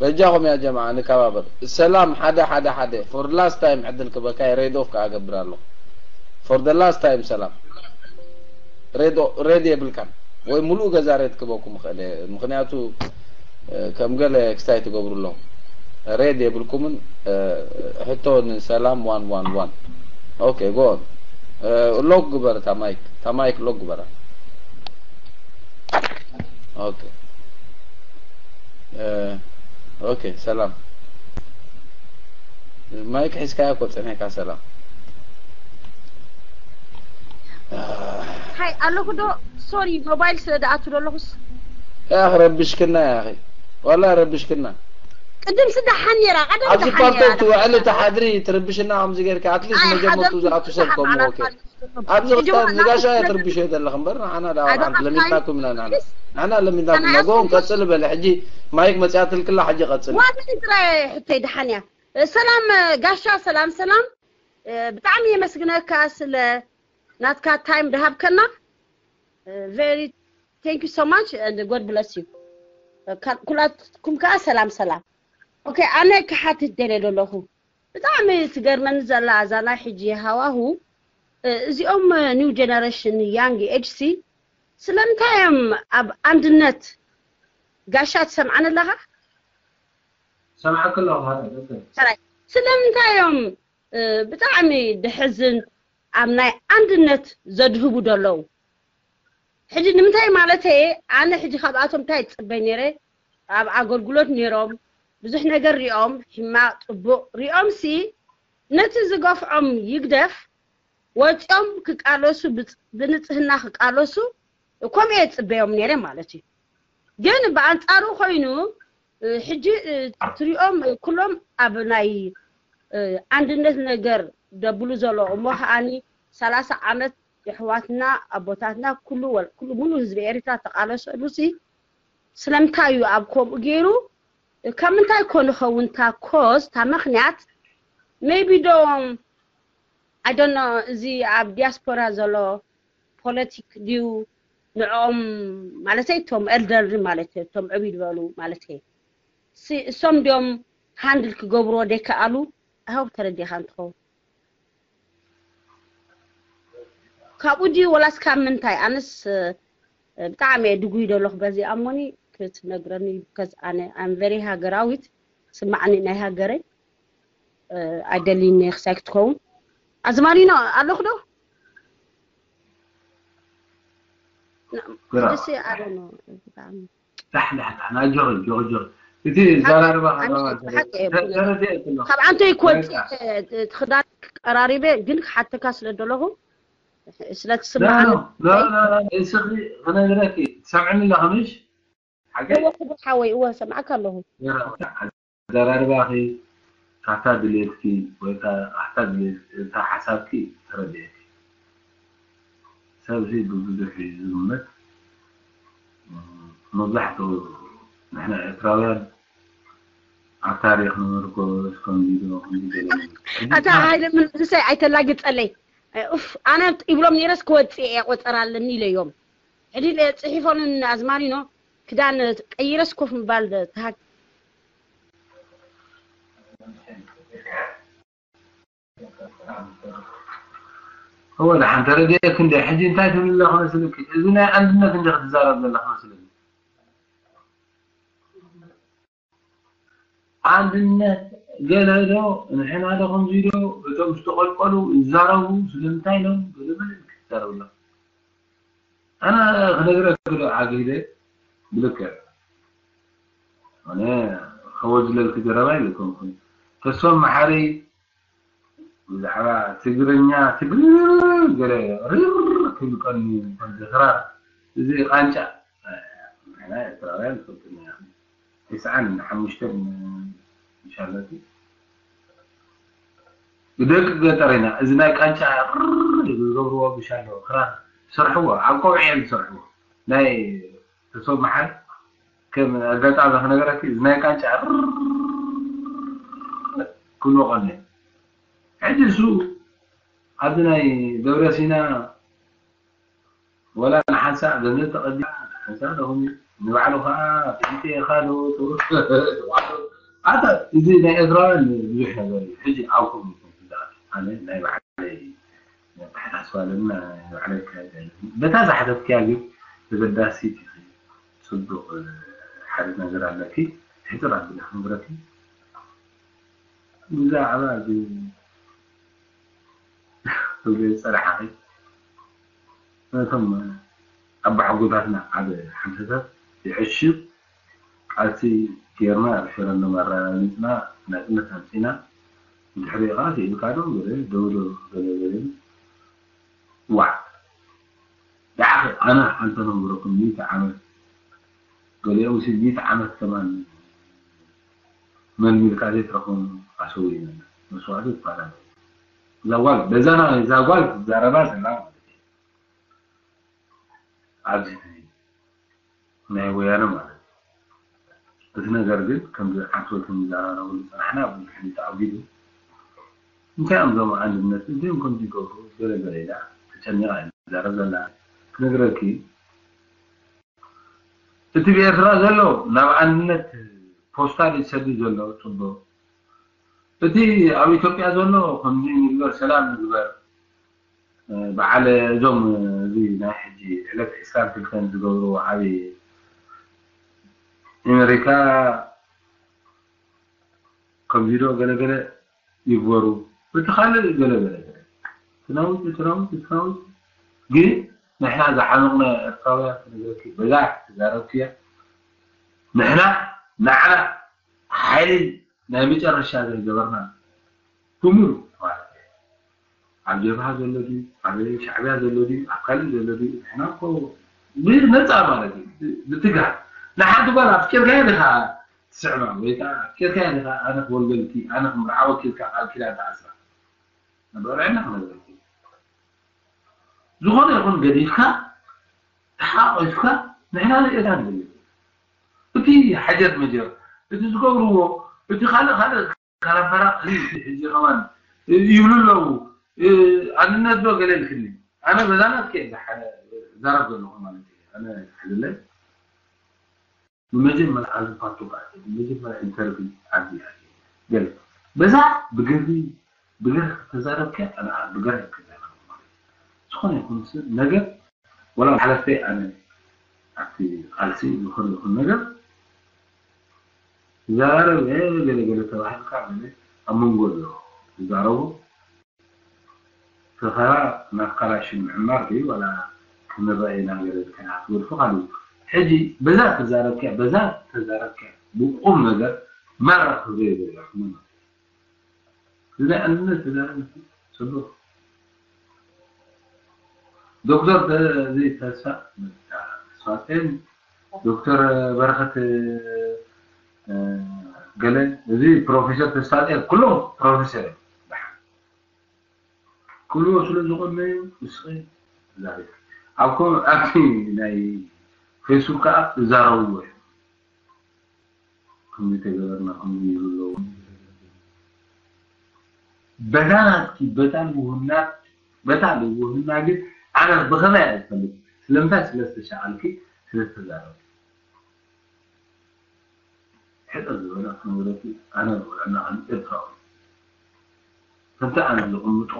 በጃኹም ያ ጀማዓ ንከባበር። ሰላም ሓደ ሓደ ሓደ for the last time ዕድል ክበካ ሬድ ኦፍ ከኣ ገብር ኣለኹ። For the last time ሰላም። ሬድ ሬድ የብልካን ወይ ሙሉእ ገዛ ሬድ ክበኩም ይኽእል እየ። ምኽንያቱ ከም ገለ ክስታይ ትገብሩ ኣለኹም። ሬድ የብልኩምን። ሕቶ ንሰላም ዋን ዋን ዋን። ኦኬ ጎ ኦን። ሎክ ግበር እታ ማይክ እታ ማይክ ሎክ ግበራ። ኦኬ ኦኬ ሰላም። ማይክ ሒዝካያ እኮ ጸኒሕካ ሰላም። ሃይ ኣለኹ ዶ? ሶሪ ሞባይል ስለ ደኣቱ ዶ ኣለኹስ? ያኺ ረብሽክና ያኺ ዋላ ረብሽክና። ቅድም ስደሓን ነራ ቀደም ኣብዚ ፓርቶክ ትውዕሊ ተሓድሪ ትርብሽና ከምዚ ጌርካ ኣትሊስት መጀመርቱ ዝኣቱ ሰብ ከምኡ ኦኬ። ኣብዚ ክስታይ ንጋሻ ትርብሽ ዘለኽ እምበር ንዓና ዳ ለሚድናኩም ኢና ንዓና ንዓና ለሚድናኩም ነጎ ቀጽል በለ ሕጂ ማይክ መጽያትልክላ ሕጂ ቀጽል። ዋን ጥራይ ሕቶይ ደሓን እያ። ሰላም ጋሻ ሰላም ሰላም። ብጣዕሚ የመስግነካ ስለ ናትካ ታይም ድሃብከና። Very thank you so much and God bless you። ኩላትኩም ከዓ ሰላም ሰላም። ኦኬ ኣነ ክሓትት ደለ ዘለኹ ብጣዕሚ ትገርመኒ ዘላ እዛ ናይ ሕጂ ሃዋሁ እዚኦም new generation young age ሲ ስለምንታይ እዮም ኣብ ኣንድነት ጋሻ ትሰምዓኒ ኣለኻ? ሰምዓክ ኣለኹ። ስለምንታይ እዮም ብጣዕሚ ድሕዝን ኣብ ናይ ኣንድነት ዘድህቡ ዘለዉ? ሕጂ ንምንታይ ማለት ኣነ ሕጂ ካብኣቶም እንታይ ይፅበ ነይረ? ኣብ ኣገልግሎት ነይሮም ብዙሕ ነገር ሪኦም ሕማቅ ፅቡቅ ሪኦም ሲ ነቲ ዝገፍዖም ይግደፍ ወፂኦም ክቃለሱ ብንፅህና ክቃለሱ ከምኡ እየ ዝፅበዮም ነይረ ማለት እዩ። ግን ብኣንፃሩ ኮይኑ ሕጂ ትሪኦም ኩሎም ኣብ ናይ ኣንድነት ነገር ደብሉ ዘሎ እሞ ከዓኒ ሰላሳ ዓመት የሕዋትና ኣቦታትና ኩሉ ወል- ኩሉ ሙሉ ህዝቢ ኤርትራ ተቃለሰሉ ሲ ስለምንታይ እዩ ኣብ ከምኡ ገይሩ ካብ ምንታይ ኮ ንኸውን ታ ኮዝ ታ ምክንያት maybe ዶ I don't know እዚ ኣብ ዲያስፖራ ዘሎ ፖለቲክ ድዩ ንዕኦም ማለተይ እቶም ኤልደር ማለት እቶም ዕብይ ዝበሉ ማለት እሶም ድዮም ሃንድል ክገብርዎ ደይከኣሉ ኣሆብ ተረዲኻ እንትኸውን ካብኡ ድዩ ወላስ ካብ ምንታይ ኣነስ ብጣዕሚ እየ ድጉይ ደለኹ በዚ ኣሞኒ ክትነግረኒ because ኣነ I'm very ሃገራዊት ስማዕኒ ናይ ሃገረይ ኣይደልይኒ ክሳይ ክትከውን ኣዝማሪኖ ኣለኹ ዶ ደስ ኣረ ነው ዳሕዳሕዳሕ ናጆኺ ጆኺ ጆኺ እቲ ዘራርባ ካብ ዓንተይ ክወፅእ ትኽዳን ቀራሪበ ግን ክሓተካ ስለ ደለኹ ስለ ትስምዓኒ እስኺ ክነግረኪ ትሰምዕኒ ኣለኺ ምሽ ሓቀይ ሓወይ እወ ሰምዓካ ኣለኹ ኣዘራርባኺ ካብታ ድሌትኪ ወይ ካብታ ድሌት እታ ሓሳብኪ ተረድኤኪ። ሰብሲ ብብዙሕ እዩ ዝግመት። መብዛሕትኡ ንሕና ኤርትራውያን ኣብ ታሪኽ ንመርኮስ ከምዚ ዶ ከምዚ ገለ ኣታ ሃይለ ምንስሳይ ኣይተላግጸለይ ኡፍ ኣነ ይብሎም ነይረስ ክወፅእ እየ ቆፀራ ኣለኒ ኢለዮም ሕዲ ጽሒፎም ኣዝማሪኖ ክዳን ቀይረስ ኮፍ ምባል ተሃክ እወ ደሓን ተረዲኤኪ እንደ ሕጂ እንታይ ትብል ኣለኺ መስልኪ እዚ ናይ ኣንድነት እንደ ክትዛረብ ዘለኺ መስልኒ ኣንድነት ገለ ዶ ንሕና ዶ ከምዚ ዶ እቶም ዝተቐልቀሉ ይዛረቡ ስለምንታይ ኢሎም ገለ መለ ክትዛረቡ ኣለኺ ኣነ ክነግረኪ ዶ ዓጊለ ብልክዕ ኣነ ከወዝለልኪ ዘረባ ይብልኩም ተስፎም መሓሪ ብዛዕባ ትግርኛ ትግርር ገለ ርር ክብል ቀንዩ ዝኽራር እዚ ቃንጫ ንሕና ኤርትራውያን ትፈልጥና ኢኹም። ተስዓን ሓሙሽተን ኢንሻላቲ ብደቂ ገጠር ኢና እዚ ናይ ቃንጫ ርር ዝገብርዎ ብሻሎ ክራር ዝሰርሕዎ ኣብ ቀውዒ እዮም ዝሰርሕዎ ናይ ተሰብ መሓል ከም ኣጋጣሚ ክነገረኪ እዚ ናይ ቃንጫ ርር ክብሎ ቀንዩ ሕጂ እሱ ኣብዚ ናይ ደብረ ሲና ወላ ንሓንሳእ ገንዘብ ተቐቢልካ ሓንሳእ ደኹም እዩ ንባዕሉ ከዓ ጴንጤ ኢኻ ዶ ትብሎ ኣታ እዚ ናይ ኤርትራውያን ብዙሕ ነገር እዩ። ሕጂ ኣብኩም ይኹን ዝኣቱ ኣነ ናይ ባዕለይ ኣተሓሳስባ ኣለና፣ ናይ ባዕለይ ኣካይዳ ኣለኒ። በታ ዝሓተትክያ ግን ተገዳሲት ኢኺ። ጽቡቕ ሓደ ነገር ኣለኪ። ሕጽር ኣቢለ ክነግረኪ። ብዛዕባ እዚ ትብልዮ ዝጸናሕኺ ነቶም ኣባሓጎታትና ኣብ ሓንሳብ ይዕሽብ ቃልሲ ጌርና ሪፈረንደም ኣረጋጊጽና ናጽነት ኣምጺና ብድሕሪኡ ከዓ ስኢልካ ዶ ገለ ደው ዶ ገለ ገለ ዋዕ ደሓር ኣነ ሓንቲ ነንብረኩም ሚእቲ ዓመት ገሊኦም ሲ ሚእቲ ዓመት ከማን መልሚልካ ዘይትረኽቦም ኣሰዊእና መስዋእቲ ይባላል። እዛ ጓል በዛና እዛ ጓል ትዛረባ ዘላ ማለት እዩ። ኣብዚ ናይ ወያነ ማለት እዩ። እቲ ነገር ግን ከምዚ ዓንቶት ንዘራረበሉ ዝፀናሕና ብዙሕ እዩ ተኣጊዱ። እንታይ እዮም እዞም ኣንድነት እንዲም ከምዚ ይገብሩ ገለ ገለ ኢላ ተጨኒቓ እያ ትዛረብ ዘላ ክነግረኪ። እቲ ብኤርትራ ዘሎ ናብ ኣንድነት ፖስታ ዝሰዱ ዘሎ ጽቡቕ። እቲ ኣብ ኢትዮጵያ ዘሎ ከምዚ ንግበር ሰላም ንግበር በዓል እዞም እዚ ናይ ሕጂ ዕለት ዕስራን ክልተን ዝገብርዎ ዓብዪ ኣሜሪካ ከምዚ ዶ ገለገለ ይግበሩ እቲ ካልእ ገለገለ ትናውት ትናውት ትናውት ግን ንሕና ዝዓመቕና ኤርትራውያን ክንብለኪ በዛ ትዛረብክያ ንሕና ንዓና ሓይሊ ናይ መጨረሻ ዘይገበርና ብምሉ ማለት እዩ። ኣብ ጀብሃ ዘሎ ድዩ ኣብ ሻዕብያ ዘሎ ድዩ ኣብ ካልእ ዘሎ ድዩ ንሕና እኮ ብነፃ ማለት እዩ ብትግሃት ንሓንቲ ጓል ኣፍቂርካያ ዲኻ ትስዕማ ወይ ከዓ ኣፍቂርካያ ዲኻ ኣነ ክወልደልኪ ኣነ ክምርዓወኪ ኢልካ ቃል ኪዳን ተኣስራ ነበረና ክነግረኪ ዝኾነ ይኹን ገዲፍካ ተሓቒፍካ ንሕና ንእዳ ንብል እቲ ሓጀር መጀር እቲ ዝገብርዎ እቲ ካልእ ካልእ ካላፈራ እዚ ሕጂ ከማን ይብሉ ኣለዉ ኣንነት ዶ ገለ ልክኒ ኣነ በዛናት ከ ዛረብ ዘለኹ ማለት እዩ ኣነ ሕልለ ንመጀመርያ ኣብዚ ፓርቶክ ኣትየ ንመጀመርያ ኢንተርቪ ኣብዚ ኣትየ ገለ በዛ ብግርቢ ብግር ተዛረብከ ኣነ ብግር ክዛረብ ማለት ዝኾነ ይኹን ሰብ ነገር ወላ ሓለፍተይ ኣነ ኣብቲ ቃልሲ ዝኾነ ይኹን ነገር ይዛረብ ገለ ገለ ተባሂልካ ገለ ኣብ መንጎ ኣሎ ዝዛረቡ ተኸራ ናብ ካላሽን ምዕማር ድዩ ዋላ ክንረአ ኢና ገለ ዝከና ትገድፉ ካሉ ሕጂ በዛ ተዛረብከ በዛ ተዛረብከ ብቁም ነገር ማራ ክዘይ ዘለኩም እዚ ናይ ኣንድነት ተዛረብቲ ጽቡቕ ዶክተር ተስፋ ተስፋጼን ዶክተር በረኸት ገለ እዚ ፕሮፌሰር ተስፋጼን ኩሎም ፕሮፌሰር እዮም ክብልዎ ስለ ዝኾነዩ ንስኺ ዛሪብ ኣብቲ ናይ ፌስቡክ ከዓ እዛረብዎ እዮም ከምዚ ተገበርና ከምዚ ይብሉ ኣለዉ በታ ናትኪ በታ ልውህና በታ ልውህና ግን ኣነ ብኸመይ እየ ዝፈልጥ ስለምንታይ ስለ ዝተሻኣልኪ ስለ ዝተዛረብኪ ሕፅር ዝበለ ክነግረኪ ኣነ ዝውዕልና ከም ኤርትራዊ ከምቲ ኣነ ዝቕምጦ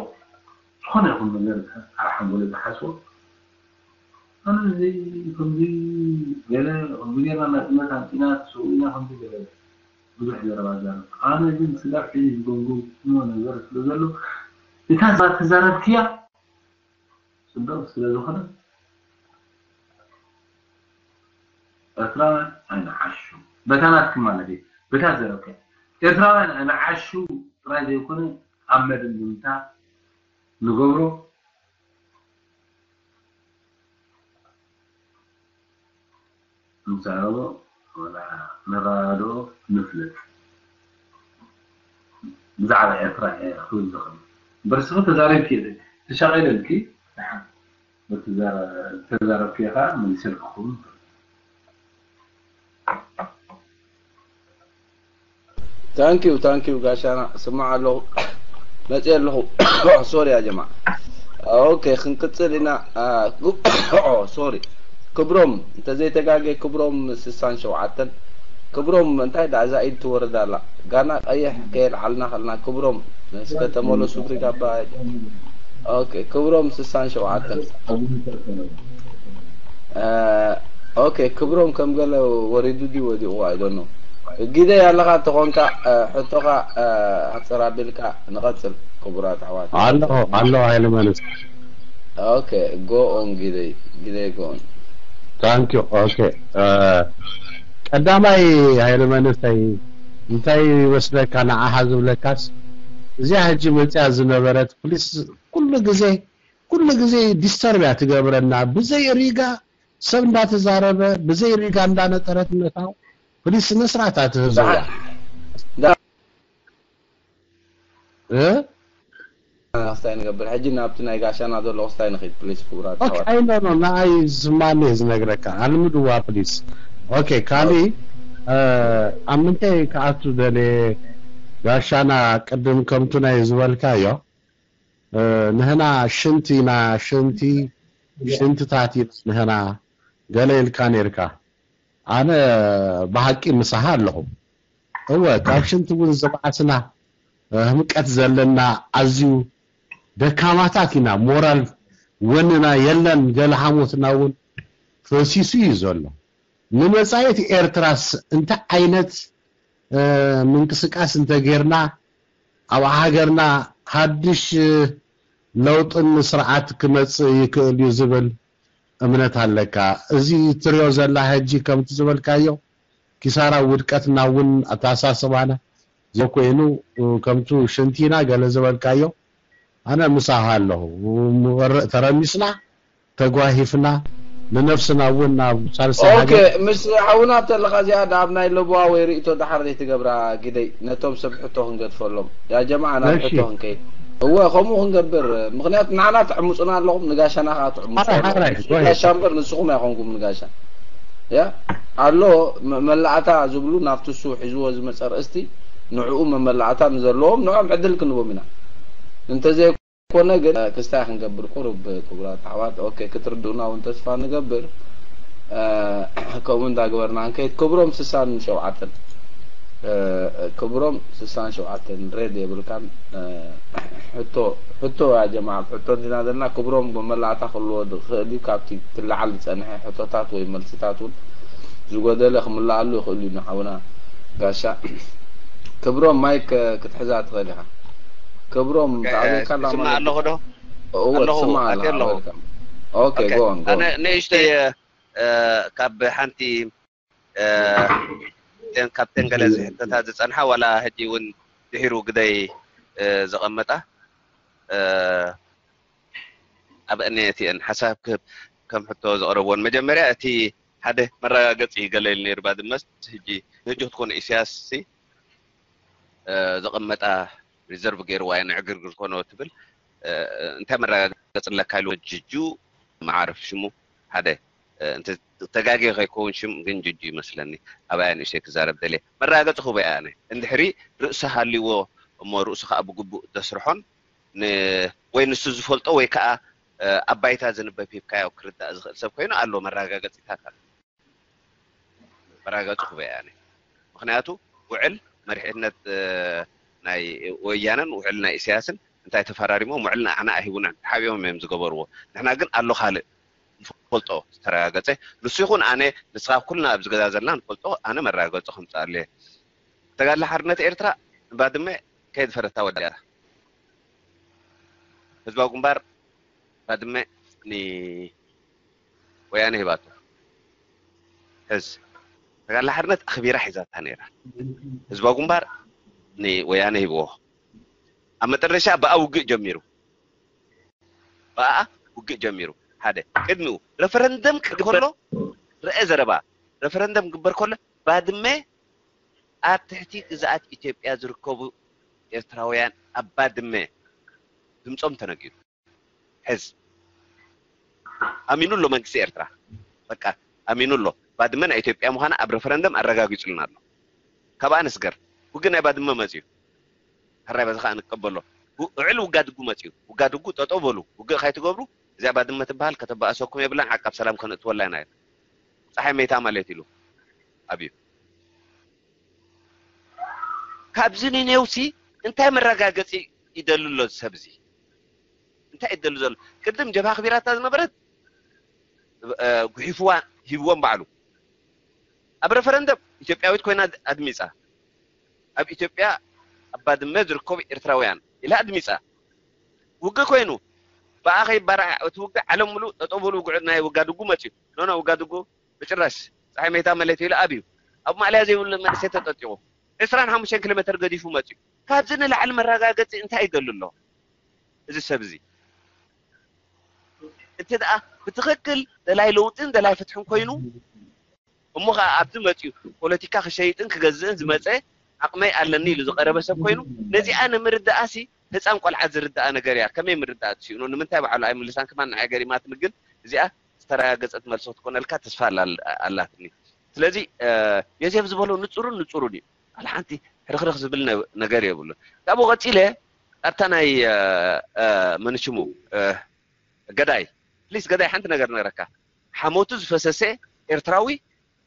ዝኾነ ይኹን ነገር ኣብ ሓንጎለ ዝሓስቦ ኣነ እዚ ከምዚ ገለ ከምዚ ጌርና ናፅነት ኣምፂና ተሰዊእና ከምዚ ገለ ብዙሕ ዘረባ ዛረብ ኣነ ግን ስጋብ ሕዚ ዝገምገምኩዎ ነገር ስለ ዘሎ እታ ተዛረብክያ ፅብቕ ስለ ዝኾነ ኤርትራውያን ኣይንዓሹ በታ ናትኪ ማለት እዩ በታ ዘረብክያ ኤርትራውያን ኣይንዓሹ ጥራይ ዘይኮነ ኣብ መደምደምታ ንገብሮ ንዛረቦ ወላ ንረዳድኦ ንፍለጥ ብዛዕባ ኤርትራ እየ ክብል ዝኽእል እምበር ንስኺ ተዛሪብኪ ተሻቒለልኪ ደሓን በቲ ተዛረብክዮ ከዓ መሊሰልኪ ክኸውን ይኽእል ታንኪዩ ታንኪዩ ጋሻና ስማዕ ኣለኹ መፅየ ኣለኹ ሶሪ ያ ጀማ ኦኬ ክንቅፅል ኢና ሶሪ ክብሮም እንተዘይተጋገ ክብሮም ስሳን ሸውዓተን ክብሮም እንታይ ዳዕዛ ኢድ ትወርድ ኣላ ጋና ቀይሕ ከየልዓልና ከልና ክብሮም እስከ ተመለሱ ብሪግ ኣባይ። ኦኬ ክብሮም ስሳን ሸውዓተን። ኦኬ ክብሮም ከም ገለ ወሪዱ ድዩ ወዲቑ ኣይዶኖ። ግደይ ኣለኻ ተኾንካ ሕቶኻ ኣሕፅር ኣቢልካ ንቐፅል። ክቡራት ኣሕዋት ኣለኹ ኣለኹ ሃይለ መንስ ኦኬ ጎኦን ግደይ ግደይ ጎኦን ታንኪዩ ኦኬ ቀዳማይ ሃይለ መንስተይ እንታይ ይመስለካ ንዓኻ ዝብለካስ እዚኣ ሕጂ መፅያ ዝነበረት ፕሊስ ኩሉ ግዜ ኩሉ ግዜ ዲስተርብ እያ ትገብረና ብዘይ ሪጋ ሰብ እንዳተዛረበ ብዘይ ሪጋ እንዳነጠረት ምእታው ፕሊስ ስነስርዓት ኣትህዝዋ ክስታይ ንገብር ሕጂ ናብቲ ናይ ጋሻና ዘሎ ክስታይ ንኺድ ፕሊስ ክቡራት ኣሕዋት ኣይኖኖ ንኣይ ዝማኒ ዝነግረካ ኣልምድዋ ፕሊስ ኦኬ ካሊ ኣብ ምንታይ ክኣቱ ደለ ጋሻና ቅድም ከምቱ ናይ ዝበልካዮ ንህና ሽንቲ ኢና ሽንቲ ሽንትታት ኢና ንህና ገለ ኢልካ ነርካ ኣነ ብሓቂ ምሳኻ ኣለኹ እወ ካብ ሽንቲ እውን ዝበዓስና ህምቀት ዘለና ኣዝዩ ደካማታት ኢና ሞራል ወንና የለን ገለ ሓሞትና እውን ፈሲሱ እዩ ዘሎ ንመጻኢት ኤርትራስ እንታይ ዓይነት ምንቅስቃስ እንተጌርና ኣብ ሃገርና ሓድሽ ለውጥን ስርዓት ክመጽእ ይክእል እዩ ዝብል እምነት ኣለካ። እዚ ትሪኦ ዘላ ሕጂ ከምቲ ዝበልካዮ ኪሳራ ውድቀትና እውን ኣተሓሳስባና ዘኮይኑ ከምቱ ሽንቲና ገለ ዝበልካዮ ኣነ ምሳኻ ኣለኹ። ምቕርእ ተረሚስና ተጓሂፍና ንነብስና እውን ናብ ሳልሳይ ኦኬ ሃገር ምስ ሓውና ተለኻ እዚኣ ኣብ ናይ ለብዋ ወይ ርእቶ ድሓር ዘይትገብራ ግደይ ነቶም ሰብ ሕቶ ክንገድፈሎም ያ ጀማዓ ናብ እሺ። ሕቶ ክንከይድ እወ ከምኡ ክንገብር ምክንያቱ ንዓና ትዕምፁና ኣለኹም ንጋሻና ከዓ ትዕምፁ ሓራይ፣ ሓራይ፣ ኣለኹም። go ahead። ጋሻ እምበር ንስኹም ኣይኮንኩም ንጋሻ ያ ኣሎ መ- መላእታ ዝብሉ ናብቲ እሱ ሒዝዎ ዝመፀ ርእስቲ ንዕኡ መመላእታ ንዘለዎም ንዕኦም ዕድል ክንቦም ኢና እንተዘይ ኮነ ግን ክስታይ ክንገብር ቁሩብ ክቡራት ኣሕዋት ኦኬ ክትርድኡና እውን ተስፋ ንገብር ከምኡ እንዳግበርና ንከይድ ክብሮም ስሳን ሸውዓተን ክብሮም ስሳን ሸውዓተን ሬድ የብልካን ሕቶ ሕቶ ያ ጀማዓ ሕቶ እንዲና ዘለና ክብሮም መመላእታ ክህልዎ ዝኽእል እዩ ካብቲ ክለዓል ዝፀንሐ ሕቶታት ወይ መልስታት እውን ዝጎደለ ክምልኣሉ ይኽእል እዩ ንሓውና ጋሻ ክብሮም ማይክ ክትሕዛ ትኽእል ኢኻ ክብሮም ተዓብየካ ኣላ ትስማዕ ማለት ኣለኹ ዶ እወ ኣለኹ፣ ትስማዕ ኣትየ ኣለኻ ኣለኹ። ወልካም ኦኬ ኦኬ፣ ጎን ጎን ኣነ ንእሽተይ እ፣ ካብ ሓንቲ እ፣ ካብተን ገለ ዝሕተታ ዝጸንሓ ዋላ ሕጂ እውን ድሒሩ ግደይ እ፣ ዘቐመጣ እ፣ ኣብ እኔ እቲአን ሓሳብ ክህብ ከም ሕቶ ዘቕረብዎን መጀመርያ እቲ ሓደ መረጋገፂ ገለ ኢሉ ነይሩ ባድመስ ሕጂ ንሕጂ ክትኮነ ኢሳያስ ሲ ዘቐመጣ ሪዘርቭ ገይርዋ እያ ንዕግርግር ኮኖ ትብል እንታይ መረጋገፂ ኣለካ ኢሉ ጅጁ መዓርፍ ሽሙ ሓደ እንተ ተጋግየ ከይከውን ሽም ግን ጅጁ ይመስለኒ ኣባያ ንእሽተይ ክዛረብ ደልየ መረጋገፂ ክህቦ እያ ኣነ እንድሕሪ ርእሲ ሃልይዎ እሞ ርእሱ ከዓ ብግቡእ ዘስርሖን ወይ ንሱ ዝፈልጦ ወይ ከዓ ኣብ ባይታ ዝንበብ ሂብካዮ ክርዳእ ዝኽእል ሰብ ኮይኑ ኣሎ መረጋገፂታት ኣሎ መረጋገፂ ክበይ ኣነ ምክንያቱ ውዕል መሪሕነት ናይ ወያነን ውዕል ናይ ኢሳያስን እንታይ ተፈራሪሞም ውዕል ንዓና ኣይሂቡናን ሓቢኦም እዮም ዝገበርዎ ንሕና ግን ኣሎ ካልእ ንፈልጦ ዝተረጋገፀ ንሱ ይኹን ኣነ ንስኻ ኩልና ኣብዚ ገዛ ዘለና ንፈልጦ ኣነ መረጋገፂ ከምፅኣሉ እየ ተጋድላ ሓርነት ኤርትራ ንባድመ ከየድፈረታ ወዲኣ ህዝባዊ ግንባር ባድመ ንወያነ ሂባቶ ሕዝ ተጋድላ ሓርነት ኣኽቢራ ሒዛታ ነይራ ህዝባዊ ግንባር ንወያነ ሂብዎ ኣብ መጠረሻ ብኣ ውግእ ጀሚሩ ብኣ ውግእ ጀሚሩ ሓደ ቅድሚኡ ረፈረንደም ክግበር ከሎ ረአ ዘረባ ረፈረንደም ክግበር ከሎ ባድመ ኣብ ትሕቲ ግዝኣት ኢትዮጵያ ዝርከቡ ኤርትራውያን ኣብ ባድመ ድምፆም ተነጊሩ ሕዝ ኣሚኑ ኣሎ መንግስቲ ኤርትራ በቃ ኣሚኑ ኣሎ ባድመ ናይ ኢትዮጵያ ምዃና ኣብ ረፈረንደም ኣረጋጊፁልና ኣሎ ካብኣ ንስገር ውግእ ናይ ባድመ መፅዩ ሕራይ በዚ ከዓ ንቀበሎ ውዕል ውጋድጉ መፅዩ ውጋድጉ ጠጠው በሉ ውግእ ካይትገብሩ እዚኣ ባድመ ትበሃል ከተባእሰኩም የብላን ዓቃብ ሰላም ከነእትወላ ኢና ፀሓይ መይታ ማለት ኢሉ ኣብዩ ካብዚ ንኔውሲ እንታይ መረጋገፂ ይደሉ ኣሎ እዚ ሰብ እዚ? እንታይ ይደሉ ዘሎ? ቅድም ጀብሃ ክቢራታ ዝነበረት ጉሒፍዋ ሂብዎም ባዕሉ። ኣብ ረፈረንደም ኢትዮጵያዊት ኮይና ኣድሚፃ። ኣብ ኢትዮጵያ ኣብ ባድመ ዝርከቡ ኤርትራውያን ኢላ ኣድሚፃ። ውግእ ኮይኑ ብኣ ከይባራዕ እቲ ውግእ ዓለም ሙሉእ ጠጠው በሉ ውግዕ ናይ ውጋድጉ መፅዩ። ኖኖ ውጋድጉ ብጭራሽ ፀሓይ መይታ መለይት ኢሉ ኣብዩ ኣብ ማእለያ ዘይብሉ መንእሰይ ተጠጢቑ ዕስራን ሓሙሽተን ኪሎ ሜትር ገዲፉ መፅዩ። ካብዚ ንላዕሊ መረጋገፂ እንታይ ይደሉ ኣሎ እዚ ሰብ እዚ? እቲ ደኣ ብትኽክል ደላይ ለውጥን ደላይ ፍትሕን ኮይኑ እሞ ከዓ ኣብዚ መፅዩ ፖለቲካ ክሸይጥን ክገዝእን ዝመፀ ዓቕመይ ኣለኒ ኢሉ ዝቐረበ ሰብ ኮይኑ ነዚኣ ንምርዳኣሲ ህፃን ቆልዓ ዝርዳኣ ነገር እያ። ከመይ ምርዳእ ትስእኖ? ንምንታይ ባዕሉ ኣይምልሳን? ክማን ንዓይ ገሪማትኒ፣ ግን እዚኣ ዝተረጋገፀት መልሲ ክትኮነልካ ተስፋ ኣላትኒ። ስለዚ ዮሴፍ ዝበሎ ንፁሩን ንፁሩን እዩ። ኣለ ሓንቲ ሕርኽርኽ ዝብል ነገር የብሉን። ካብኡ ቀፂለ ኣብታ ናይ መንሽሙ ገዳይ ፕሊስ ገዳይ ሓንቲ ነገር ነገረካ። ሓሞቱ ዝፈሰሰ ኤርትራዊ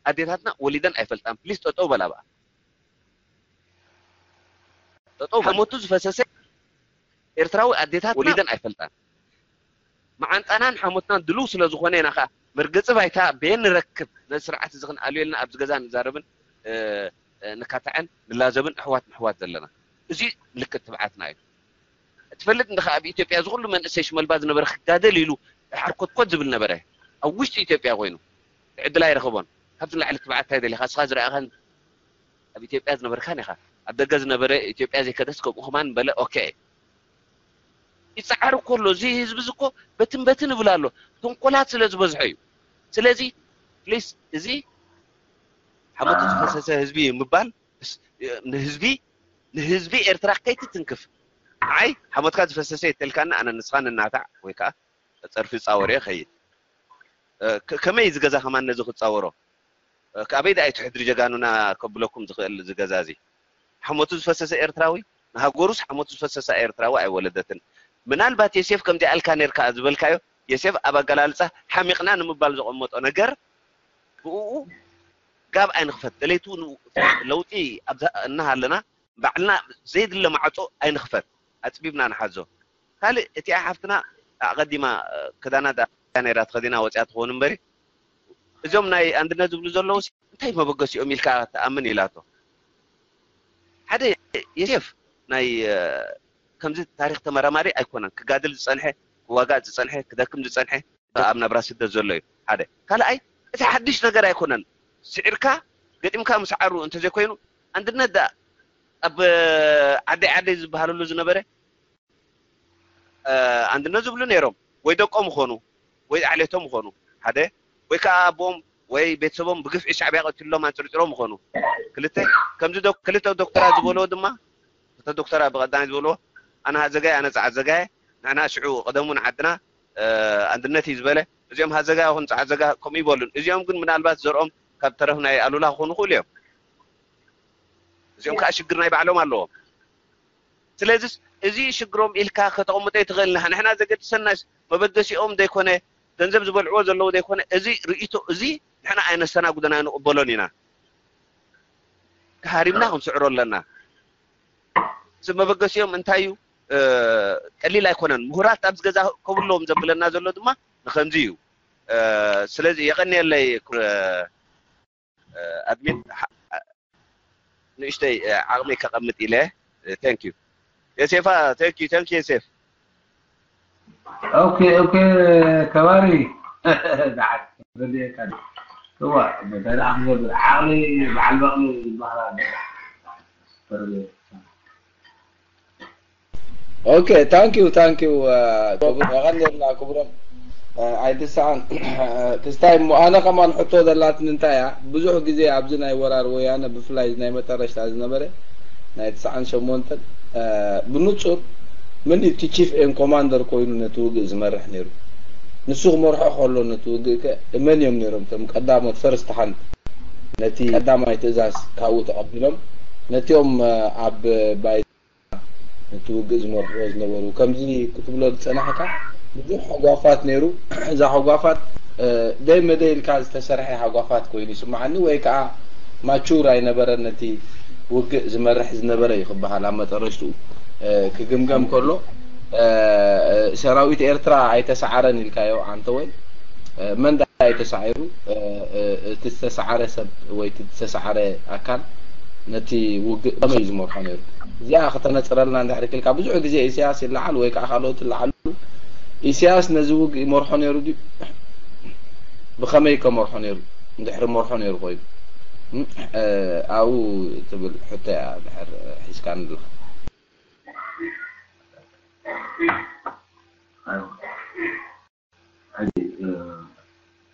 ኣዴታትና ወሊደን ኣይፈልጣን። ፕሊስ ጠጠው በል ኣብኣ። ጠጠው በል። ሓሞቱ ዝፈሰሰ ኤርትራዊ ኣዴታትና ወሊደን ኣይፈልጣን። መዓንጣናን ሓሞትናን ድልው ስለ ዝኾነ ኢና ኸዓ መርገፂ ባይታ በየን ንረክብ ነዚ ስርዓት እዚ ክንኣልዮ ኢልና ኣብዚ ገዛ ንዛረብን ንካታዕን ንላዘብን ኣሕዋት ንሕዋት ዘለና። እዚ ምልክት ትብዓትና እዩ። ትፈልጥ እንዲኻ ኣብ ኢትዮጵያ እዚ ኩሉ መንእሰይ ሽመልባ ዝነበረ ክጋደል ኢሉ ሓርኮትኮት ዝብል ነበረ። ኣብ ውሽጢ ኢትዮጵያ ኮይኑ ዕድል ኣይረኸቦን። ካብዚ ንላዕሊ ትብዓት እንታይ ደሊኻ? እስኻ ዝረኣኻን ኣብ ኢትዮጵያ ዝነበርካን ኢኻ። ኣብ ደገ ዝነበረ ኢትዮጵያ ዘይከደስ ከምኡ ከማን በለ። ኦኬ። ይፀዓር እኮ ኣሎ። እዚ ህዝቢ እዚ እኮ በትን በትን ይብል ኣሎ። ተንኮላት ስለ ዝበዝሖ እዩ። ስለዚ ፕሊስ እዚ ሓሞቱ ዝፈሰሰ ህዝቢ እዩ ምባል ንህዝቢ ንህዝቢ ኤርትራ ከይትትንክፍ። ንዓይ ሓሞትካ ዝፈሰሰ የተልካና ኣነ ንስኻ ንናታዕ ወይ ከዓ ፀርፊ ፃወር እየ ኸይድ። ከመይ እዚ ገዛ ከማን ነዚ ክፃወሮ? ኣበይ ደኣ እዩ ትሕድሪ ጀጋኑና ከብለኩም ዝኽእል እዚ ገዛ እዚ? ሓሞቱ ዝፈሰሰ ኤርትራዊ ንሃገሩስ ሓሞቱ ዝፈሰሰ ኤርትራዊ ኣይወለደትን። ምናልባት የሴፍ ከምዚ ኣልካ ነርካ ዝበልካዮ የሴፍ ኣብ ኣገላልፃ ሓሚቕና ንምባል ዘቐመጦ ነገር ብኡ ጋብ ኣይንኽፈት። ደለይቱ ለውጢ እናሃለና ባዕልና ዘይድለ ማዕፆ ኣይንኽፈት። ኣፅቢብና ንሓዞ። ካልእ እቲኣ ሓፍትና ኣቐዲማ ክዳና ነራ ተኸዲና ወፅያ ትኸውን እምበሪ እዞም ናይ ኣንድነት ዝብሉ ዘለዉ እንታይ መበገሲኦም ኢልካ ትኣምን ኢላቶ። ሓደ የሴፍ ናይ ከምዚ ታሪክ ተመራማሪ ኣይኮነን። ክጋድል ዝፀንሐ፣ ክዋጋእ ዝፀንሐ፣ ክደክም ዝፀንሐ ኣብ ናብራ ስደት ዘሎ እዩ። ሓደ ካልኣይ እቲ ሓድሽ ነገር ኣይኮነን። ስዒርካ ገጢምካ ምስዓሩ እንተዘይኮይኑ ኣንድነት ዳ ኣብ ዓደይ ዓደይ ዝበሃለሉ ዝነበረ ኣንድነት ዝብሉ ነይሮም ወይ ደቆም ይኾኑ ወይ ዓሌቶም ይኾኑ ሓደ ወይ ከዓ ኣቦኦም ወይ ቤተሰቦም ብግፍዒ ሻዕብያ ቀቲሎም ኣንፅርፅሮም ይኾኑ። ክልተ ከምዚ ክልተ ዶክተራት ዝበልዎ ድማ ክልተ ዶክተራት ብቐዳማይ ዝበልዎ ኣነ ሃዘጋይ ኣነ ፀዓት ዘጋየ ንሕና ሽዑ ቀደሙ ንዓድና ኣንድነት እዩ ዝበለ። እዚኦም ሃዘጋ ይኹን ፀዓት ዘጋ ከምኡ ይበሉን። እዚኦም ግን ምናልባት ዘርኦም ካብ ተረፍ ናይ ኣሉላ ክኾኑ ይኽእሉ እዮም። እዚኦም ከዓ ሽግር ናይ ባዕሎም ኣለዎም። ስለዚስ እዚ ሽግሮም ኢልካ ከተቐምጦ ይትኽእል። ንሕና ዘገድሰና መበገሲኦም ዘይኮነ ገንዘብ ዝበልዕዎ ዘለዉ ዘይኮነ እዚ ርእይቶ እዚ ንሕና ኣይነስተናጉደና ንቕበሎን ኢና። ተሃሪምና ክንስዕሮ ኣለና። እዚ መበገሲኦም እንታይ እዩ? ቀሊል ኣይኮነን። ምሁራት ኣብዚ ገዛ ከብሎም ዘብለና ዘሎ ድማ ንከምዚ እዩ። ስለዚ የቐንየለይ ኣድሚን ንእሽተይ ዓቕሚ ከቐምጥ ኢለ። Thank you የሴፋ። Thank you thank you የሴፍ። ኦኬ ኦኬ ከባሪ እዋ መዳዳ ክገብር ዓቕሊ በዓል በቕሊ ዝበሃል ኣሎ። ኦኬ thank you thank you የቐንየልና ክቡሮም ኣይትስኣን። ክስታይ እሞ ኣነ ከማን ሕቶ ዘላትኒ እንታይ እያ ብዙሕ ግዜ ኣብዚ ናይ ወራር ወያነ ብፍላይ ናይ መጠረሽታ ዝነበረ ናይ ትስዓን ሸሞንተን ብንፁር መን እዩ እቲ chief and commander ኮይኑ ነቲ ውግእ ዝመርሕ ነይሩ? ንሱ ክመርሖ ከሎ ነቲ ውግእ ከ መን እዮም ነይሮም እቶም ቀዳሞት first hand ነቲ ቀዳማይ ትእዛዝ ካብኡ ተቐቢሎም ነቲኦም ኣብ ባይ ነቲ ውግእ ዝመርሕዎ ዝነበሩ ከምዚ ክትብሎ ዝፀናሕካ ብዙሕ ሓጓፋት ነይሩ። እዛ ሓጓፋት ደይ መደይ ኢልካ ዝተሰርሐ ሓጓፋት ኮይኑ ይስምዓኒ ወይ ከዓ mature ኣይነበረን ነቲ ውግእ ዝመርሕ ዝነበረ እዩ ክበሃል ኣብ መጠረሽትኡ ክግምገም ከሎ ሰራዊት ኤርትራ ኣይተሰዓረን ኢልካዮ ኣንተ ወይ መን ኣይተሳዒሩ እቲ ዝተሰዓረ ሰብ ወይ ዝተሰዓረ ኣካል ነቲ ውግእ ከመይ ዝመርሖ ነይሩ እዚኣ ከተነፅረልና እንድሕር ክልካ ብዙሕ ግዜ ኢሳያስ ይለዓል ወይ ከዓ ካልኦት ይለዓሉ ኢሳያስ ነዚ ውግእ ይመርሖ ነይሩ ድዩ ብኸመይ ከመርሖ ነይሩ እንድሕሪ መርሖ ነይሩ ኮይኑ ኣብኡ ትብል ሕቶ እያ ድሕር ሒዝካ ንድልካ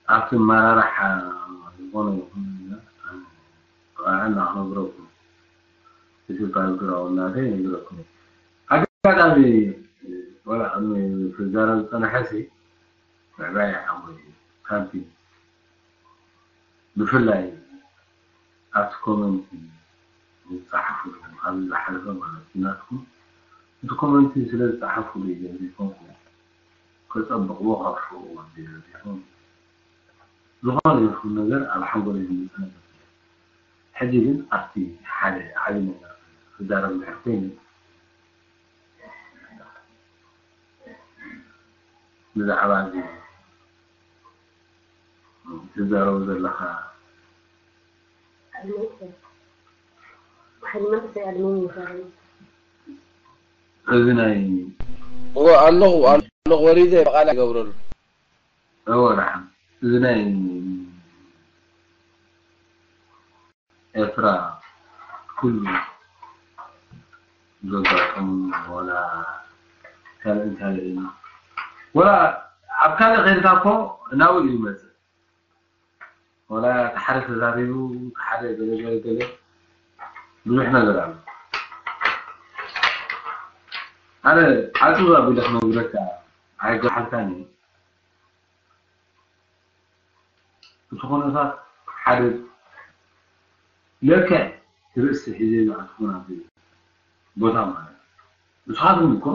ኣብቲ መራርሓ ዝኾነ ይኹን ጥቓዕና ክነግረኩም እቲ ባክግራውንድ ናተይ ነግረኩም ኣጋጣሚ ወላ ቅድሚ ክዛረብ ዝፀናሐ ሲ ምዕባይ ሓጎይ ካብቲ ብፍላይ ኣብቲ ኮመንቲ ዝፀሓፉ ኣብ ዝሓለፈ ማለት እዩ ናትኩም እቲ ኮመንቲ ስለ ዝፀሓፉ ዘይኮንኩ ከፀብቕዎ ከፍርዎ ዘይኮን ዝኾነ ይኹን ነገር ኣብ ሓንጎለይ ዝመፀ ነገር ሕጂ ግን ኣብቲ ሓደ ዓብዪ ነገር ክዛረብ ድሕር ኮይኑ ብዛዕባ እዚ ትዛረቡ ዘለኻ እዚ ናይ ኣለኹ ኣለኹ ወሪደ ብቓል ይገብረሉ እወ ደሓን እዚ ናይ ኤርትራ ኩሉ ዘጋጠሙ ዋላ ካልእን ካልእን ዋላ ኣብ ካልእ ከይድካ እኮ ናብኡ እዩ ይመፅእ ዋላ ሓደ ተዛሪቡ ሓደ ገለገለገለ ብዙሕ ነገር ኣሎ ኣነ ዓፅብ ኣቢለ ክነግረካ ኣይገሓልካን እዩ እቲ ኩነታት ሓደ ለክዕ ርእሲ ሒዘ ዝኣትኹን ኣብዚ ቦታ ማለት እዩ። ንስኻትኩም እኮ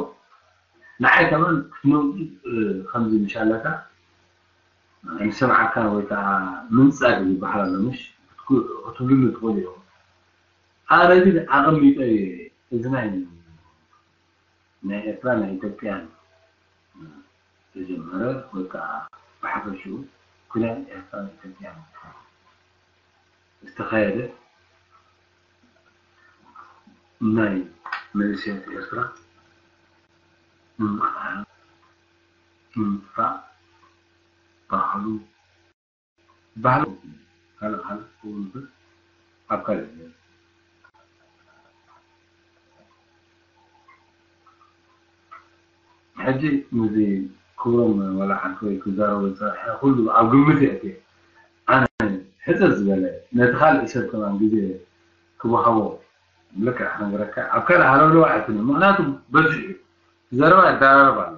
ንዓይ ከማን ክትመ ከምዚ ምሻለካ ንሰምዓካ ወይ ከዓ ምንጻግ ዝበሃል ኣሎ ምሽ ክትብሉኒ ትኽእሉ ኢኹም። ኣነ ግን ኣቐሚጠ እየ እዚ ናይ ናይ ኤርትራ ናይ ኢትዮጵያን ተጀመረ ወይ ከዓ ብሓፈሽኡ ኩናት ኤርትራን ኢትዮጵያን ዝተኻየደ ናይ መንእሰያት ኤርትራ ንምጥፋእ ባህሉ ባህሉ ካልእ ካልእ ክኸውን ይኽእል ኣብ ካልእ ሕጂ ምዚ ክብሮም ዋላ ሓንቲ ወይ ክዛረቡ ዝፀርሐ ኩሉ ኣብ ግምት የእትየ ኣነ ሕፅር ዝበለ ነቲ ካልእ ሰብ ከማን ግዜ ክወሃቦ ልክዕ ክነግረካ ኣብ ካልእ ሃለውለው ኣይኮነ ምክንያቱ በዚሑ እዩ ዘረባ ይደራረብ ኣሎ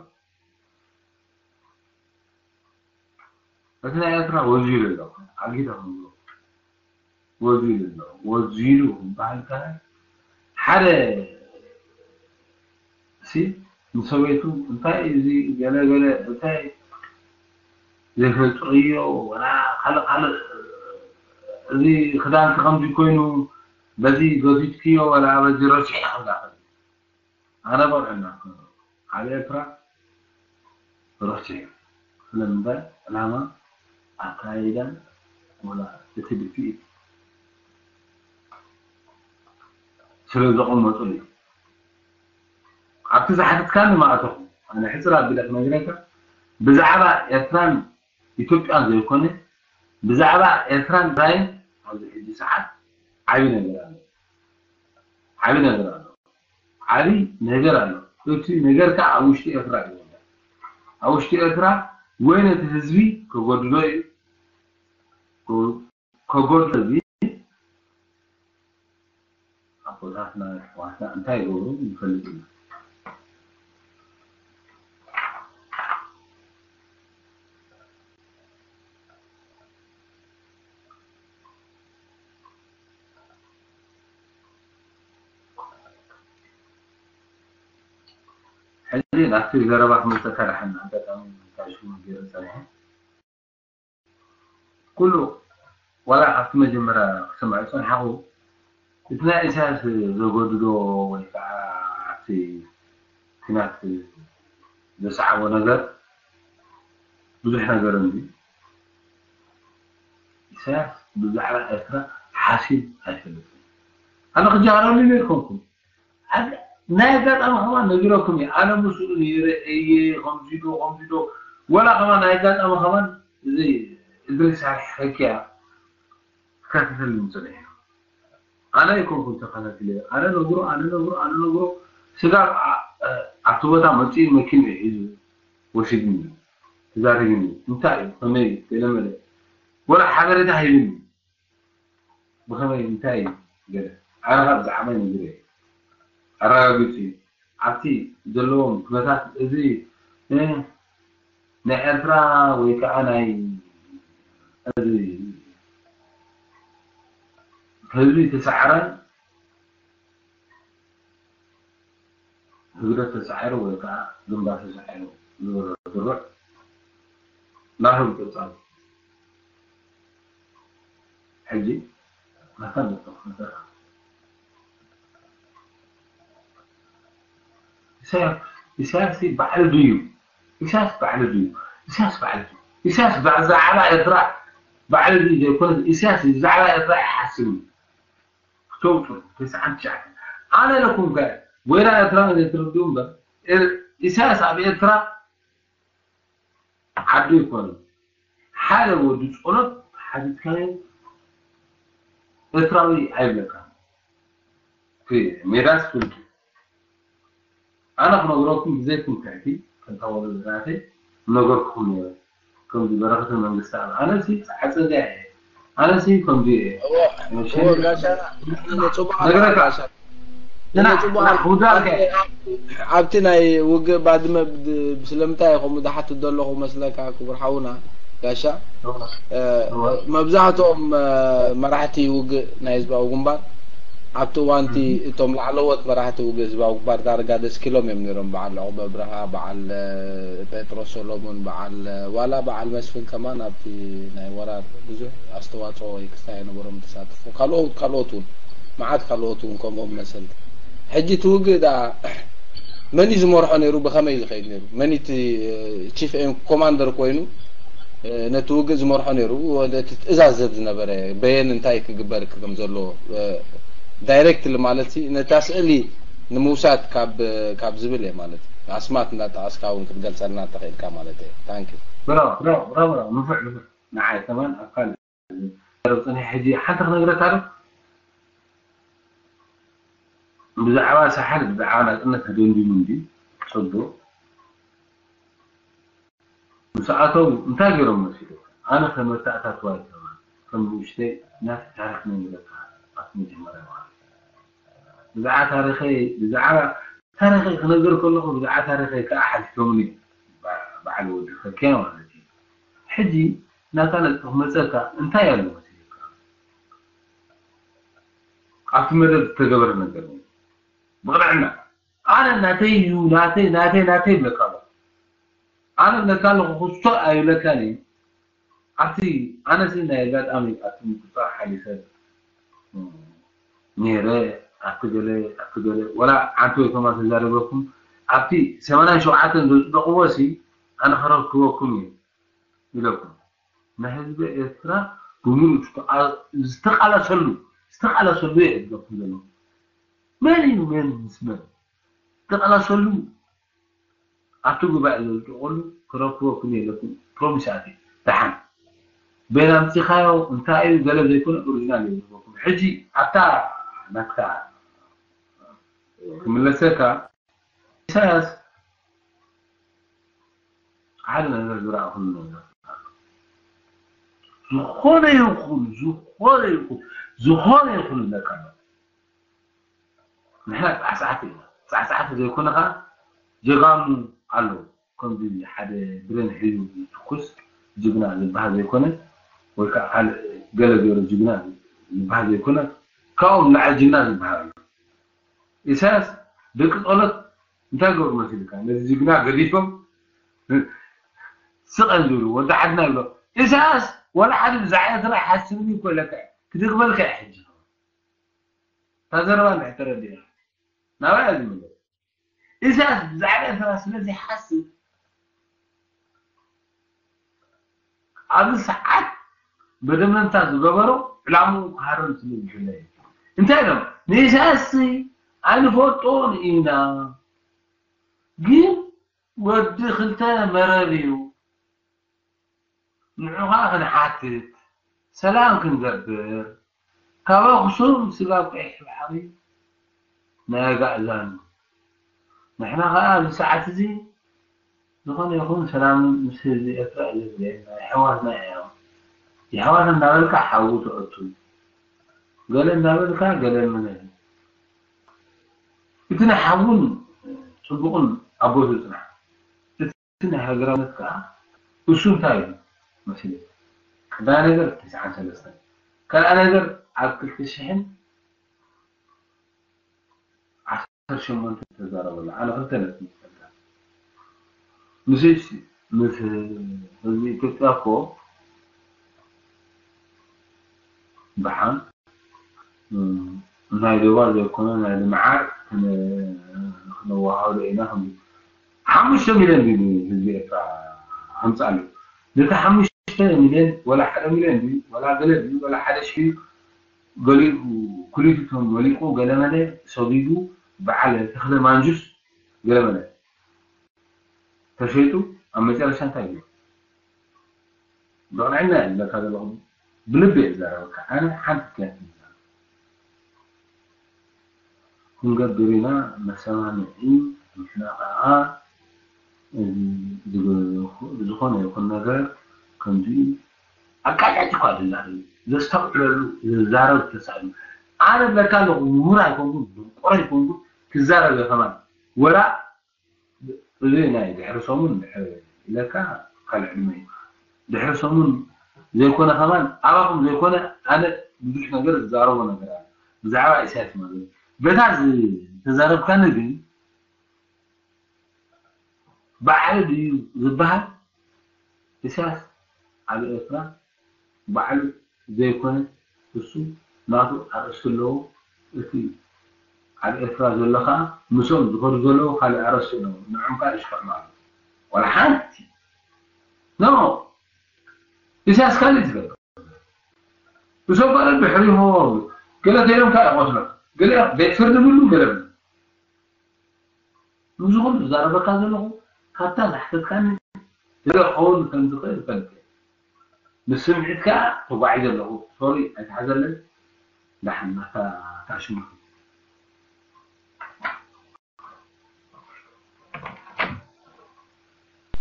እቲ ናይ ኤርትራ ወዚሉ ኣሎ ኣጊደ ክንብሎ ወዚሉ ኣሎ ወዚሉ ክበሃል ከ ሓደ ሲ ንሰበይቱ እንታይ እዚ ገለገለ እንታይ ዘይፈልጥዮ ወላ ካልእ ካልእ እዚ ክዳንኪ ከምዚ ኮይኑ በዚ ገዚትክዮ ወላ በዚ ረሲዕካ ክብላ ኣነ ቆልዑና ኣብ ኤርትራ ረሲዑ ስለምንታይ ዕላማ ኣካይዳን ወላ እቲ ድፍኢት ስለ ዘቐመጡሉ እዩ ኣብቲ ዝሓተትካኒ ማእተኹ ኣነ ሕፅር ኣቢለ ክነግረካ ብዛዕባ ኤርትራን ኢትዮጵያን ዘይኮነ ብዛዕባ ኤርትራን ትግራይን ኣብዚ ሕጂ ሰዓት ዓብዪ ነገር ኣሎ ዓብዪ ነገር ኣሎ ዓብዪ ነገር ኣሎ እቲ ነገር ከዓ ኣብ ውሽጢ ኤርትራ እዩ ዘሎ ኣብ ውሽጢ ኤርትራ ወይ ነቲ ህዝቢ ከጎድሎ እዩ ከጎድሎ ህዝቢ ኣቦታትና ኣሕዋትና እንታይ ይገብሩ ንፈልጥ ኢና ሕጂ ናብቲ ዘረባ ክመፀካ ደሓን ኣጋጣሚ እንታይ ሽሙ ገይረ ፀኒሐ ኩሉ ዋላ ካብቲ መጀመርያ ክሰምዖ ዝፀንሓኹ እቲ ናይ ኢሳያስ ዘገድዶ ወይ ከዓ ኣብቲ ኲናት ዘስዓቦ ነገር ብዙሕ ነገር እንዲ ኢሳያስ ብዛዕባ ኤርትራ ሓሲብ ኣይፈልጥን። ኣነ ክጀሃረሉ ነርኩምኩም ናይ ኣጋጣሚ ከማን ነጊረኩም እየ። ኣነ ምስኡ ነይረ እየ ከምዚዶ ከምዚዶ ወላ ከማን ናይ ኣጋጣሚ ከማን እዚ እድሪስ ሓኪያ ክከታተል ምፅንሕ ኣነ ኣይኮንኩን ተኸታትለ ኣነ ነግሮ ኣነ ነግሮ ኣነ ነግሮ ስጋብ ኣብቲ ቦታ መፅኡ መኪኑ ሒዙ ወሲድኒ ተዛሪብኒ እንታይ እዩ ከመይ ገለመለ ወላ ሓበሬታ ሂብኒ ብኸመይ እንታይ እዩ ገለ ኣነ ካብ ብዛዕባይ ነጊረ ኣረጋጊፁ እዩ ኣብቲ ዘለዎም ኩነታት እዚ ናይ ኤርትራ ወይ ከዓ ናይ ህዝቢ ተሳዕረ ህግደፍ ተሳዒሩ ወይ ከዓ ግንባር ተሳዒሩ ዝበሎ ድሩዕ ናቶም ፀብፃብ ሕጂ ናታ ነጥብ ክልተ ኢሳያስ ባዕሉ ድዩ ኢሳያስ ባዕሉ ድዩ ኢሳያስ ባዕሉ ድዩ ኢሳያስ ብዛዕባ ኤርትራ ባዕሉ ድዩ ዘይኮነ ኢሳያስ ብዛዕባ ኤርትራ ኣይሓስብን ክተውፅኡ ተስዓን ትሽዓተን ኣነ ለኩም ከ ወይራ ኤርትራ ዘይትርድኡ እምበር ኢሳያስ ኣብ ኤርትራ ዓዱ ይኮነ ሓደ ወዲ ጸሎት ሓቲትካዮ ኤርትራዊ ኣይብለካ ሜዳስ ፍልጡ ኣነ ክነግረኩም ብዘይኩም ትሕቲ ከንታ ወለድናተይ ነገርኩኹም ነይረ ከምዚ በረኸተ መንግስቲ ኣብ ኣነ ሲ ዓፀዚያ እየ ኣነ ሲ ከምዚ እየ ኣብቲ ናይ ውግእ ባድመ ስለምንታይ ከምኡ ዝሓትት ዘለኹ መስለካ ክቡር ሓውና ጋሻ መብዛሕትኦም መራሕቲ ውግእ ናይ ህዝባዊ ግንባር ኣብቲ እዋንቲ እቶም ላዕለዎት መራሕቲ ውግእ ህዝባዊ ግንባር ዳርጋ ደስኪሎም እዮም ነይሮም በዓል ዑቕበ ብርሃ በዓል ጴጥሮስ ሰሎሙን በዓል ዋላ በዓል መስፍን ከማን ኣብቲ ናይ ወራር ብዙሕ ኣስተዋፅኦ ወይ ክስታይ የነበሮም ተሳትፎ ካልኦት ካልኦት እውን መዓት ካልኦት እውን ከምኦም መሰልቲ ሕጂ እቲ ውግእ ደኣ መን እዩ ዝመርሖ ነይሩ ብኸመይ እዩ ዝኸይድ ነይሩ መን እቲ ቺፍ ኮማንደር ኮይኑ ነቲ ውግእ ዝመርሖ ነይሩ እቲ ትእዛዝ ዘብ ዝነበረ በየን እንታይ ክግበር ከም ዘለዎ ዳይሬክትሊ ማለት ነታ ስእሊ ንምውሳድ ካብ ካብ ዝብል እየ ማለት ኣስማት እንዳጠቀስካ እውን ክትገልፀልና እንተኽእልካ ማለት እየ ታንክ ብራቮ ብራቮ ብራቮ ንፉዕ ንፉዕ ንዓይ ከማን ኣብ ካልእ ዝዛረብ ፀኒሐ ሕጂ ሓንቲ ክነግረካ ዶ ብዛዕባ ሳሕል ብዛዕባ ናፅነት ተደንዲኑ እንዲ ፅቡቅ ምስ ኣተው እንታይ ገይሮም መሲሉ ኣነ ከም ኣተኣታትዋ ይከማ ከም ንእሽተይ ናቲ ታሪክ ነግረካ ኣብቲ መጀመርያ ማለት ብዛዕባ ታሪኸይ ብዛዕባ ታሪኸይ ክነግር ከለኹ ብዛዕባ ታሪኸይ ከዓ ሓቲቶምኒ በዓል ወዲ ከኪያ ማለት እዩ ሕጂ ናታ ነጥፍ መፀካ እንታይ ኣሎ መሲልካ ኣብቲ መደብ ዝተገበረ ነገር ብቕንዕና ኣነ ናተይ እዩ ናተይ ናተይ ናተይ ይብለካ ኣሎ ኣነ ብለካ ኣለኹ ክሶ ኣይብለካን እዩ ኣብቲ ኣነሲ ናይ ኣጋጣሚ ኣብቲ ምቁፃር ሓሊፈ ነይረ ኣብቲ ገለ ኣብቲ ገለ ወላ ሓንቲ ወይ ከማ ተዛረበኩም ኣብቲ ሰማንያን ሸውዓተን ዘፅደቕዎ ሲ ኣነ ከረክበኩም እዩ ኢለኩም ንህዝቢ ኤርትራ ብምሉእ ዝተቓለሰሉ ዝተቓለሰሉ እየ ዝብለኩም ዘለኹ መን እዩ መን ምስ መን ዝተቓለሰሉ ኣብቲ ጉባኤ ዘልጥቆሉ ክረክበኩም የለኩም ፕሮሚስ ኣቲ ደሓን በይና ኣምፂኻዮ እንታይ እዩ ገለ ዘይኮነ ኦሪጂናል እዩ ዝህበኩም ሕጂ ኣብታ ናትካ ክምለሰካ ኢሳያስ ሓደ ነገር ዝረኣኹሉ ነገር ዝኾነ ይኹን ዝኾነ ይኹን ዝኾነ ይኹን ዝለካ ንሕና ፃዕፃዕቲ ኢና ፃዕፃዕቲ ዘይኮነ ከዓ ጀጋኑ ኣለዉ ከምዚ ሓደ ብሬን ሒዙ ዝትኩስ ጅግና ዝበሃል ዘይኮነ ወይ ከዓ ካልእ ገለ ገይሩ ጅግና ዝበሃል ዘይኮነ ካብኦም ንላዕሊ ጅግና ዝበሃል ኣሎ ኢሳያስ ደቂ ጸሎት እንታይ ገሩ መሲልካ ነዚ ጅግና ገዲፎም ስቐን ዝብሉ ወዲ ሓድና ይብሎ ኢሳያስ ወላ ሓደ ብዛዕባ ኤርትራ ሓስብኒ ይኮለካ ክድግመልካ ሕጂ እታ ዘረባ እንድሕር ተረዲእና ናባይ እያ ዝምለስ። ኢሳያስ ብዛዕባ ኤርትራ ስለ ዘይሓስብ ኣብዚ ሰዓት መደምደምታ ዝገበሮ ዕላምኡ ክሃርም ስለ ዝደለየ። እንታይ ኢሎም? ንኢሳያስ ኣይንፈልጦን ኢና፣ ግን ወዲ ክልተ መረብ እዩ። ንዑ ኸኣ ክንሓትት፣ ሰላም ክንገብር፣ ካብ ኣኽሱም ስጋብ ቀይሕ ባሕሪ ናይ ኣጋእዛን። ንሕና ኸኣ ኣብዚ ሰዓት እዚ ዝኾነ ይኹን ሰላም ምስ ህዝቢ ኤርትራ እዩ ዘድልየና። የሕዋትና እዮም። የሕዋት እንዳበልካ ሓዊ ተእቱ። ገለ እንዳበልካ ገለ ምነ። እቲ ናይ ሓውን ጽቡቕን ኣብ ቦትኡ ጽናሕ። እቲ ናይ ሃገራውነት ከኣ እሱ እንታይ እዩ መሲሉ? ቀዳማይ ነገር ተስዓን ሰለስተን። ካልኣይ ነገር ኣብ ክልተ ሽሕን ዓሰርተ ሸሞንተ ተዛረበሉ። ኣነ ክልተ ነጥቢ ይፈልጣ። ምስ ምስ ህዝቢ ኢትዮጵያ እኮ ብሓን ናይ ዶባ ዘይኮነ ናይ ልምዓት ክነ-፣ ክነወሃህዶ ኢና። ከም ሓሙሽተ ሚልዮን ድዩ ህዝቢ ኤርትራ ኣምጻሉ? ነቲ ሓሙሽተ ሚልዮን ወላ ሓደ ሚልዮን ድዩ ወላ ገለ ድዩ ወላ ሓደ ሽሕ ድዩ ገሊኡ ክሊቲቶም ወሊቑ ገለመለ ሰጊዱ በዓል ተኽለ ማንጁስ ገለመለ ተሸይጡ ኣብ መጨረሻ እንታይ እዩ? ብቕንዕና እየ ዝብለካ ዘለኹ፣ ብልቢ እየ ዝዛረበካ። ኣነ ሓንቲ ምክንያት እየ ዝዛረብ። ክንገብር ኢና መሰማምዒ፣ ንሕና ኸዓ እዚ ዝግ-፣ ዝኾነ ይኹን ነገር ከምዚ ኣቃጫጭ እኳ ዝዛረብ ዘስተውዕለሉ ዝዛረብ ተሳእሉ። ኣነ ብለካ ኣለኹ፣ ምሁር ኣይኮንኩን፣ ድንቆሮ ኣይኮንኩን፣ ክዛረብ እየ ከማን። ወላ እዚ ናይ ድሕሪ ሰሙን ድሕሪ ኢለካ ካልእ ዕድመ እዩ። ድሕሪ ሰሙን ዘይኮነ ከማን ኣባኹም ዘይኮነ ኣነ ብዙሕ ነገር ዝዛረቦ ነገር ኣሎ ብዛዕባ ኢሳያስ ማለት እዩ። በታ ዝተዛረብካኒ ግን ባዕሉ ድዩ ዝበሃል ኢሳያስ ኣብ ኤርትራ ባዕሉ ዘይኮነ እሱ ናቱ ኣርእስቲ ኣለዎ። እቲ ኣብ ኤርትራ ዘሎ ኸዓ ምስኦም ዝኸዱ ዘለዉ ካልእ ኣርእስቲ ኣለዎ። ንዕኦም ከዓ ይሽከዕሉ ኣሎ። ዋላ ሓንቲ። ኖ። ኢሳያስ ካልእ ትገብር። እሶም ካልእ ድሕሪሆ ገለ ተይሎም ከዓ ይቆስሎም። ገለ ቤት ፍርዲ ብሉ ገለ ብሉ። ንዚ ኩሉ ዝዛረበካ ዘለኹ ካብታ ዝሓተትካኒ ገለ ክኸውን ከም ዝኽእል እፈልጥ እየ። ምስ ስምዒት ከኣ ተጓዒዘ ኣለኹ። ሶሪ ኣይትሓዘለይ። ደሓን ናታ ታሽሙ።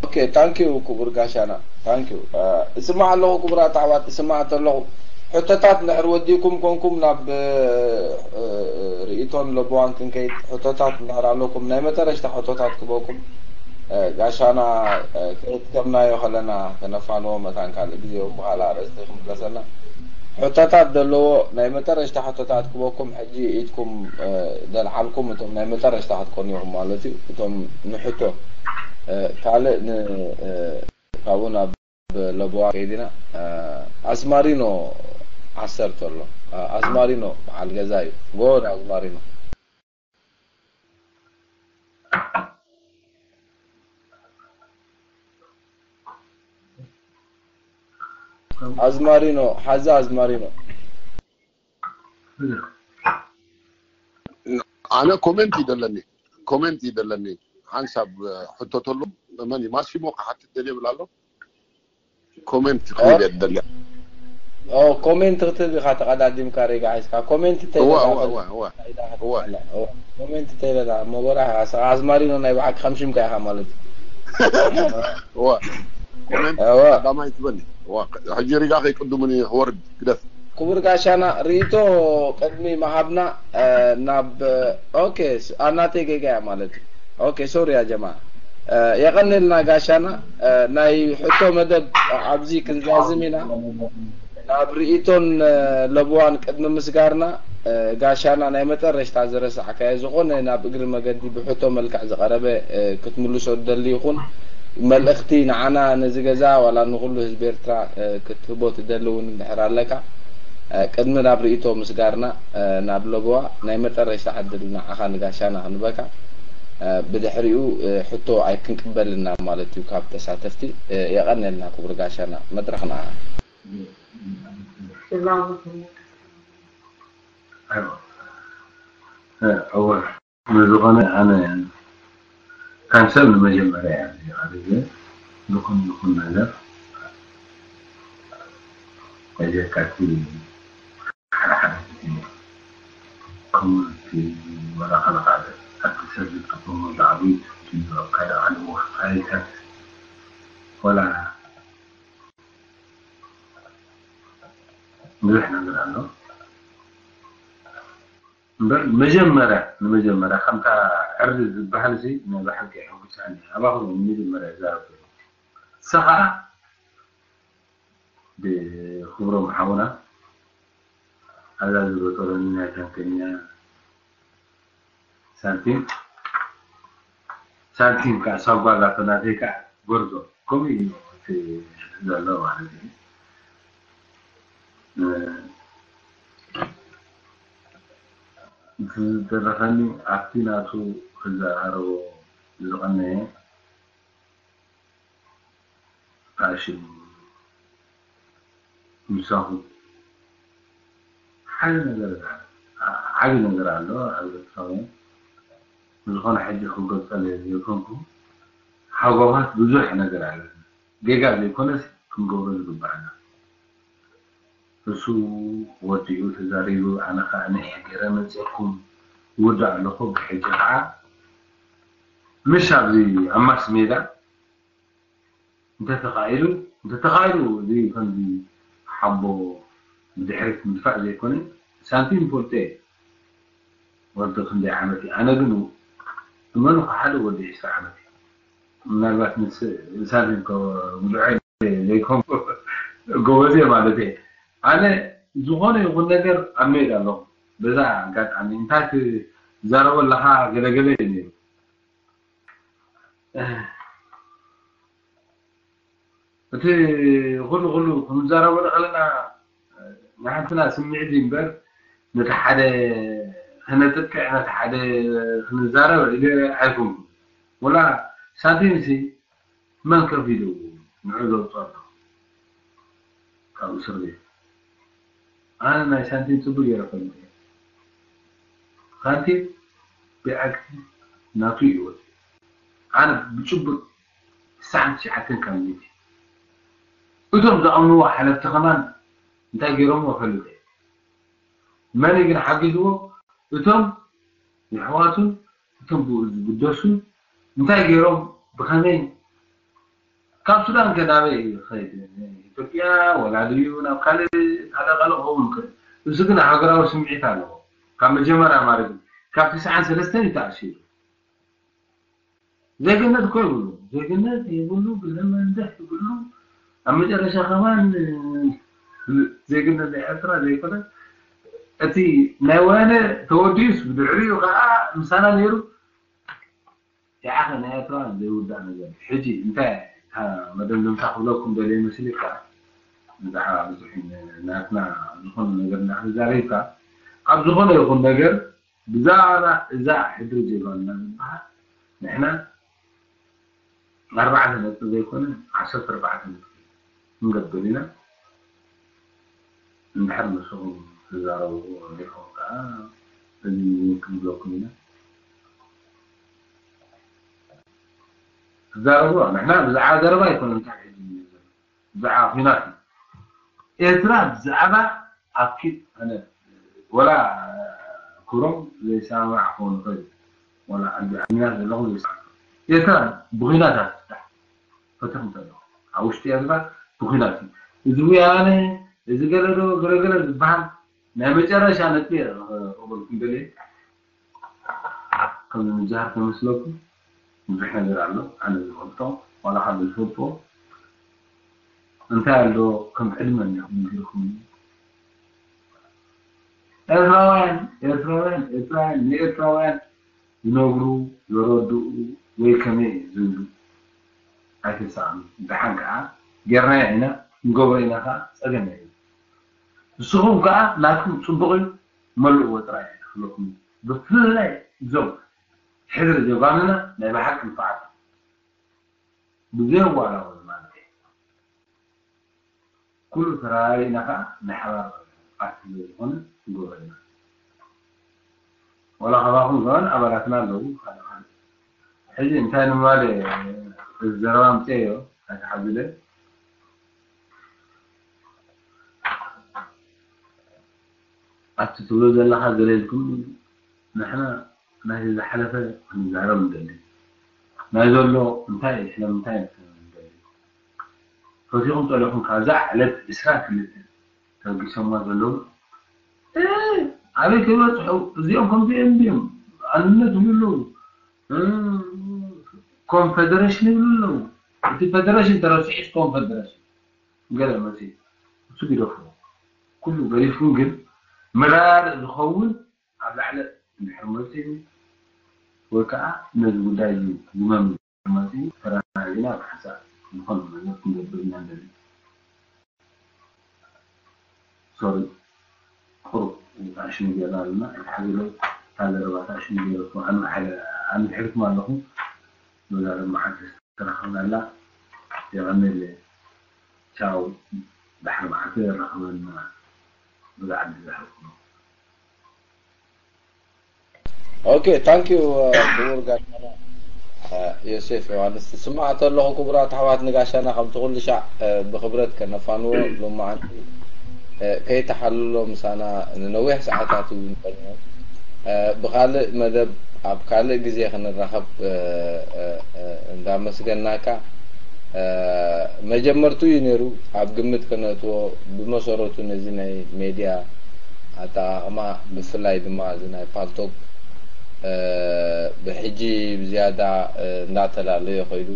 ኦኬ ታንኪዩ ክቡር ጋሻና ታንኪዩ። እስማዕ ኣለኹ ክቡራት ኣሕዋት እስማዕ ተለኹ። ሕቶታት እንድሕር ወዲእኩም ኮንኩም ናብ እ፣ እ፣ ርእይቶን ለበዋን ክንከይድ ሕቶታት እንድሕር ኣለኩም ናይ መጠረሽታ ሕቶታት ክበኩም። እ፣ ጋሻና እ፣ ከየጥቀምናዮ ከለና ከነፋንዎ መታን ካልእ ግዜ እውን ብኻልእ ኣርእስቲ ክምለሰና። ሕቶታት ዘለዎ ናይ መጠረሽታ ሕቶታት ክበኩም ሕጂ ኢድኩም እ፣ ዘልዓልኩም እቶም ናይ መጠረሽታ ክትኮኑ ኢኹም ማለት እዩ። እቶም ንሕቶ እ፣ ካልእ ን እ፣ ካብኡ ናብ ለቦዋ ከይድና እ፣ ኣስማሪኖ ዓሰርተ ኣሎ እ፣ ኣስማሪኖ በዓል ገዛ እዩ። ጎድ ኣስማሪኖ። ኣዝማሪኖ ሓዛ ኣዝማሪኖ። ኣነ ኮሜንት ይደለኒ ኮሜንት ይደለኒ ሓንሳብ ሕቶ ተሎ መን እዩ ማሲሞ ክሓትት ደልየ ብል ኣሎ ኮሜንት ክብል እየ ደልየ ኦ ኮሜንት ክትብል ኢኻ ተቐዳዲምካ ሬጋ ሒዝካ ኮሜንት እዋ ተይበላ እዋ በል። እዋ እዋ እዋ ኦ፣ ኮሜንት ተይበላ ሞጎራ ኣዝማሪኖ ናይ ብሓቂ ከምሽምካ ኢኻ ማለት እዩ። እዋ ኮሜንት እዋ። ቀዳማይ ትበል እዋ ሕጂ ሪጋ ከይቅድሙኒ ክወርድ ግደፍ ክቡር ጋሻና ርእይቶ ቅድሚ ምሃብና እ፣ ናብ ኦኬ ስ- ኣናተይ ጌጋ እያ ማለት እዩ። ኦኬ ሶሪ ያ ጀማ እ፣ የቐንልና ጋሻና እ፣ ናይ ሕቶ መደብ ኣብዚ ክንዛዝም ኢና። ናብ ርእይቶን እ፣ ለብዋን ቅድሚ ምስጋርና እ፣ ጋሻና ናይ መጠረሽታ ዝረሳዕካዮ ዝኾነ ናብ እግሪ መገዲ ብሕቶ መልክዕ ዝቐረበ እ፣ ክትምልሶ ትደሊ ይኹን መልእኽቲ ንዓና ነዚ ገዛ ዋላ ንኹሉ ህዝቢ ኤርትራ እ፣ ክትህቦ ትደሊ እውን እንድሕር ኣለካ ቅድሚ ናብ ርእይቶ ምስጋርና ናብ ለበዋ ናይ መጠረሽታ ዕድል ንዓኻ ንጋሻና ክንበካ። ብድሕሪኡ ሕቶ ኣይክንቅበልና ማለት እዩ ካብ ተሳተፍቲ። የቐነልና ክቡር ጋሻና፣ መድረኽ ንዓኻ። እወ፣ ንዝኾነ ኣነ ካብ ሰብ ንመጀመርያ እየ ዝቐርብ። ዝኾነ ይኹን ነገር በጀካ እቲ ሓደ ሓደ ግዜ ኮመንቲ ወላ ካልእ ካልእ ኣብቲ ሰብ ዝጥቀመሉ ዓብይቲ ቪድዮ ኣብ ካልእ ዓለም ወፍፃይታት ወላ ብዙሕ ነገር ኣሎ። እምበር መጀመርያ ንመጀመርያ ከምታ ዕርዲ ዝበሃል ሲ ናይ ብሓቂ የሐጉሰኒ። ኣባኹም ንመጀመርያ ይዛረብ ዘሎ። ንሳ ኸዓ ብክብሮም ሓውና ኣዛ ዝበጠረኒ ናይ ታንከኛ ሳንቲም ሳንቲም ከዓ ሳጓ ላቶ ናተይ ከዓ ጎርዞ ከምኡ እዩ እቲ ዘሎ ማለት እዩ። እ፣ እቲ ዝተረፈኒ ኣብቲ ናቱ ክዘራረቦ ዝቐነየ ፋሽን ምሳኹ ሓደ ነገር ዓቢ ነገር ኣሎ ኣብ ኤርትራውያን። ዝኾነ ሕጂ ክገልጸሉ ዘይኮንኩ ሃጓፋት ብዙሕ ነገር ኣለና። ጌጋ ዘይኮነስ ክንገብሮ ዝግባኣና። እሱ ወዲኡ ተዛሪቡ፣ ኣነ ኸዓ ንሕ ገይረ መፅእኩም ይውዳእ ኣለኹ። ብሕጂ ኸዓ ምሽ ኣብዚ ኣብ ማስ ሜዳ እንተተኻኢሉ እንተተኻኢሉ እዚ ከምዚ ሓቦ ብድሕሪት ምድፋእ ዘይኮነ ሳንቲም ፈልጦ እየ። ወዲ ክንደይ ዓመት እዩ? ኣነ ግን እመኑ ሓደ ወዲ ዕስራ ዓመት እዩ። ምናልባት ምስ ሳንቲም ከጉድዖ ዘይኮንኩ ጎበዝ እየ ማለት እየ። ኣነ ዝኾነ ይኹን ነገር ኣብ ሜዳ ኣለኹ። በዛ ኣጋጣሚ እንታይ ትዛረቦ ኣለኻ ገለገለ እዩ ነይሩ። እቲ ኩሉ ኩሉ ክንዛረበሉ ከለና ንሓንትና ስምዒት እዩ እምበር ነቲ ሓደ ክነጥቅዕ ነቲ ሓደ ክንዛረብ ኢለ ኣይኮንኩን። ወላ ሳንቲም ሲ መን ከፊሉ ንዑ ዘውፅኦ ኣሎ ካብ እስር ቤት? ኣነ ናይ ሳንቲም ፅቡቅ ገይረ ፈልጥ እየ። ሳንቲም ብኣክቲ ናቱ እዩ ወፂኡ። ኣነ ብጭቡጥ ትስዓን ትሽዓተን ካብ ሚእቲ እቶም ዝኣምንዎ ሓለፍቲ ከማን እንታይ ገይሮምዎ እፈልጥ እየ። መን እዩ ግን ሓጊዝዎ? እቶም የሕዋቱን እቶም ብኡ ዝግደሱን እንታይ ገይሮም ብኸመይ ካብ ሱዳን ከ ናበይ እዩ ዝኸይድ? ኢትዮጵያ ወላ ድዩ ናብ ካልእ ካልእ ካልእ ክኸውን ይኽእል። እሱ ግን ሃገራዊ ስምዒት ኣለዎ። ካብ መጀመርያ ማለት እዩ። ካብ ትስዓን ሰለስተን እዩ ተኣሲሩ። ዜግነት እኮ ይብሉ። ዜግነት ይብሉ፣ ብዘመንዘሕ ይብሉ። ኣብ መጨረሻ ከማን ዜግነት ናይ ኤርትራ ዘይኮነ እቲ ናይ ወያነ ተወዲኡስ ብድሕሪኡ ከዓ ምሳና ነይሩ። ይዓኸ ናይ ኤርትራ ዘይውዳእ ነገር። ሕጂ እንታይ እታ መደምደምታ ክብለኩም ደልየ መስልካ ብዛዕባ ብዙሕ ናትና ዝኾነ ነገር እንዳተዛረብካ ኣብ ዝኾነ ይኹን ነገር ብዛዕባ እዛ ሕድሪ ጀጋኑና ዝበሃል ንሕና ኣርባዕተ ነጥቢ ዘይኮነ ዓሰርተ ኣርባዕተ ነጥቢ ክንገብር ኢና። እንድሕር ንስኹም ትዛረብዎ እንዲኹም ከዓ እዚ ክብለኩም ኢና። ትዛረብዎ ንሕና ብዛዕባ ዘረባ ኣይኮነን እንታይ ሕጂ ብዛዕባ ኲናት እዩ። ኤርትራ ብዛዕባ ኣብኪ ኣነ ወላ ክብሮም ዘይሰማማዕ ክኸውን ይኽእል ወላ ኣቢዓሚናት ዘለኹ ዘይሰማዕ ኤርትራ ብኲናት ኣትፍታሕ ፈተኹም ተለኹ ኣብ ውሽጢ ኤርትራ ብኲናት እዩ። እዚ ውያነ እዚ ገለዶ ገለገለ ዝበሃል ናይ መጨረሻ ነጥቢ እየ ክቕበልኩም ደልየ። ከም ምዝሃር ከመስለኩም ብዙሕ ነገር ኣሎ ኣነ ዝፈልጦ ዋላ ካብ ዝፈልጥዎ እንታይ ኣሎ ከም ዕድመ እንዲኹም ነጊርኩም ኤርትራውያን ኤርትራውያን ኤርትራውያን ንኤርትራውያን ዝነግሩ ዘረድኡ ወይ ከመይ ዝብሉ ኣይተሳእኑ ደሓን ከዓ ጌርናዮ ኢና ክንገብሮ ኢና ከዓ ፀገም የለን ንስኹም ከዓ ናትኩም ፅቡቕ እዩ፣ መልእዎ ጥራይ ክብለኩም። ብፍላይ እዞም ሕድሪ ጀጋኑና ናይ ብሓቂ ንፉዓት ብዘየዋላወል ማለት እዩ። ኩሉ ተራሪና ከዓ ናይ ሓባር ቃልሲ ስለ ዝኾነ ይጎበልና። ዋላ ካባኹም ገባን ኣባላትና ኣለዉ። ሓደ ሓደ ሕጂ እንታይ ንምባል እየ እዚ ዘረባ ኣምፅኤዮ ኣይትሓዙለይ። ኣብቲ ትብሎ ዘለኻ ገለ ኢልኩም ንሕና ናይ ዝሓለፈ ክንዛረብ ንደሊ። ናይ ዘሎ እንታይ ስለምንታይ ንደሊ። ፈቲኹም ጸሊኹም ካብዛ ዕለት ዕስራ ክልተ ተበጊሶማ ዘለዉ ኣበይ ክበጽሑ እዚኦም ከምዚኦም ድዮም ኣንነት ይብሉ ኣለዉ። ኮንፌደሬሽን ይብሉ ኣለዉ። እቲ ፌደሬሽን ተረሲዑስ ኮንፌደሬሽን ገለ መጽ እሱ ግደፉ። ኩሉ ገዲፍኩም ግን መራርእ ዝኸውን ኣብ ላዕሊ እንድሕር መጺኡ ወይ ከዓ ነዚ ጉዳይ እዚ ዝመም መጺኡ ተረጋጊና ብሓንሳእ ዝኾነ ነገር ክንገብር ኢና ንደሊ። ሶሪ ቁሩብ ኣሽሙ ጌርና ኣለና። ኣይትሓዝለይ። እታ ዘረባ ኣሽሙ ጌረኩም ኣነ ሓደ ኣነ ድሕርኩም ኣለኹ። መዛረብ መዓልቲ ዝተረኸብናላ የቐንየለይ። ቻው። ድሕሪ መዓልቲ የራኽበና። ብዛዕባ ዝሕልኩ ኦኬ ታንክ ዩ ክቡር ጋሻና ዮሴፍ ዮሃንስ። ትስማዕ ተለኹ ክቡራት ኣሕዋት ንጋሻና ከምቲ ኩሉ ሻዕ ብክብረት ከነፋንዎ ሎማዓንቲ ከይተሓልሎ ምሳና ንነዊሕ ሰዓታት እውን ቀኒዮም። ብካልእ መደብ ኣብ ካልእ ግዜ ክንራኸብ እንዳመስገናካ መጀመርቱ እዩ ነይሩ ኣብ ግምት ከነእትዎ ብመሰረቱ ነዚ ናይ ሜድያ ኣጠቓቕማ ብፍላይ ድማ እዚ ናይ ፓልቶክ ብሕጂ ብዝያዳ እንዳተላለየ ከይዱ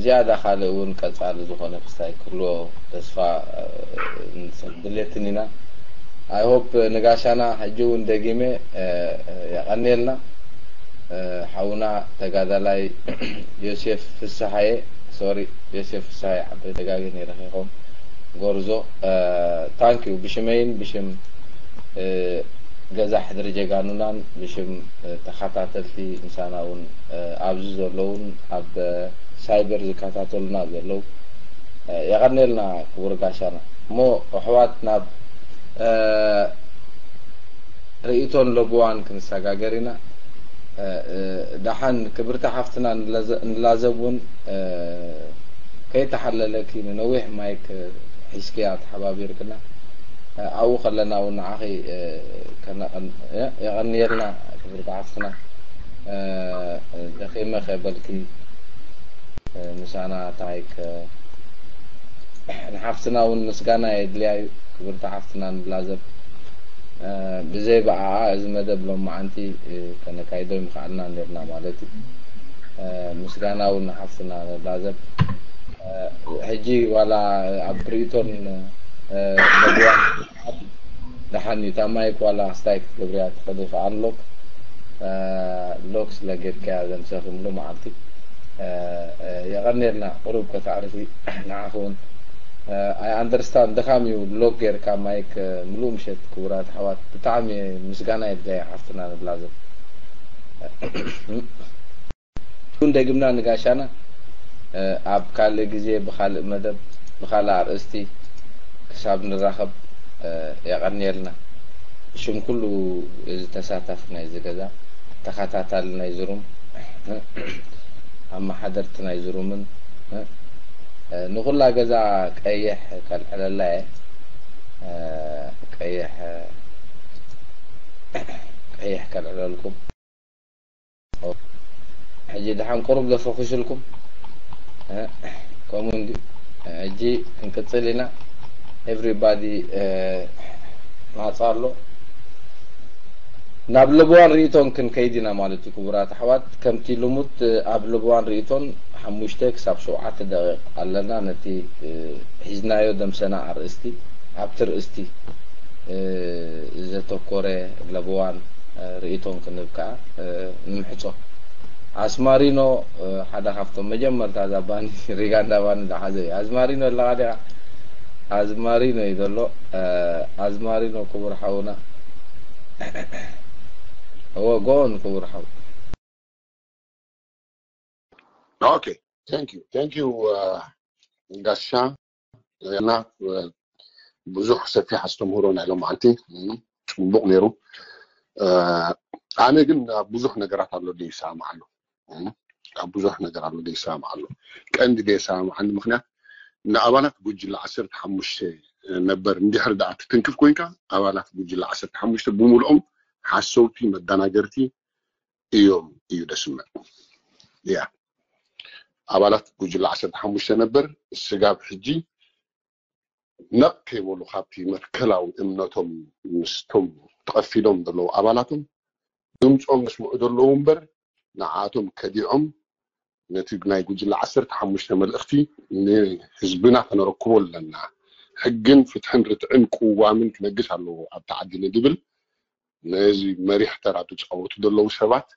ዝያዳ ካልእ እውን ቀፃሊ ዝኾነ ክስታይ ክህልዎ ተስፋ ድሌትን ኢና። I hope ንጋሻና ሕጂ እውን ደጊመ የቐንየልና ሓውና ተጋዳላይ ዮሴፍ ፍስሓየ ሶሪ ዮሴፍ ፍስሓየ ዓበይ ደጋጊ ነይረ ኸይኾም ጎርዞ thank you ብሽመይን ብሽም ገዛ ሕድሪ ጀጋኑናን ብሽም ተኸታተልቲ ምሳና እውን ኣብዚ ዘለውን ኣብ ሳይበር ዝከታተሉና ዘለዉ የቐንየልና ክቡር ጋሻና። እሞ ኣሕዋት ናብ ርእይቶን ለብዋን ክንሰጋገር ኢና። ደሓን ክብርቲ ሓፍትና ንላዘብ እውን ከይተሓለለኪ ንነዊሕ ማይክ ሒዝክያ ተሓባቢርክና ኣብኡ ከለና እውን ንዓኺ የቐንየልና ክብርቲ ሓፍትና ደኺመ ከበልኪ ምሳና ታይክ ንሓፍትና እውን ምስጋና የድልያ እዩ ክብርቲ ሓፍትና ንብላዘብ ብዘይ ብኣኣ እዚ መደብ ሎማዓንቲ ከነካይዶ ይምክኣልና ነርና ማለት እዩ ምስጋና እውን ንሓፍትና ንብላዘብ ሕጂ ዋላ ኣብ ሪኢቶን መግባር ደሓን እዩ እታ ማይክ ዋላ ክስታይ ክትገብርያ ትኽእል ይኽኣል ሎክ ሎክ ስለ ጌርካያ ዘምሰኽምሉ መዓልቲ የቐንየልና ቁሩብ ከተዕርፊ ንዓኹ እውን ኣይ ኣንደርስታንድ ድኻም እዩ ሎክ ጌርካ ማይክ ምሉእ ምሸት ክቡራት ኣሕዋት ብጣዕሚ ምስጋና የድለየ ሓፍትና ንብላ ዘሎ እውን ደግምና ንጋሻና ኣብ ካልእ ግዜ ብካልእ መደብ ብካልእ ኣርእስቲ ክሳብ ንራኸብ የቐንየልና። ብሽም ኩሉ እዚ ተሳታፊ ናይዚ ገዛ፣ ተኸታታሊ ናይዚ ሩም፣ ኣመሓደርቲ ናይዚ ሩምን ንኹላ ገዛ ቀይሕ ከልዕለላ እየ። ቀይሕ ቀይሕ ከልዕለልኩም። ሕጂ ደሓን ቁሩብ ዘፈኹሽልኩም ከምኡ እንዲ ሕጂ ክንቅፅል ኢና። ኤቭሪባዲ ማፃ ኣሎ። ናብ ለብዋን ርእይቶን ክንከይድ ኢና ማለት እዩ ክቡራት ኣሕዋት። ከምቲ ልሙድ ኣብ ለብዋን ርእይቶን ሓሙሽተ ክሳብ ሸውዓተ ደቂቕ ኣለና። ነቲ ሒዝናዮ ደምሰና ኣርእስቲ ኣብቲ ርእስቲ ዘተኮረ ለብዋን ርእይቶን ክንህብ ከዓ ንምሕፆ። ኣስማሪኖ ሓደ ካብቶም መጀመርታ እዛ ባኒ ሪጋንዳ ባኒ ዝሓዘ እዩ። ኣስማሪኖ ኣለኻ ዲኻ? ኣዝማሪኖ እዩ ዘሎ። ኣዝማሪኖ ክቡር ሓውና። እወ፣ ጎን ክቡር ሓው። Okay, thank you, thank you, ጋሻ። እና ብዙሕ ሰፊሕ ኣስተምህሮ ናይ ሎማዓንቲ ጽቡቕ ነይሩ። ኣነ ግን ኣብ ብዙሕ ነገራት ኣሎ ደይሰማማዓሉ ኣብ ብዙሕ ነገር ኣሎ ደይሰማማዓሉ። ቀንዲ ደይሰማማዓሉ ምኽንያት ንኣባላት ጉጅለ ዓሰርተ ሓሙሽተ ነበር እንድሕር ደኣ ትትንክፍ ኮይንካ ኣባላት ጉጅለ ዓሰርተ ሓሙሽተ ብምልኦም ሓሰውቲ መዳናገርቲ እዮም እዩ ደስምዕ። ያ ኣባላት ጉጅለ ዓሰርተ ሓሙሽተ ነበር ስጋብ ሕጂ ነቕ ከይበሉ ካብቲ መትከላዊ እምነቶም ምስቶም ተቐፊዶም ዘለዉ ኣባላቶም ድምፆም መስምዑ ዘለዉ እምበር ንዓቶም ከዲዖም ነቲ ናይ ጉጅለ ዓሰርተ ሓሙሽተ መልእኽቲ ንህዝብና ከነረክቦ ኣለና። ሕግን ፍትሕን ርትዕን ቅዋምን ክነግስ ኣለዎ ኣብቲ ዓዲ ንድብል ነዚ መሪሕ ተራ ዝፃወቱ ዘለዉ ሰባት